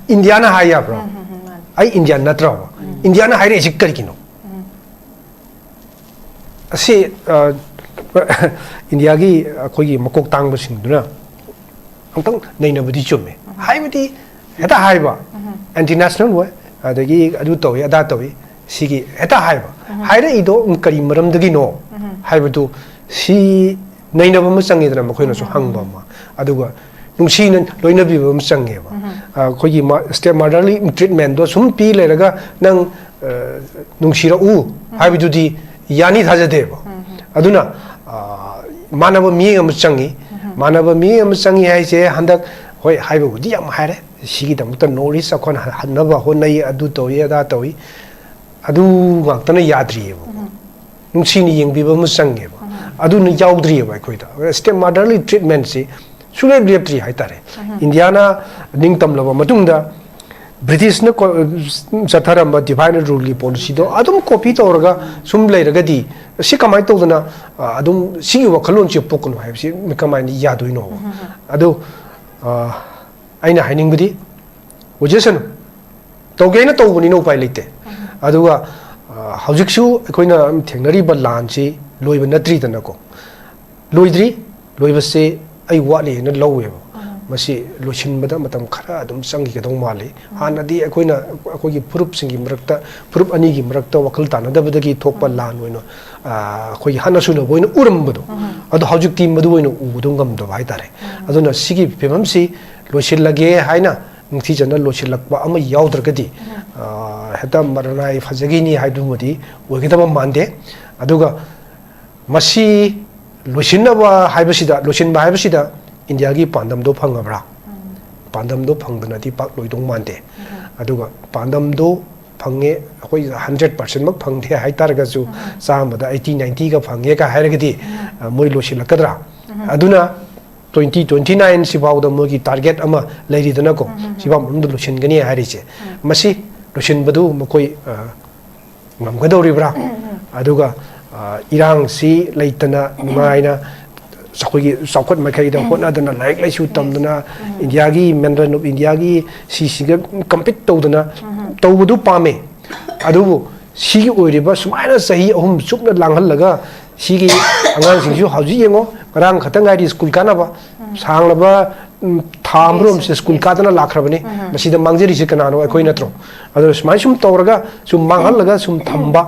ꯏꯟꯗꯤꯌꯥꯅ ꯍꯥꯏ ꯌꯥꯕ꯭ꯔꯣ? ꯑꯩ ꯏꯟꯗꯤꯌꯥꯟ ꯅꯠꯇ꯭ꯔꯕ? ꯏꯟꯗꯤꯌꯥꯅ ꯍꯥꯏꯔꯛꯏꯁꯤ ꯀꯔꯤꯒꯤꯅꯣ? ꯑꯁꯤ, ꯑ, ꯏꯟꯗꯤꯌꯥꯒꯤ ꯑꯩꯈꯣꯏꯒꯤ ꯃꯀꯣꯛ ꯇꯥꯡꯕꯁꯤꯡꯗꯨꯅ ꯑꯃꯨꯛꯇꯪ ꯅꯩꯅꯕꯗꯤ ꯆꯨꯝꯃꯦ꯫ ꯍꯥꯏꯕꯗꯤ ꯍꯦꯛꯇ ꯍꯥꯏꯕ, anti national ꯑꯣꯏ, ꯑꯗꯒꯤ ꯑꯗꯨ ꯇꯧꯏ, ꯑꯗꯥ ꯇꯧꯏ, ꯁꯤꯒꯤ ꯍꯦꯛꯇ ꯍꯥꯏꯕ꯫ ꯍꯥꯏꯔꯛꯏꯗꯣ ꯀꯔꯤ ꯃꯔꯝꯗꯒꯤꯅꯣ ꯍꯥꯏꯕꯗꯨ ꯁꯤ ꯅꯩꯅꯕ ꯑꯃ ꯆꯪꯉꯤꯗꯅ, ꯃꯈꯣꯏꯅꯁꯨ ꯍꯪꯕ ꯑꯃ, ꯑꯗꯨꯒ ꯅꯨꯡꯁꯤꯅ ꯂꯣꯏꯅꯕꯤꯕ ꯑꯃ ꯆꯪꯉꯦꯕ꯫ ꯑ, ꯑꯩꯈꯣꯏꯒꯤ ꯃ-, step motherly treatment ꯗꯣ ꯁꯨꯝ ꯄꯤ ꯂꯩꯔꯒ ꯅꯪ, ꯑ, ꯅꯨꯡꯁꯤꯔꯛꯎ ꯍꯥꯏꯕꯗꯨꯗꯤ ꯌꯥꯅꯤ ꯊꯥꯖꯗꯦꯕ꯫ ꯑꯗꯨꯅ, ꯑ, ꯃꯥꯟꯅꯕ ꯃꯤꯠꯌꯦꯡ ꯑꯃ ꯆꯪꯉꯤ꯫ ꯃꯥꯟꯅꯕ ꯃꯤꯠꯌꯦꯡ ꯑꯃ ꯆꯪꯉꯤ ꯍꯥꯏꯁꯦ ꯍꯟꯗꯛ, ꯍꯣꯏ, ꯍꯥꯏꯕꯕꯨꯗꯤ ꯌꯥꯝ ꯍꯥꯏꯔꯦ, ꯁꯤꯒꯤꯗꯃꯛꯇ North East ꯑꯩꯈꯣꯏꯅ ꯍ-, ꯍꯟꯅꯕ ꯍꯣꯠꯅꯩ, ꯑꯗꯨ ꯇꯧꯏ, ꯑꯗꯥ ꯇꯧꯏ꯫ ꯑꯗꯨ ꯉꯥꯛꯇꯅ ꯌꯥꯗ꯭ꯔꯤꯑꯕ꯫ ꯅꯨꯡꯁꯤꯅ ꯌꯦꯡꯕꯤꯕ ꯑꯃ ꯆꯪꯉꯦꯕ꯫ ꯑꯗꯨꯅ ꯌꯥꯎꯗ꯭ꯔꯤꯑꯕ ꯑꯩꯈꯣꯏꯗ꯫ Step motherly treatmentꯁꯤ ꯁꯨꯡꯂꯦꯞ ꯂꯦꯞꯇ꯭ꯔꯤ ꯍꯥꯏꯇꯥꯔꯦ꯫ ꯏꯟꯗꯤꯌꯥꯅ ꯅꯤꯡꯇꯝꯂꯕ ꯃꯇꯨꯡꯗ ꯕ꯭ꯔꯤꯇꯤꯁꯅ ꯀꯣ-, ꯆꯠꯊꯔꯝꯕ divide and ruleꯒꯤ policyꯗꯣ ꯑꯗꯨꯝ copy ꯇꯧꯔꯒ ꯁꯨꯝ ꯂꯩꯔꯒꯗꯤ ꯁꯤ ꯀꯃꯥꯏꯅ ꯇꯧꯗꯅ, ꯑ, ꯑꯗꯨꯝ ꯁꯤꯒꯤ ꯋꯥꯈꯜꯂꯣꯟꯁꯦ ꯄꯣꯛꯀꯅꯣ ꯍꯥꯏꯕꯁꯤ ꯀꯃꯥꯏꯅ ꯌꯥꯗꯣꯏꯅꯣꯕ? ꯑꯗꯨ, ꯑ, ꯑꯩꯅ ꯍꯥꯏꯅꯤꯡꯕꯗꯤ ꯑꯣꯏꯖꯁꯅꯨ, ꯇꯧꯒꯦꯅ ꯇꯧꯕꯅꯤꯅ ꯎꯄꯥꯏ ꯂꯩꯇꯦ꯫ ꯑꯗꯨꯒ, ꯑ, ꯍꯧꯖꯤꯛꯁꯨ ꯑꯩꯈꯣꯏꯅ ꯊꯦꯡꯅꯔꯤꯕ ꯂꯥꯟꯁꯤ ꯂꯣꯏꯕ ꯅꯠꯇ꯭ꯔꯤꯗꯅꯀꯣ꯫ ꯂꯣꯏꯗ꯭ꯔꯤ꯫ ꯂꯣꯏꯕꯁꯦ ꯑꯩ ꯋꯥꯠꯂꯤ ꯍꯥꯏꯅ ꯂꯧꯋꯦꯕ꯫ ꯃꯁꯤ ꯂꯣꯏꯁꯤꯟꯕꯗ ꯃꯇꯝ ꯈꯔ ꯑꯗꯨꯝ ꯆꯪꯈꯤꯒꯗꯧ ꯃꯥꯜꯂꯤ꯫ ꯍꯥꯟꯅꯗꯤ ꯑꯩꯈꯣꯏꯅ, ꯑꯩꯈꯣꯏꯒꯤ ꯐꯨꯔꯨꯞꯁꯤꯡꯒꯤ ꯃꯔꯛꯇ, ꯐꯨꯔꯨꯞ ꯑꯅꯤꯒꯤ ꯃꯔꯛꯇ ꯋꯥꯈꯜ ꯇꯥꯅꯗꯕꯗꯒꯤ ꯊꯣꯛꯄ ꯂꯥꯟ ꯑꯣꯏꯅ, ꯑ, ꯑꯩꯈꯣꯏꯒꯤ ꯍꯥꯟꯅ ꯁꯨꯅꯕ ꯑꯣꯏꯅ ꯎꯔꯝꯕꯗꯣ꯫ ꯑꯗꯣ ꯍꯧꯖꯤꯛꯇꯤ ꯃꯗꯨ ꯑꯣꯏꯅ ꯎꯕꯗꯣ ꯉꯝꯗꯕ ꯍꯥꯏꯇꯥꯔꯦ꯫ ꯑꯗꯨꯅ ꯁꯤꯒꯤ ꯐꯤꯕꯝꯁꯤ ꯂꯣꯏꯁꯤꯜꯂꯒꯦ ꯍꯥꯏꯅ ꯅꯤꯡꯊꯤꯖꯅ ꯂꯣꯏꯁꯤꯜꯂꯛꯄ ꯑꯃ ꯌꯥꯎꯗ꯭ꯔꯒꯗꯤ, ꯑ, ꯍꯦꯛꯇ ꯃꯔꯅꯥꯏ ꯐꯖꯈꯤꯅꯤ ꯍꯥꯏꯗꯨꯃꯗꯤ ꯑꯣꯏꯒꯗꯕ ꯃꯥꯟꯗꯦ꯫ ꯑꯗꯨꯒ ꯃꯁꯤ ꯂꯣꯏꯁꯤꯟꯅꯕ ꯍꯥꯏꯕꯁꯤꯗ, ꯂꯣꯏꯁꯤꯟꯕ ꯍꯥꯏꯕꯁꯤꯗ ꯏꯟꯗꯤꯌꯥꯒꯤ ꯄꯥꯟꯗꯝꯗꯣ ꯐꯪꯉꯕ꯭ꯔꯥ? ꯄꯥꯟꯗꯝꯗꯣ ꯐꯪꯗꯅꯗꯤ ꯄꯥꯛ ꯂꯣꯏꯗꯧ ꯃꯥꯟꯗꯦ꯫ ꯑꯗꯨꯒ ꯄꯥꯟꯗꯝꯗꯣ ꯐꯪꯉꯦ, ꯑꯩꯈꯣꯏ hundred percent ꯃꯛ ꯐꯪꯗꯦ ꯍꯥꯏꯇꯥꯔꯒꯁꯨ, ꯆꯥꯝꯃꯗ eighty ninetyꯒ ꯐꯪꯉꯦꯒ ꯍꯥꯏꯔꯒꯗꯤ, ꯑ, ꯃꯣꯏ ꯂꯣꯏꯁꯤꯜꯂꯛꯀꯗ꯭ꯔꯥ? ꯑꯗꯨꯅ twenty twenty nine ꯁꯤꯐꯥꯎꯗ ꯃꯣꯏꯒꯤ target ꯑꯃ ꯂꯩꯔꯤꯗꯅꯀꯣ, ꯁꯤꯐꯥꯎ ꯃꯅꯨꯡꯗ ꯂꯣꯏꯁꯤꯟꯒꯅꯤ ꯍꯥꯏꯔꯤꯁꯦ꯫ ꯃꯁꯤ ꯂꯣꯏꯁꯤꯟꯕꯗꯨ ꯃꯈꯣꯏ, ꯑ, ꯉꯝꯒꯗꯧꯔꯤꯕ꯭ꯔꯥ? ꯑꯗꯨꯒ, ꯑ, ꯏꯔꯥꯡꯁꯤ ꯂꯩꯇꯅ ꯅꯨꯡꯉꯥꯏꯅ ꯑꯩꯈꯣꯏꯒꯤ ꯆꯥꯎꯈꯠ ꯃꯥꯏꯀꯩꯗ ꯍꯣꯠꯅꯗꯅ, ꯂꯥꯏꯔꯤꯛ ꯂꯥꯏꯁꯨ ꯇꯝꯗꯅ, ꯏꯟꯗꯤꯌꯥꯒꯤ ꯃꯦꯟꯗꯟ ꯑꯣꯐ ꯏꯟꯗꯤꯌꯥꯒꯤ ꯁꯤꯁꯤꯒ compete ꯇꯧꯗꯅ ꯇꯧꯕꯗꯨ ꯄꯥꯝꯃꯦ꯫ ꯑꯗꯨꯕꯨ ꯁꯤꯒꯤ ꯑꯣꯏꯔꯤꯕ ꯁꯨꯃꯥꯏꯅ ꯆꯍꯤ ꯑꯍꯨꯝ ꯆꯨꯞꯅ ꯂꯥꯡꯍꯜꯂꯒ ꯁꯤꯒꯤ ꯑꯉꯥꯡꯁꯤꯡꯁꯨ ꯍꯧꯖꯤꯛ ꯌꯦꯡꯉꯣ, ꯉꯔꯥꯡ ꯈꯛꯇ ꯉꯥꯏꯔꯤ ꯁ꯭ꯀꯨꯜ ꯀꯥꯅꯕ, ꯁꯥꯡꯂꯕ, ꯎꯝ, ꯊꯥ ꯑꯃꯔꯣꯝꯁꯦ ꯁ꯭ꯀꯨꯜ ꯀꯥꯗꯅ ꯂꯥꯛꯈ꯭ꯔꯕꯅꯤ꯫ ꯃꯁꯤꯗ ꯃꯥꯡꯖꯔꯤꯁꯦ ꯀꯅꯥꯅꯣ? ꯑꯩꯈꯣꯏ ꯅꯠꯇ꯭ꯔꯣ? ꯑꯗꯣ ꯁꯨꯃꯥꯏꯅ ꯁꯨꯝ ꯇꯧꯔꯒ, ꯁꯨꯝ ꯃꯥꯡꯍꯜꯂꯒ ꯁꯨꯝ ꯊꯝꯕ,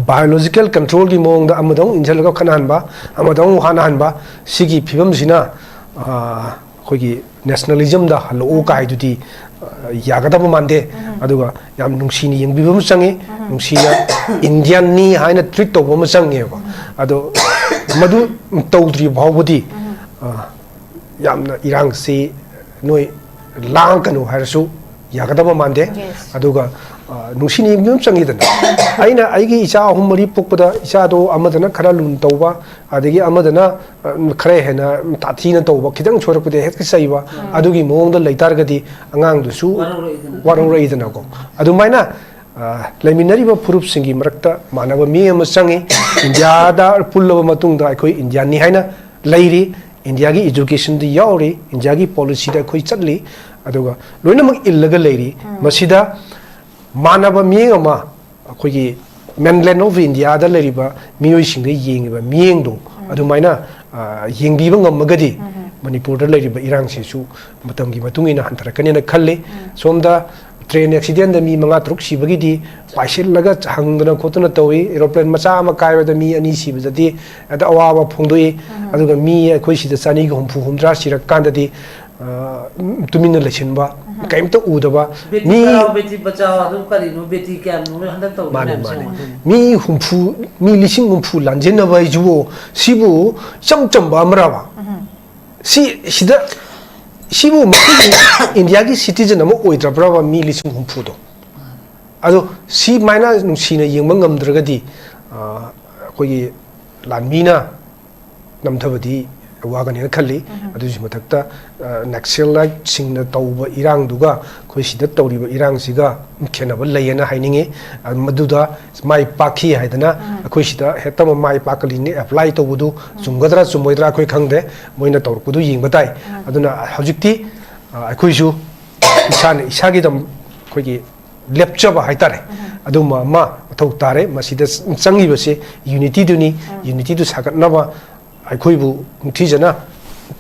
biological controlꯒꯤ ꯃꯑꯣꯡꯗ ꯑꯃꯗ ꯑꯃꯨꯛ ꯏꯟꯁꯤꯜꯂꯒ ꯈꯠꯅꯍꯟꯕ, ꯑꯃꯗ ꯑꯃꯨꯛ ꯍꯥꯠꯅꯍꯟꯕ, ꯁꯤꯒꯤ ꯐꯤꯕꯝꯁꯤꯅ, ꯑ, ꯑꯩꯈꯣꯏꯒꯤ nationalismꯗ ꯍꯜꯂꯛꯎ ꯀꯥꯏꯗꯨꯗꯤ, ꯑ, ꯌꯥꯒꯗꯕ ꯃꯥꯟꯗꯦ꯫ ꯑꯗꯨꯒ ꯌꯥꯝ ꯅꯨꯡꯁꯤꯅ ꯌꯦꯡꯕꯤꯕ ꯑꯃ ꯆꯪꯉꯤ, ꯅꯨꯡꯁꯤꯅ Indianꯅꯤ ꯍꯥꯏꯅ treat ꯇꯧꯕ ꯑꯃ ꯆꯪꯉꯦꯕ꯫ ꯑꯗꯣ ꯃꯗꯨ ꯇꯧꯗ꯭ꯔꯤ ꯐꯥꯎꯕꯗꯤ, ꯑ, ꯌꯥꯝꯅ ꯏꯔꯥꯡꯁꯤ ꯅꯣꯏ ꯂꯥꯡꯒꯅꯨ ꯍꯥꯏꯔꯁꯨ ꯌꯥꯒꯗꯕ ꯃꯥꯟꯗꯦ꯫ Yes. ꯑꯗꯨꯒ ꯑ, ꯅꯨꯡꯁꯤ ꯅꯤꯡꯕ ꯑꯃ ꯆꯪꯉꯤꯗꯅ꯫ ꯑꯩꯅ ꯑꯩꯒꯤ ꯏꯆꯥ ꯑꯍꯨꯝ ꯃꯔꯤ ꯄꯣꯛꯄꯗ ꯏꯆꯥꯗꯣ ꯑꯃꯗꯅ ꯈꯔ ꯂꯨꯅ ꯇꯧꯕ, ꯑꯗꯒꯤ ꯑꯃꯗꯅ ꯑ, ꯈꯔ ꯍꯦꯟꯅ ꯇꯥꯊꯤꯅ ꯇꯧꯕ, ꯈꯤꯇꯪ ꯁꯣꯏꯔꯛꯄꯗ ꯍꯦꯛꯇ ꯆꯩꯕ, ꯑꯗꯨꯒꯤ ꯃꯑꯣꯡꯗ ꯂꯩꯇꯥꯔꯒꯗꯤ ꯑꯉꯥꯡꯗꯨꯁꯨ ꯋꯥꯔꯧꯔꯛꯏꯗꯅ꯫ ꯋꯥꯔꯧꯔꯛꯏꯗꯅꯀꯣ꯫ ꯑꯗꯨꯃꯥꯏꯅ ꯑ, ꯂꯩꯃꯤꯟꯅꯔꯤꯕ ꯐꯨꯔꯨꯞꯁꯤꯡꯒꯤ ꯃꯔꯛꯇ ꯃꯥꯟꯅꯕ ꯃꯤ ꯑꯃ ꯆꯪꯉꯤ꯫ ꯏꯟꯗꯤꯌꯥꯗ ꯄꯨꯜꯂꯕ ꯃꯇꯨꯡꯗ ꯑꯩꯈꯣꯏ ꯏꯟꯗꯤꯌꯥꯅꯤ ꯍꯥꯏꯅ ꯂꯩꯔꯤ꯫ ꯏꯟꯗꯤꯌꯥꯒꯤ ꯏꯖꯨꯀꯦꯁꯟꯗ ꯌꯥꯎꯔꯤ, ꯏꯟꯗꯤꯌꯥꯒꯤ ꯄꯣꯂꯤꯁꯤꯗ ꯑꯩꯈꯣꯏ ꯆꯠꯂꯤ꯫ ꯑꯗꯨꯒ ꯂꯣꯏꯅꯃꯛ ꯏꯜꯂꯒ ꯂꯩꯔꯤ꯫ ꯃꯁꯤꯗ ꯃꯥꯟꯅꯕ ꯃꯤꯠꯌꯦꯡ ꯑꯃ ꯑꯩꯈꯣꯏꯒꯤ mainland of India ꯗ ꯂꯩꯔꯤꯕ ꯃꯤꯑꯣꯏꯁꯤꯡꯗ ꯌꯦꯡꯉꯤꯕ ꯃꯤꯠꯌꯦꯡꯗꯣ ꯑꯗꯨꯃꯥꯏꯅ ꯑ, ꯌꯦꯡꯕꯤꯕ ꯉꯝꯃꯒꯗꯤ ꯃꯅꯤꯄꯨꯔꯗ ꯂꯩꯔꯤꯕ ꯏꯔꯥꯡꯁꯤꯁꯨ ꯃꯇꯝꯒꯤ ꯃꯇꯨꯡ ꯏꯟꯅ ꯍꯟꯊꯔꯛꯀꯅꯦꯅ ꯈꯜꯂꯤ꯫ ꯁꯣꯝꯗ train accident ꯗ ꯃꯤ ꯃꯉꯥ ꯇꯔꯨꯛ ꯁꯤꯕꯒꯤꯗꯤ ꯄꯥꯏꯁꯤꯜꯂꯒ ꯍꯪꯗꯅ ꯈꯣꯠꯇꯅ ꯇꯧꯏ꯫ Aeroplane ꯃꯆꯥ ꯑꯃ ꯀꯥꯏꯕꯗ ꯃꯤ ꯑꯅꯤ ꯁꯤꯕꯗꯗꯤ ꯍꯦꯛꯇ ꯑꯋꯥꯕ ꯐꯣꯡꯗꯣꯛꯏ꯫ ꯑꯗꯨꯒ ꯃꯤ ꯑꯩꯈꯣꯏ ꯁꯤꯗ ꯆꯅꯤꯒ ꯍꯨꯝꯐꯨ ꯍꯨꯝꯗ꯭ꯔꯥ ꯁꯤꯔꯛꯀꯥꯟꯗꯗꯤ ꯑ, ꯇꯨꯃꯤꯟꯅ ꯂꯩꯁꯤꯟꯕ, ꯀꯩꯝꯇ ꯎꯗꯕ꯫ ꯕꯦꯇꯤ ꯃꯤ ꯄꯔꯥꯎ ꯕꯦꯇꯤ ꯕꯆꯥꯎ ꯑꯗꯨ ꯀꯔꯤꯅꯣ, ꯕꯦꯇꯤ ꯀꯌꯥꯝꯅꯣ ꯍꯟꯗꯛ ꯇꯧꯔꯤ ꯃꯥꯅꯦ, ꯃꯌꯥꯝꯁꯦ ꯃꯥꯅꯦ꯫ ꯌꯦꯡꯉꯣ꯫ ꯃꯤ ꯍꯨꯝꯐꯨ, ꯃꯤ ꯂꯤꯁꯤꯡ ꯍꯨꯝꯐꯨ ꯂꯥꯟꯖꯦꯟꯅꯕ ꯍꯥꯏꯁꯤꯕꯨ, ꯁꯤꯕꯨ ꯏꯆꯝ ꯆꯝꯕ ꯑꯃꯔꯕ? ꯁꯤ, ꯁꯤꯗ, ꯁꯤꯕꯨ ꯃꯈꯣꯏꯒꯤ ꯏꯟꯗꯤꯌꯥꯒꯤ citizen ꯑꯃ ꯑꯣꯏꯗ꯭ꯔꯕ꯭ꯔꯕ ꯃꯤ ꯂꯤꯁꯤꯡ ꯍꯨꯝꯐꯨꯗꯣ? ꯑꯗꯣ ꯁꯤꯃꯥꯏꯅ ꯅꯨꯡꯁꯤꯅ ꯌꯦꯡꯕ ꯉꯝꯗ꯭ꯔꯒꯗꯤ, ꯑ, ꯑꯩꯈꯣꯏꯒꯤ ꯂꯥꯟꯃꯤꯅ ꯅꯝꯊꯕꯗꯤ ꯋꯥꯒꯅꯦꯅ ꯈꯜꯂꯤ꯫ ꯑꯗꯨꯒꯤ ꯃꯊꯛꯇ, ꯑ, Naxalite ꯁꯤꯡꯅ ꯇꯧꯕ ꯏꯔꯥꯡꯗꯨꯒ ꯑꯩꯈꯣꯏ ꯁꯤꯗ ꯇꯧꯔꯤꯕ ꯏꯔꯥꯡꯁꯤꯒ ꯈꯦꯠꯅꯕ ꯂꯩꯌꯦꯅ ꯍꯥꯏꯅꯤꯡꯉꯤ꯫ ꯑ, ꯃꯗꯨꯗ ꯃꯥꯏ ꯄꯥꯛꯈꯤ ꯍꯥꯏꯗꯅ ꯑꯩꯈꯣꯏ ꯁꯤꯗ ꯍꯦꯛꯇ ꯃꯥꯏ ꯄꯥꯛꯀꯅꯤꯅ apply ꯇꯧꯕꯗꯨ ꯆꯨꯝꯒꯗ꯭ꯔꯥ ꯆꯨꯝꯃꯣꯏꯗ꯭ꯔꯥ ꯑꯩꯈꯣꯏ ꯈꯪꯗꯦ꯫ ꯃꯣꯏꯅ ꯇꯧꯔꯛꯄꯗꯨ ꯌꯦꯡꯕ ꯇꯥꯏ꯫ ꯑꯗꯨꯅ ꯍꯧꯖꯤꯛꯇꯤ, ꯑ, ꯑꯩꯈꯣꯏꯁꯨ ꯏꯁꯥꯅ ꯏꯁꯥꯒꯤꯗꯃꯛ ꯑꯩꯈꯣꯏꯒꯤ ꯂꯦꯞꯆꯕ ꯍꯥꯏꯇꯥꯔꯦ, ꯑꯗꯨꯝꯕ ꯑꯃ ꯃꯊꯧ ꯇꯥꯔꯦ꯫ ꯃꯁꯤꯗ ꯆꯪꯉꯤꯕꯁꯦ unity ꯗꯨꯅꯤ꯫ Unity ꯗꯨ ꯁꯥꯒꯠꯅꯕ ꯑꯩꯈꯣꯏꯕꯨ ꯅꯤꯡꯊꯤꯖꯅ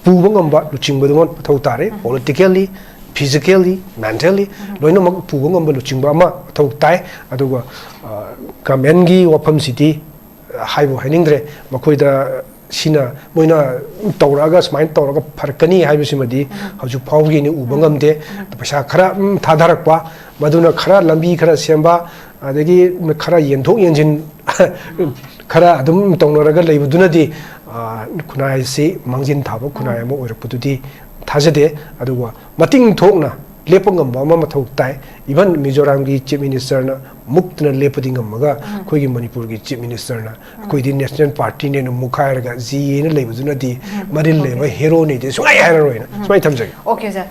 ꯄꯨꯕ ꯉꯝꯕ ꯂꯨꯆꯤꯡꯕꯗꯨꯃ ꯃꯊꯧ ꯇꯥꯔꯦ꯫ Politically, physically, mentally ꯂꯣꯏꯅꯃꯛ ꯄꯨꯕ ꯉꯝꯕ ꯂꯨꯆꯤꯡꯕ ꯑꯃ ꯃꯊꯧ ꯇꯥꯏ꯫ ꯑꯗꯨꯒ, ꯑ, government ꯀꯤ ꯋꯥꯐꯝꯁꯤꯗꯤ ꯍꯥꯏꯕꯨ ꯍꯥꯏꯅꯤꯡꯗ꯭ꯔꯦ꯫ ꯃꯈꯣꯏꯗ ꯁꯤꯅ, ꯃꯣꯏꯅ ꯇꯧꯔꯛꯑꯒ ꯁꯨꯃꯥꯏꯅ ꯇꯧꯔꯒ ꯐꯔꯛꯀꯅꯤ ꯍꯥꯏꯕꯁꯤꯃꯗꯤ ꯍꯧꯖꯤꯛ ꯐꯥꯎꯒꯤꯅꯤ ꯎꯕ ꯉꯝꯗꯦ꯫ ꯄꯩꯁꯥ ꯈꯔ, ꯎꯝ, ꯊꯥꯗꯔꯛꯄ, ꯃꯗꯨꯅ ꯈꯔ ꯂꯝꯕꯤ ꯈꯔ ꯁꯦꯝꯕ, ꯑꯗꯒꯤ ꯈꯔ ꯌꯦꯟꯊꯣꯛ ꯌꯦꯟꯁꯤꯟ ꯈꯔ ꯑꯗꯨꯝ ꯇꯧꯅꯔꯒ ꯂꯩꯕꯗꯨꯅꯗꯤ, ꯑ, ꯈꯨꯟꯅꯥꯏꯁꯤ ꯃꯥꯡꯖꯤꯟ ꯊꯥꯕ ꯈꯨꯟꯅꯥꯏ ꯑꯃ ꯑꯣꯏꯔꯛꯄꯗꯨꯗꯤ ꯊꯥꯖꯗꯦ꯫ ꯑꯗꯨꯒ ꯃꯇꯤꯡ ꯊꯣꯛꯅ ꯂꯦꯞꯄ ꯉꯝꯕ ꯑꯃ ꯃꯊꯧ ꯇꯥꯏ꯫ Even ꯃꯤꯖꯣꯔꯥꯝꯒꯤ ꯆꯤꯐ ꯃꯤꯅꯤꯁꯇꯔꯅ ꯃꯨꯛꯇꯅ ꯂꯦꯞꯄꯗꯤ ꯉꯝꯃꯒ, ꯑꯩꯈꯣꯏꯒꯤ ꯃꯅꯤꯄꯨꯔꯒꯤ ꯆꯤꯐ ꯃꯤꯅꯤꯁꯇꯔꯅ ꯑꯩꯈꯣꯏꯗꯤ ꯅꯦꯁꯅꯦꯜ ꯄꯥꯔꯇꯤꯅꯦꯅ ꯃꯨꯛꯈꯥꯏꯔꯒ ꯖꯤ ꯑꯦꯅ ꯂꯩꯕꯗꯨꯅꯗꯤ ꯃꯔꯤꯜ ꯂꯩꯕ ꯍꯦꯔꯣꯅꯤꯗꯤ ꯁꯨꯡꯍꯥꯏ ꯍꯥꯏꯔꯔꯣꯏꯅ ꯁꯨꯃꯥꯏꯅ ꯊꯝꯖꯒꯦ꯫ Okay sir,